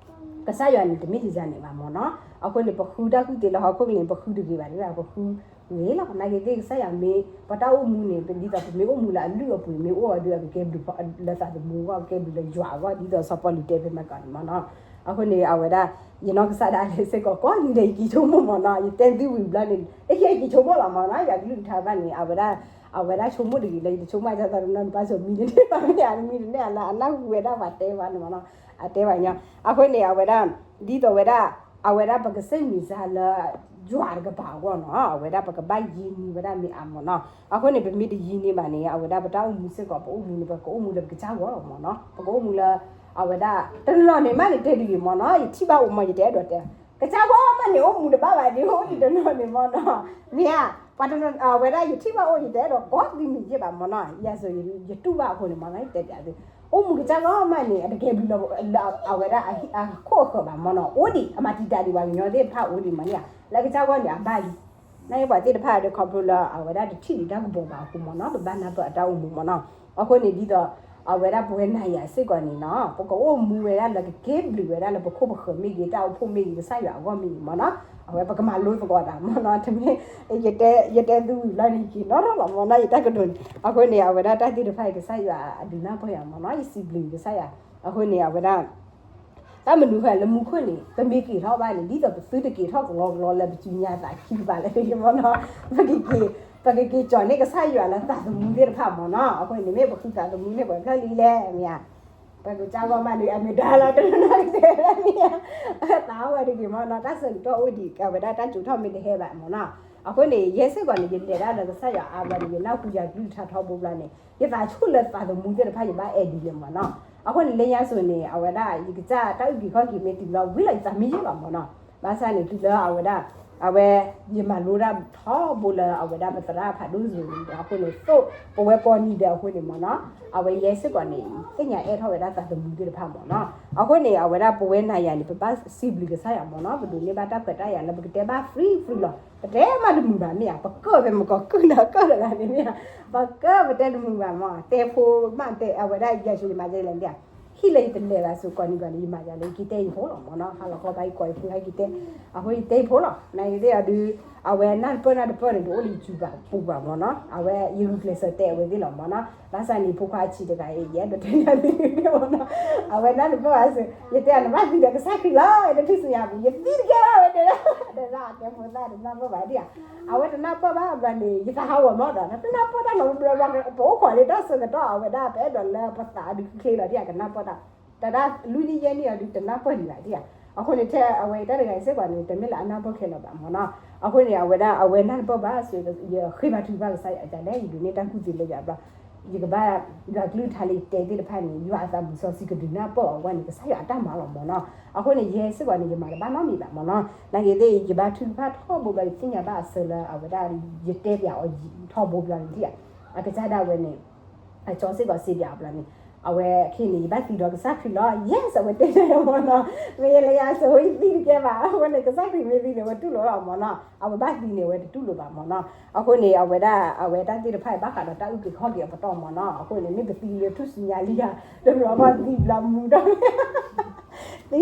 ကစၢ်ယွၤန့ၣ် တမ့ၢ်ယၤန့ၣ်ဘၣ်မ့ၢ်နီၤ, အဃိန့ၣ် ပဃုတၢ်ကူၣ်သ့လၢဟီၣ်ခိၣ်ကန့ၣ် ပဃုတဂ့ၤဘၣ်န့ၣ် ပဃုဂ့ၤလီၤ, နာ်က့ၤသ့ၣ်ကစၢ်ယွၤမ့ၢ် ပတၢ်အိၣ်မူန့ၣ် ဒ်သိးပမ့ၢ်အိၣ်မူလၢအလုၢ်အပှ့ၤ မ့ၢ်အိၣ်အီၤဒုး အကကဲဘျုးလၢသးသမူအဂီၢ် ကကဲဘျုးလၢယွၤအဂီၢ် ဒ်သိးစီၤပီလူးတဲဖဲမၤကီးန့ၣ်မ့ၢ်နီၤ, အဃိန့ၣ် အဝဲဒၣ် ယနီၢ်ကစၢ်ဒၣ်လဲာ်စ့ၢ်ကီး ကိးနံၤဒဲး ယက့ၤဆိကမိၣ်မ့ၢ်နီၤ, ယတဲသုဝံၤဘျီန့ၣ် ယက့ၤဆိကမိၣ်လီၤမ့ၢ်နီၤ, ယွၤကလုၢ်ကထါဘၣ်န့ၣ် အဝဲဒၣ် အဝဲဒၣ်ဆိကမိၣ်တဂ့ၤလၢ ယတဆိကမိၣ်အသးသးနီတဘျီ ဆိမိၣ်မံတန့ၢ်ဘၣ်မ့ၢ်ဧါ, မံတန့ၢ်ဧါလၢအနၢ်ဟူဝဲဒၣ်ပှၤတဲဘၣ်န့ၣ်မ့ၢ်နီၤ, အတဲဘၣ်ညီ, အဃိန့ၣ် အဝဲဒၣ် ဒ်သိးဝဲဒၣ် အဝဲဒၣ်ပကစၢ်မံၤစၢ်လၢ ယွၤတကပၤအဂီၢ်နီၤ, အဝဲဒၣ်ပကဘၣ်ယံၤန့ၢ်ဝဲဒၣ်မ့ၢ်အါမၢ်နီၤ. အဃိန့ၣ် ပမ့ၢ်တယံၤန့ၢ်ဘၣ်န့ၣ် အဝဲဒၣ်ပတၢ်အိၣ်မူစ့ၢ်ကီး ပအိၣ်မူန့ၣ် ပကအိၣ်မူလၢပကစၢ်ဂီၢ်လီၤမၢ်နီၤ. ပကအိၣ်မူလၢ အဝဲဒၣ် တနီၤနီၤန့ၣ်မးန့ၣ် တဲဒ်အံၤမၢ်နီၤ, ယထံၣ်ဘၣ်အိၣ်မၢ် ယတအဲၣ်ဒိးတဲ, ကစၢ်ဂီၢ်မးန့ၣ် အိၣ်မူတဘၣ်ဘၣ်ဒ် အိၣ်ဒံးတနီၤန့ၣ်မၢ်နီၤ. မ့ၢ်ဧါ, ပှၤတနီၤ အဝဲဒၣ်ယထံၣ်ဘၣ်အိၣ် ယတအဲၣ်ဒိးကိးသုမံၤယဲၢ်ဘၣ်မၢ်နီၤ. ယၤစ့ၢ် ယတူၢ်ဘၣ်အဃိန့ၣ်မၢ်နီၤ ယတဲပၠးသု, အိၣ်မူကစၢ်ဂီၢ်မးန့ၣ် အတကဲဘျုးလၢ အဝဲဒၣ်အခိၣ်အဃၢၤဘၣ်မၢ်နီၤ. အိၣ်ဒံး အမၤတံာ်တာ်ဒံးပှၤကညီသ့ၣ်တဖၣ်အိၣ်ဒံးမၢ်န့ၣ်ဧါ, လၢကစၢ်ဂီၢ်န့ၣ် အဘၣ်လံ နာ်က့ပှၤသ့ၣ်တဖၣ်ဒီး ခီဖျိလၢအဝဲဒၣ်တထံၣ်ဒံးတၢ်ကပီၤဘၣ်အဃိမၢ်နီၤ ပဘၣ်နၢ်ပၢၢ်အတၢ်အိၣ်မူမၢ်နီၤ. အဃိန့ၣ်ဒ်သိး အဝဲဒၣ်ပဝဲနၤယၤစ့ၢ်ကီးန့ၣ်နီၤ ပကအိၣ်မူဝဲဒၣ်လၢကကဲဘျုးဝဲဒၣ်လၢပခိၣ်ပဃၢၤမ့ၢ်ဂ့ၤ တၢ်အိၣ်ဖှိၣ်မ့ၢ်ဂ့ၤ ကစၢ်ယွၤအဂီၢ်မ့ၢ်ဂ့ၤမၢ်နီၤ. အဝဲပကမၤလိသကိးတၢ်မၢ်နီၤ တမ့ၢ် ယတဲ ယတဲသုဝံၤလီၤန့ၣ် က့ၤနီၣ်ထီၣ်လီၤမၢ်နီၤ ယတၢ်ကတိၤန့ၣ်. အဃိန့ၣ် အဝဲဒၣ်တၢ်သ့ၣ်တဖၣ်အံၤ ကစၢ်ယွၤအဒုးနၢ်ပၢၢ်ယၤမၢ်နီၤ ယစံးဘျုးကစၢ်ယွၤ. အဃိန့ၣ် အဝဲဒၣ် တၢ်မနုၤဃိလၢမူခိၣ်န့ၣ် ပမ့ၢ်က့ၤထီၣ်ဘၣ်န့ၣ် ဒ်သိးပသုတက့ၤထီၣ်ကလီကလီလၢပစုညါသးခံကပၤလၢမၢ်နီၤ ပကက့ၤ ပကက့ၤကၠီၤန့ၢ်ကစၢ်ယွၤလၢသးသမူသ့ၣ်တဖၣ်မၢ်နီၤ. အဃိန့ၣ် မ့ၢ်ပဃုသးသမူန့ၢ်ပှဲၤဖျၢၣ်လံလဲၣ် မ့ၢ်ဧါ. ပကစၢ်ဂီၢ်မးန့ၣ် အမ့ၢ်ဒါလီၤတနီၤကတဲလၢမ့ၢ်ဧါ သးဝဲတဂ့ၤမၢ်နီၤ တၢ်ဆၢကတီၢ်အိၣ်ဒံး အဝဲဒၣ်တၢ်စိာ်ထီၣ်မ့ၢ်တဟဲဘၣ်မၢ်နီၤ. အဃိန့ၣ် ယဲစ့ၢ်ကီးန့ၣ် ယလဲၤဒၣ်လၢကစၢ်ယွၤအါဘျီန့ၣ် ယနၢ်ဟူယၤကလုၢ်ကထါထီဘိဘျီန့ၣ် ယသးဆူၣ်လၢသးသမူသ့ၣ်တဖၣ် ယဘၣ်အဲၣ်ဒ်လဲၣ်မၢ်နီၤ. အဃိန့ၣ် လၢညါစိၤန့ၣ် အဝဲဒၣ် ယကစၢ်တၢ်အုၣ်က့ၤခီၣ်က့ၤမ့ၢ်တုၤလီၤဝံၤလီၤ ယသးမ့ၢ်ယဲၢ်လီၤမၢ်နီၤ. ဘၣ်ဆၣ်န့ၣ် တုၤလၢအဝဲဒၣ် အဝဲ ယမၤလိတၢ်ထီဘိလၢအဝဲဒၣ်ပသရၣ်ဖးဒိၣ်စိၤန့ၣ် အဃိန့ၣ် သိးပဝဲကိးနံၤဒဲးအဃိန့ၣ်မၢ်နီၤ အဝဲယဲစ့ၢ်ကီးန့ၣ် သ့ၣ်ညါအဲၣ်ထီၣ်ဝဲဒၣ်သးသမူသ့ၣ်တဖၣ်မၢ်နီၤ. အဃိန့ၣ် အဝဲဒၣ်ပဝဲနၤယၤန့ၣ် ပဘၣ်စံးဘျုးကစၢ်ယွၤမၢ်နီၤ ပဒိးန့ၢ်ဘၣ်တၢ်ခွဲးတၢ်ယာ်လၢပကတဲဘၣ် free free လီၤ ပတဲမးတမုာ်ဘၣ်မ့ၢ်ဧါ ပကၢၣ်ဖဲမကီၢ်ကုၢ်နၤကၢၣ်တဂၤန့ၣ်မ့ၢ်ဧါ ပကၢၣ်ပတဲတမုာ်ဘၣ်မၢ် တဲဖိမးတဲ အဝဲဒၣ်ယၤဆိယမၤယဲလဲၣ်န့ၣ် ဟံၣ်လၢယတလဲၤဘၣ်စ့ၢ်ကီးန့ၣ် ယမၤယၤလၢယက့ၤတဲယဖိလီၤမၢ်နီၤ ဟါလီၤခီဘၣ်ယကိးယဖိဟဲက့ၤတဲ အဃိယတဲယဖိလီၤ နသ့ၣ်အဒုး အဝဲနၢ်တပၢၢ်နၢ်တပၢၢ်န့ၣ် တအိၣ်လၢယစုပူၤဘၣ်မၢ်နီၤ အဝဲယဂုာ်ကျဲးစၢးတဲအဝဲသ့ၣ်လီၤမၢ်နီၤ ဘၣ်ဆၣ်န့ၣ် ဖိခွါအဆံးတဂၤအံၤ ယအဲၣ်ဒိးတဲနၢ်မ့ၢ်မၢ်နီၤ အဝဲနၢ်တပၢၢ်ဘၣ်စ့ၢ် ယတဲအနဘၣ်သံဒီးကစၢ်ခရံာ်လီၤ တထံၣ်ဆူညါပူၤ ယသံတကဲဘၣ်ဝဲတဲဒၣ် တဲဒၣ်အကဲဖိသၣ်တနၢ်ပၢၢ်ဘၣ်ဒံၣ်ဧါ အဝဲတနၢ်ပၢၢ်ဘၣ်ဘျီန့ၣ် ယသးဟးဂီၤမၢ်ဒီး နတနၢ်ပၢၢ်တၢ်လီၤဘျီဘျီ ပအိၣ်ခိးလၢတၢ်ဆၢကတီၢ်အဝဲဒၣ် ပအဲၣ်ဒိးလၢပသးအဒုးချ့ချ့လီၤဒံၣ်ဧါ ကနၢ်ပၢၢ်တၢ် တၢ်ဒၣ်လွံၢ်နံၣ်ယဲၢ်နံၣ်အဒုးတနၢ်ပၢၢ်ဒံးဘၣ်ဒံၣ်ဧါ အဃိန့ၣ်ထဲအဝဲတၢ်တဂၤအံၤစ့ၢ်ကီးန့ၣ် တမ့ၢ်လၢအနၢ်ပၢၢ်ခဲလၢာ်ဘၣ်မၢ်နီၤ အဃိန့ၣ် အဝဲဒၣ် အဝဲနၢ်တပၢၢ်ဘၣ်စ့ၢ် ယဃ့ဘါထုကဖၣ်ကစၢ်ယွၤဒ်လဲၣ် ယဒိးန့ၢ်တၢ်ကူၣ်သ့လၢယွၤဘျီ ယကဘၣ် ယွၤကလုၢ်ကထါလၢယတဲသ့ၣ်တဖၣ်န့ၣ် ယွၤအသးမုာ်စီဆှံကဒုးနၢ်ပၢၢ်အီၤဝဲန့ၣ် ကစၢ်ယွၤအတၢ်မၤလီၤမၢ်နီၤ အဃိန့ၣ် ယဲစ့ၢ်ကီးန့ၣ် ယမၤတဘၣ်နီတမံၤဘၣ်မၢ်နီၤ နာ်က့သ့ၣ် ယဘါထုကဖၣ်ထီဘိဘျီ ယသ့ၣ်ညါဘၣ်အဆၢလၢအဝဲဒၣ် ယတဲပၠးအီၤထီဘိဘျီန့ၣ် အကစၢ်ဒၣ်ဝဲန့ၣ် အကၠီစ့ၢ်ကီးစ့ပၠးအီၤဘျီန့ၣ် အဝဲခဲအံၤန့ၣ် ယဘၣ်သံဒီးကစၢ်ခရံာ်လီၤ yes အဝဲတဲန့ၣ်မၢ်နီၤ မ့ၢ်ယဲလၢယၤစ့ၢ် ယသံတကဲဘၣ် အဃိန့ၣ် ကစၢ်ခရံာ်မ့ၢ်သံန့ၣ် အဝဲတူၢ်လိာ်လီၤမၢ်နီၤ အဝဲဘၣ်သံန့ၣ် အဝဲတတူၢ်လိာ်ဘၣ်မၢ်နီၤ အဃိန့ၣ် အဝဲဒၣ် အဝဲတၢ်သ့ၣ်တဖၣ်အံၤ ဘၣ်ဃးဒီးတၢ်အုၣ်က့ၤခီၣ်က့ၤအပတီၢ်မၢ်နီၤ အဃိန့ၣ် မ့ၢ်ပသံလၢထူၣ်စုညါလံဧါ တဘျီဘၣ်သံဘျီမူဒီး သံ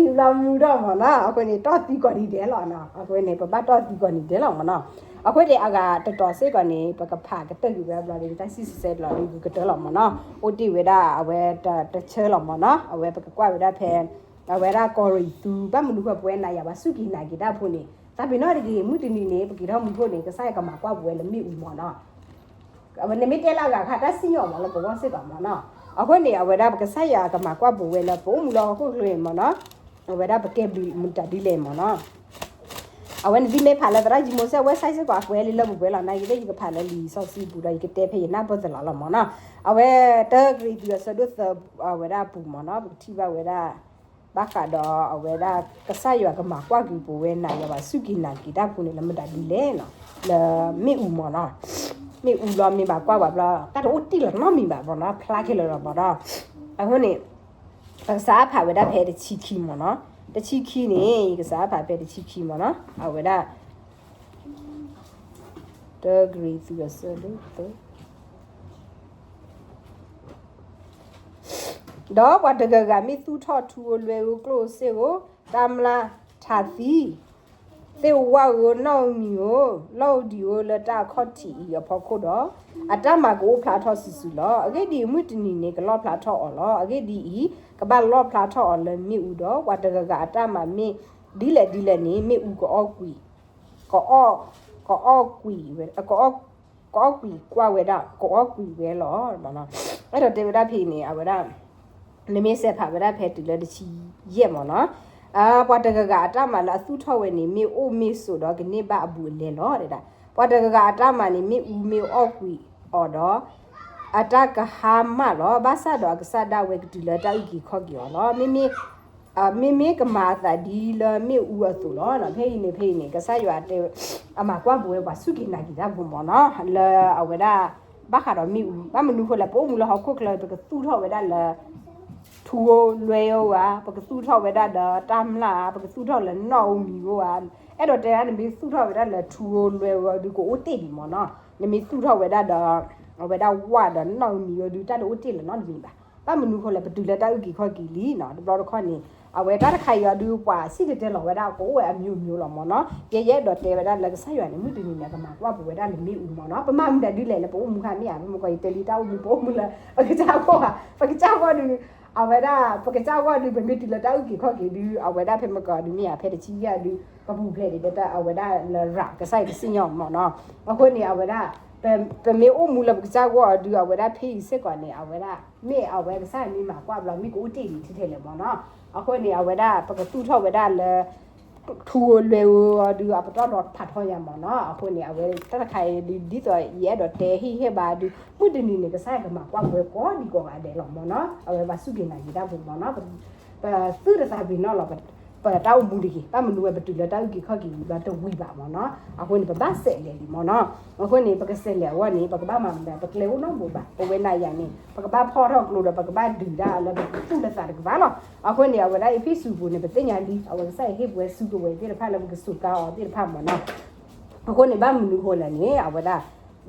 ဘျီမူဒီးမၢ်နီၤ အဃိန့ၣ် တီၢ်သံကိးနံၤဒဲးလီၤနီၤ အဃိန့ၣ် ပဘၣ်တီၢ်သံကိးနံၤဒဲးလီၤမၢ်နီၤ အဃိန့ၣ် အဂၤတတီၤစ့ၢ်ကီးန့ၣ် ပကဖးကတၢၢ်က့ၤဝဲဘျီဒီး တၢ်စံၣ်စိၤဆၢကတီၢ်လီၤ ကတၢၢ်လီၤမၢ်နီၤ အိၣ်တ့ၢ်ဝဲဒၣ်အဝဲတဆၢလီၤမၢ်နီၤ အဝဲပကကွၢ်ဝဲဒၣ်ဖဲ အဝဲဒၣ်ကီၢ်ရ့ၣ်သူ ဘၣ်မနုၤဃိပဝဲနၤယၤ ပှၤစူၢ်က့ၤနာ်က့ၤတၢ်ဖိန့ၣ် သးပ့ၤနီၣ်တဂ့ၤ မုၢ်တနံၤန့ၣ် ပက့ၤထီၣ်မူခိၣ်န့ၣ် ကစၢ်ယွၤကမၤကွၢ်ပဝဲလၢမ့ၣ်အူမၢ်နီၤ အဝဲန့ၣ်မ့ၢ်တဲလၢအဂၤခါ တၢ်စံၣ်ညီၣ်မၢ်လၢပဂီၢ်စ့ၢ်ကီးမၢ်နီၤ အဃိန့ၣ် အဝဲဒၣ်ပကစၢ်ယွၤကမၤကွၢ်ပဝဲလၢ ပအိၣ်မူလၢဟီၣ်ခိၣ်ချၢအံၤမၢ်နီၤ အဝဲဒၣ်ပကဲဘျုးမတၤဒ်လဲၣ်မၢ်နီၤ အဝဲန့ၣ်သုမ့ၢ်ဖးလၢသရၣ်ယံမိၤၡ့ website စ့ၢ်ကီးအကွဲးလံလၢပပှဲၤလီၤ နာ်က့သ့ၣ် ယကဖးလၢလံာ်စီဆှံပူၤဒီး ယကတဲဖဲယနၢ်ပၢၢ်သလးလီၤမၢ်နီၤ အဝဲတၢကရံၣ်သူးအဆၢဒိၣ်သၢ အဝဲဒၣ်အပူၤမၢ်နီၤ ပကထံၣ်ဘၣ်ဝဲဒၣ် ဘၣ်ဃးဒီးအဝဲဒၣ် ကစၢ်ယွၤကမၤကွၢ်က့ၤပဝဲနၤယၤ ပှၤစူၢ်က့ၤနာ်က့ၤတၢ်ဖိန့ၣ် လၢမတၤဒ်လဲၣ်နီၤ လၢမ့ၣ်အူမၢ်နီၤ မ့ၣ်အူလီၤမ့ၢ်ဘၣ်ကွၢ်ဘၣ်ဘျီ တၢ်တအိၣ်တ့ၢ်လီၤနီတမံၤဘၣ်မၢ်နီၤ ဖျါခဲလၢာ်လီၤမၢ်နီၤ အဃိန့ၣ် ပကစးဖးဝဲဒၣ်ဖဲတဆံခံမၢ်နီၤ တဆံခံန့ၣ် ယကစးဖးဖဲတဆံခံမၢ်နီၤ အဝဲဒၣ် တၢကရံၣ်သူးအဆၢဒိၣ်သၢ ဒီးပှၤတဂၤဂၤမ့ၢ်သူၣ်ထီၣ်ထူဧိၤလွဲဧိၤကျိၣ်ဧိၤစ့ဧိၤ တၢ်မျၢ်ထးသံ သ့ၣ်ဧိၤဝၣ်ဧိၤ နီၣ်ဧိၤမံၤဧိၤ လီၢ်ဧိၤဒံးဧိၤ လၢတၢ်အခီၣ်ထံးအံၤအဖီခိၣ်ဒီး အတၢ်မၤကအိၣ်ဖျါထီၣ်စုာ်စုာ်လီၤ. အဂ့ၢ်ဒ်အံၤ, မုၢ်တနံၤန့ၣ် ကလီၣ်ဖျါထီၣ်အီၤလီၤ. အဂ့ၢ်ဒ်အံၤ, ကဘၣ်လီၣ်ဖျါထီၣ်အီၤလၢမ့ၣ်အူဒီး ပှၤတဂၤဂၤအတၢ်မၤမ့ၢ်ဒ်လဲၣ်ဒ်လဲၣ်န့ၣ် မ့ၣ်အူကအီၣ်ကွံာ် ကအီၣ် ကအီၣ်ကွံာ်ဝဲ ကအီၣ် ကအီၣ်ကွံာ်ကွၢ်ဝဲဒၣ် ကအီၣ်ကွံာ်ဝဲလီၤ. အဲၣ်ဒိးတဲဝဲဒၣ်ဖဲအံၤန့ၣ် အဝဲဒၣ် နမ့ၢ်စဲးဖးဝဲဒၣ်ဖဲတုၤလၢတဆံယဲၢ်မၢ်နီၤ, ပှၤတဂၤဂၤအတၢ်မၤလၢအသူၣ်ထီၣ်ဝဲန့ၣ် မ့ၢ်အိၣ်မ့ၢ်ဆိးဒီးကန့ၢ်ဘၣ်အဘူးအလဲလီၤ တဲဒၣ်. ပှၤတဂၤဂၤအတၢ်မၤန့ၣ် မ့ၣ်အူမ့ၢ်အီၣ်ကွံာ်အီၤဒီး အတၢ်ကဟါမၢ်လီၤ. ဘၣ်ဆၣ်ဒီးအကစၢ်ဒၣ်ဝဲကတုၤလၢတၢ်အုၣ်က့ၤခီၣ်က့ၤအီၤလီၤ. မ့မ့ၢ် မ့မ့ၢ်ကမၤအသးဒ်လၢမ့ၣ်အူအသိးလီၤ. ဖဲအံၤန့ၣ် ဖဲအံၤန့ၣ် ကစၢ်ယွၤတဲ အမၤကွၢ်ပဝဲပှၤစူၢ်က့ၤနာ်က့ၤတၢ်ပူၤမ့ၢ်နီၤ လၢအဝဲဒၣ် ဘၣ်ဃးဒီးမ့ၣ်အူ ဘၣ်မနုၤဃိလဲၣ် ပအိၣ်မူလၢဟီၣ်ခိၣ်ချၢ ပကသူၣ်ထီၣ်ဝဲဒၣ်လၢ ထူဧိၤလွဲဧိၤဧါ, ပကသူၣ်ထီၣ်ဝဲဒၣ်ဒီးတၢ်မျၢ်ဧါ, ပကသူၣ်ထီၣ်လၢနီၣ်ဧိၤမံၤဧိၤဧါ, အဲၣ်ဒိးတဲဒၣ် နမ့ၢ်သူၣ်ထီၣ်ဝဲဒၣ်လၢထူဧိၤလွဲဧိၤဒုး ကအိၣ်တ့ၢ်ဒံးမ့ၢ်နီၤ. နမ့ၢ်သူၣ်ထီၣ်ဝဲဒၣ်ဒီး အဝဲဒၣ်ဝၣ်ဒီးနီၣ်ဧိၤမံၤဧိၤဒုး တၢ်တအိၣ်တ့ၢ်လၢၤနီတမံၤဘၣ်. ဘၣ်မနုၤဃိလဲၣ် ပတုၤလၢတၢ်အုၣ်က့ၤခီၣ်က့ၤလံနီၤ. တဘျီတခီၣ်န့ၣ် အဝဲတၢ်တခါအံၤအီၤဒုး ပှၤစံၣ်တဲၤတဲလီၤဝဲဒၣ် ကအိၣ်ဝဲအမျိုးမျိုးလီၤမ့ၢ်နီၤ. ယဲယအဲၣ်ဒိးတဲဝဲဒၣ်လၢကစၢ်ယွၤန့ၣ် မုၢ်တနံၤန့ၣ် ကမၤကွၢ်ပဝဲဒၣ်လၢမ့ၣ်အူမ့ၢ်နီၤ. ပမၤမနုၤဒ်လဲၣ်လၢပအိၣ်မူခါမ့ၢ်ဧါ, ပမ့ၢ်ကီးယတဲလံတၢ်အိၣ်မူ ပအိၣ်မူလၢ ပကစၢ်ဂီၢ်ဧါ, ပကစၢ်ဂီၢ်ဒုး အဝဲဒၣ် ပကစၢ်ဂီၢ်ဒုး ပမ့ၢ်တုၤလၢတၢ်အုၣ်က့ၤခီၣ်က့ၤဒုး အဝဲဒၣ်ဖဲမ့ၢ်ကီးဒုးမ့ၢ်ဧါ, ဖဲတဆံယဲၢ်ဒုး ကပူၤဖျဲးဒံးဒီး အဝဲဒၣ်လၢရၤ ကစၢ်ယွၤကစံၣ်ညီၣ်မ့ၢ်နီၤ. အဃိန့ၣ် အဝဲဒၣ် ပမ့ၢ်အိၣ်မူလၢပကစၢ်ဂီၢ်အီၤဒုး အဝဲဒၣ်ဖဲအံၤစ့ၢ်ကီးန့ၣ် အဝဲဒၣ် မ့ၢ်အဝဲကစၢ်ယွၤမ့ၢ်မၤကွၢ်ဘျီ မ့ၢ်ကအိၣ်တ့ၢ်ဒံးထဲလဲၣ်မ့ၢ်နီၤ. အဃိန့ၣ် အဝဲဒၣ် ပကသူၣ်ထီၣ်ဝဲဒၣ်လၢ ထူဧိၤလွဲဧိၤအီၤဒုး အပတီၢ်ဒီးဖးထီယၤမ့ၢ်နီၤ. အဃိန့ၣ် အဝဲတၢ်တခါအံၤဒုး ဒ်သိးယအဲၣ်ဒိးတဲဟ့ၣ်ဟ့ၣ်ဘါဒုး မုၢ်တနံၤန့ၣ် ကစၢ်ယွၤကမၤကွၢ်ပဝဲကိးဒံကိးဂၤဒဲးလီၤမ့ၢ်နီၤ. အဝဲပှၤစူၢ်က့ၤနာ်က့ၤတၢ်ပူၤမ့ၢ်နီၤ. ပသုတသးပ့ၤနီၣ်လီၤ ပတၢ်အိၣ်မူတဂ့ၤ, ဘၣ်မနုၤဝဲ ပတုၤလၢတၢ်အုၣ်က့ၤခီၣ်က့ၤလီၤတဝံၤဘၣ်မ့ၢ်နီၤ. အဃိန့ၣ် ပဘၣ်စဲးလဲၤလံမ့ၢ်နီၤ. အဃိန့ၣ် ပကစဲးလဲၤအဂီၢ်န့ၣ် ပကဘၣ်မၤမနုၤလဲၣ်, ပကျဲအိၣ်နီတဘိဘၣ်. ပဝဲနၤယၤန့ၣ် ပကဘၣ်ဖီၣ်ထီၣ်ကျိဒီး ပကဘၣ်ဒုးတၢ်လၢပသူၣ်လၢသးတကပၤလီၤ. အဃိန့ၣ် အဝဲဒၣ်အ့းဖ့းစူးပူၤန့ၣ် ပသ့ၣ်ညါလံ အဝဲကစၢ်ယွၤဟ့ၣ်ပဝဲစုကဝဲၤသ့ၣ်တဖၣ်လၢပကစူးကါအီၤသ့ၣ်တဖၣ်မ့ၢ်နီၤ. အဃိန့ၣ် ဘၣ်မနုၤဃိလဲၣ်န့ၣ် အဝဲဒၣ်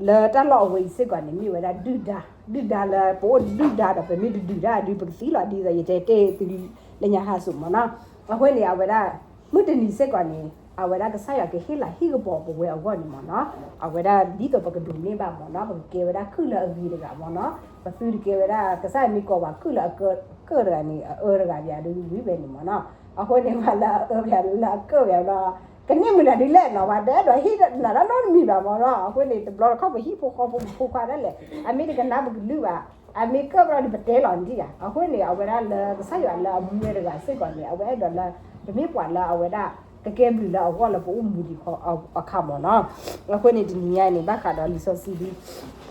လၢတၢ်လီၢ်အဝဲအံၤစ့ၢ်ကီးန့ၣ် မ့ၢ်ဝဲဒၣ်ဒုၣ်ဒါ, ဒုၣ်ဒါလၢပအိၣ်ဒုၣ်ဒါဒီး ပမ့ၢ်တဒုးတၢ်ဒုး ပကသံလီၤ ဒ်သိးယတဲတ့ၢ်သုလၢညါဟးစူးမ့ၢ်နီၤ. အဃိန့ၣ် အဝဲဒၣ် မုၢ်တနံၤစ့ၢ်ကီးန့ၣ် အဝဲဒၣ်ကစၢ်ယွၤကဟ့ၣ်လၤဟ့ၣ်ကပီၤပဝဲအဂီၢ်န့ၣ်မ့ၢ်နီၤ. အဝဲဒၣ်ဒ်သိးပကဒိးန့ၢ်ဘၣ်မ့ၢ်နီၤ ပကကဲဝဲဒၣ်ကုၢ်လၢအဂ့ၤတဂၤမ့ၢ်နီၤ. ပသုတကဲဝဲဒၣ် ကစၢ်ယွၤမ့ၢ်ကိးပှၤကုၢ်လၢအကၢၣ်တဂၤန့ၣ် အအၢတဂၤပၠးဒုးဝံၤဝဲန့ၣ်မ့ၢ်နီၤ. အဃိန့ၣ် ပှၤလၢအအၢပၠးလၢအကၢၣ်ပၠးဒီး ကန့ၢ်မုၢ်နၤဒ်လဲၣ်နီၤ ပှၤတအဲၣ်ဒိးဟ့ၣ်နၤတၢ်နီတမံၤဘၣ်မ့ၢ်နီၤ. အဃိန့ၣ် တဘျီတခီၣ်ပဟံၣ်ဖိဃီဖိဖိခွါဒၣ်လဲာ် အမ့ၢ်တကနၣ်ပကလုၢ်ဘၣ် အမ့ၢ်ကၢၣ်ဘျီဒီးပတဲလီၤနထံၣ်ဧါ. အဃိန့ၣ် အဝဲဒၣ်လၢကစၢ်ယွၤလၢအမူဝဲတဂၤစ့ၢ်ကီးန့ၣ် အဝဲအဲၣ်ဒိးလၢ ပမ့ၢ်ပှၤလၢအဝဲဒၣ် ကကဲဘျုးလၢအဂီၢ်လၢပအိၣ်မူဒံးအခါမ့ၢ်နီၤ. အဃိန့ၣ် တနံၤညါအံၤန့ၣ် ဘၣ်ဃးဒီးလံာ်စီဆှံဒ်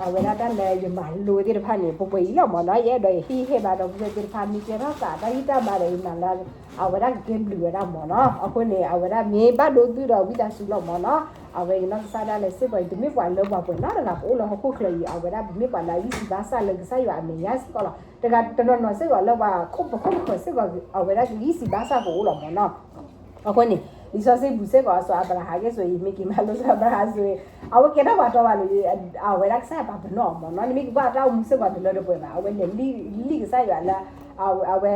အဝဲဒၣ်တၢ်လၢယမၤလိသ့ၣ်တဖၣ်န့ၣ် ပှဲၤပှဲၤအံၤလီၤမ့ၢ်နီၤ. ယအဲၣ်ဒိးယဟ့ၣ်ဟ့ၣ်ဘါဒီပုၢ်ဝဲၢ်သ့ၣ်တဖၣ် မ့ၢ်ကဲထီၣ်သးတၢ်ဂံၢ်တၢ်ဘါဒီး ယမၤလၢ အဝဲဒၣ်ကကဲဘျုးဝဲဒၣ်မ့ၢ်နီၤ. အဃိန့ၣ် အဝဲဒၣ်မ့ၢ်ဘၣ်ဒိသုဒီးဝံသးစူၤလီၤမ့ၢ်နီၤ. အဝဲအံၤနီၢ်ကစၢ်ဒၣ်လဲာ်စ့ၢ်ကီးအံၤ တမ့ၢ်ပှၤလၢပှဲၤနီတဂၤ ပအိၣ်လၢဟီၣ်ခိၣ်ချၢအံၤ အဝဲဒၣ်ပမ့ၢ်ပှၤလၢအဂံၢ်စံးဘါစၢ်လၢကစၢ်ယွၤအမဲာ်ညါစ့ၢ်ကီးလီၤ. တဂၤတနီၤနီၤစ့ၢ်ကီးလၢပှၤခိၣ်ပခိၣ်ပဃၢၤစ့ၢ်ကီး အဝဲဒၣ်ကဂံၢ်စံးဘါစၢ်ကအိၣ်လီၤမ့ၢ်နီၤ. အဃိန့ၣ် လံာ်စီဆှံပူၤစ့ၢ်ကီး စီၤအၤဘြၤဟၣ်က့ၤစိၤအံၤ မ့ၢ်က့ၤမၤလိစီၤအၤဘြၤဟၣ်စိၤအံၤ အဝဲကဲထီၣ်ပှၤတီပှၤလိၤ အဝဲဒၣ်ကစၢ်ယွၤပာ်ပနီၣ်အီၤမ့ၢ်နီၤ. နမ့ၢ်ကကွၢ်တၢ်အိၣ်မူစ့ၢ်ကီးတလၢတပှဲၤဘၣ် အဝဲလဲၤလံၣ်ကစၢ်ယွၤလၢ အဝဲ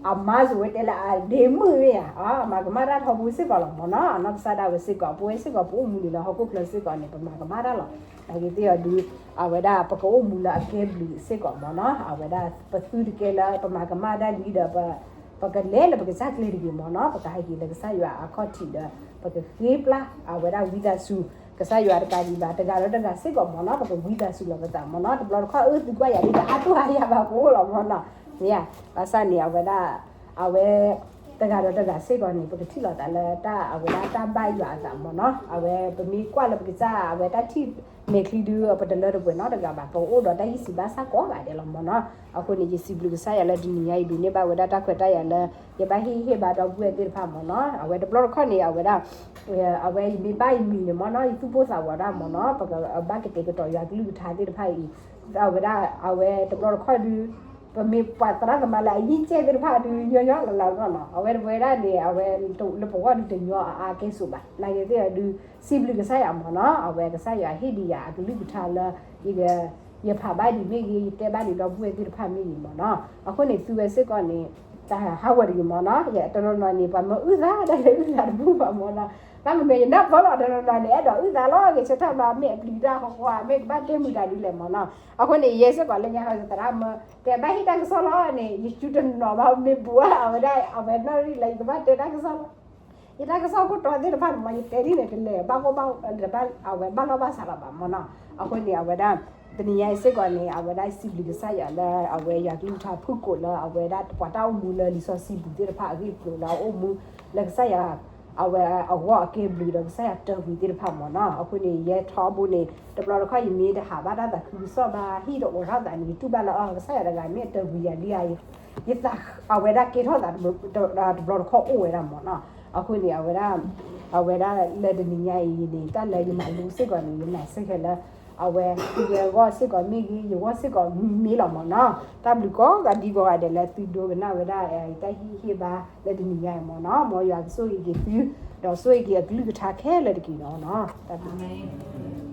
အမါစိၤဝဲတဲလၢအဒ့မုၣ်မ့ၢ်ဧါ မၤကမၣ်တၢ်ထီဘိစ့ၢ်ကီးလီၤမ့ၢ်နီၤ. အနီၢ်ကစၢ်ဒၣ်ဝဲစ့ၢ်ကီး ပဝဲစ့ၢ်ကီးပအိၣ်မူလၢဟီၣ်ခိၣ်ချၢစ့ၢ်ကီးန့ၣ် ပမၤကမၣ်တၢ်လီၤ. နာ်က့သ့ၣ်အီၤဒုး အဝဲဒၣ်ပကအိၣ်မူလၢအကဲဘျုးစ့ၢ်ကီးမ့ၢ်နီၤ. အဝဲဒၣ်ပသုတကဲလၢပမၤကမၣ်တၢ်လံဒီး ပကလဲၤလၢပကစၢ်ကျဲတဂ့ၤမ့ၢ်နီၤ. ပကဟဲက့ၤလၢကစၢ်ယွၤအခီၣ်ထံးဒီး ပကဃ့ပျၢ်အဝဲဒၣ်ဝံသးစူၤ ကစၢ်ယွၤတကးဒံးဘၣ် တဂၤဒီးတဂၤစ့ၢ်ကီးမ့ၢ်နီၤ. ပကဝံသးစူၤလီၤပသးမ့ၢ်နီၤ. တဘျီတခီၣ်အၢသုကွၢ်ယၤဒ်တၢ်အါတူၢ်အါယၤဘၣ်ကအိၣ်လီၤမ့ၢ်နီၤ. မ့ၢ်ဧါ, ဘၣ်ဆၣ်န့ၣ် အဝဲဒၣ် အဝဲ တဂၤဒီးတဂၤစ့ၢ်ကီးန့ၣ် ပကထံၣ်လိာ်သးလၢတၢ်အဝဲဒၣ်တၢ်ဘၣ်ယွၤအသးမ့ၢ်နီၤ. အဝဲပမ့ၢ်ကွၢ်လၢပကစၢ်အဝဲတၢ်ထံၣ်မဲာ်ချံဒုး ပတလၢတပှဲၤနီတဂၤဘၣ်. ပအိၣ်ဒီးတၢ်ဂံၢ်စံးဘါစၢ်ကိးဂၤဒဲးလီၤမ့ၢ်နီၤ. အဃိန့ၣ် ယစံးဘျုးကစၢ်ယွၤလၢတနံၤညါအံၤ ဒုးန့ၢ်ဘၣ်ဝဲဒၣ်တၢ်ခွဲးတၢ်ယာ်လၢ ယဘၣ်ဟ့ၣ်ဟ့ၣ်ဘါဒီပုၢ်ဝဲၢ်သ့ၣ်တဖၣ်မ့ၢ်နီၤ. အဝဲတဘျီတခီၣ်န့ၣ် အဝဲဒၣ် အဝဲယမ့ၢ်ဘၣ်ယမံၤန့ၣ်မ့ၢ်နီၤ ယသူၣ်ပိၢ်သးဝးဒၣ်မ့ၢ်နီၤ ပကဘၣ်ကတဲာ်ကတီၤယွၤကလုၢ်ကထါသ့ၣ်တဖၣ်အံၤ အဝဲဒၣ် အဝဲတဘျီတခီၣ်ဒုး ပမ့ၢ်ပှၤသရၣ်သမါလၢအယံာ်ကဲသ့ၣ်တဖၣ်ဒုး ညီညီလၢ်လၢ်နီၤ. အဝဲတပဝဲဒၣ်န့ၣ် အဝဲလၢပဂီၢ်ဒုးတညီအါအါကဲစိၤဘၣ်. နာ်က့သ့ၣ်အဒုး စံးဘျုးကစၢ်ယွၤမ့ၢ်နီၤ. အဝဲကစၢ်ယွၤဟ့ၣ်ဒံးယၤအကလုၢ်ကထါလၢ ယက ယဖးဘၣ်ဒံးမ့ၢ်ဂ့ၤ ယတဲဘၣ်ဒံးဒီပုၢ်ဝဲၢ်သ့ၣ်တဖၣ်မ့ၢ်ဂ့ၤမ့ၢ်နီၤ. အဃိန့ၣ် သုဝဲစ့ၢ်ကီးန့ၣ် တၢ်ဟးဂီၤတဂ့ၤမ့ၢ်နီၤ. ယတနီၤနီၤန့ၣ် ပှၤမၢအုၣ်သးတၢ်လၢအုၣ်သးတဘူၣ်ဘၣ်မ့ၢ်နီၤ. ဘၣ်မနုၤယနၢ်ပၢၢ်လီၤ တနီၤနီၤန့ၣ် အဲၣ်ဒိးအုၣ်သးလီၤ ဂဲၤဆၢထၢၣ်ဘၣ် မ့ၢ်အပျံၤတၢ်ဃီဃီ မ့ၢ်ကဘၣ်တဲမုာ်တၢ်ဒ်လဲၣ်မ့ၢ်နီၤ. အဃိန့ၣ် ယဲစ့ၢ်ကီးလၢညါဟီသရၣ်မၢ တဲဘၣ်ဟ့ၣ်တၢ်ကစီၣ်လီၤန့ၣ် ယစုတနီၤဘၣ်မ့ၢ်ဘူးဧါ အဝဲဒၣ် အဝဲနီၣ်ရံၣ်လၢယကဘၣ်တဲတၢ်ကစီၣ်လီၤ. ယတၢ်ကစီၣ်ခိၣ်တီသ့ၣ်တဖၣ်န့ၣ်မ့ၢ် ယတဲဒ်န့ၣ်တလဲၤ ဘၣ်ကိၢ်ဘၣ် အဝဲဘၣ်လီၢ်ဘၣ်စးလီၤဘၣ်မ့ၢ်နီၤ. အဃိန့ၣ် အဝဲဒၣ် တနံၤညါအံၤစ့ၢ်ကီးန့ၣ် အဝဲဒၣ်စံးဘျုးကစၢ်ယွၤလၢ အဝဲယွၤကလုၢ်ကထါဖုၣ်ကိာ်လၢ အဝဲဒၣ်ပှၤတၢ်အိၣ်မူလၢလံာ်စီဆှံပူၤသ့ၣ်တဖၣ်အဂ့ၢ်အကျိၤလၢအအိၣ်မူလၢကစၢ်ယွၤ အဝဲအဂီၢ်အကဲဘျုးဒီးကစၢ်ယွၤတၢ်ဘှံးသ့ၣ်တဖၣ်မ့ၢ်နီၤ. အဃိန့ၣ် ယဲထီဘိန့ၣ် တဘျီတခီၣ်ယမ့ၢ်တဟးဘၣ်တၢ်သးခုကစီၣ်ဘၣ် ဟံၣ်တအိးထီၣ်သးန့ၣ် ယတူၢ်ဘၣ်လၢအီၤ ကစၢ်ယွၤတဂၤမ့ၢ်အတၢ်ဘှံးယၤလံဧါ ယသး အဝဲဒၣ်ကဲထီၣ်သး တဘျီတခီၣ်အိၣ်ဝဲဒၣ်မ့ၢ်နီၤ. အဃိန့ၣ် အဝဲဒၣ် အဝဲဒၣ်လၢတနံၤညါအံၤန့ၣ် တၢ်လၢယမၤလိစ့ၢ်ကီးန့ၣ် ယနာ်စ့ၢ်ကီးလၢ အဝဲသုဝဲဂီၢ်စ့ၢ်ကီးမ့ၢ်ဂ့ၤ ယဂီၢ်စ့ၢ်ကီးမ့ၢ်လီၤမ့ၢ်နီၤ. တၢ်ဘျုးကိးဂၤဒဲးကိးဂၤဒဲးလၢသုဒိကနၣ်ဝဲဒၣ် တၢ်ဟ့ၣ်ဂံၢ်ဟ့ၣ်ဘါလၢတနံၤညါအံၤမ့ၢ်နီၤ. မ်ယွၤကဆိၣ်ဂ့ၤက့ၤသု ဒီးဆိၣ်ဂ့ၤက့ၤအကလုၢ်ကထါခဲလၢာ်တက့ၢ်နီၤ. တၢ်ဘျုး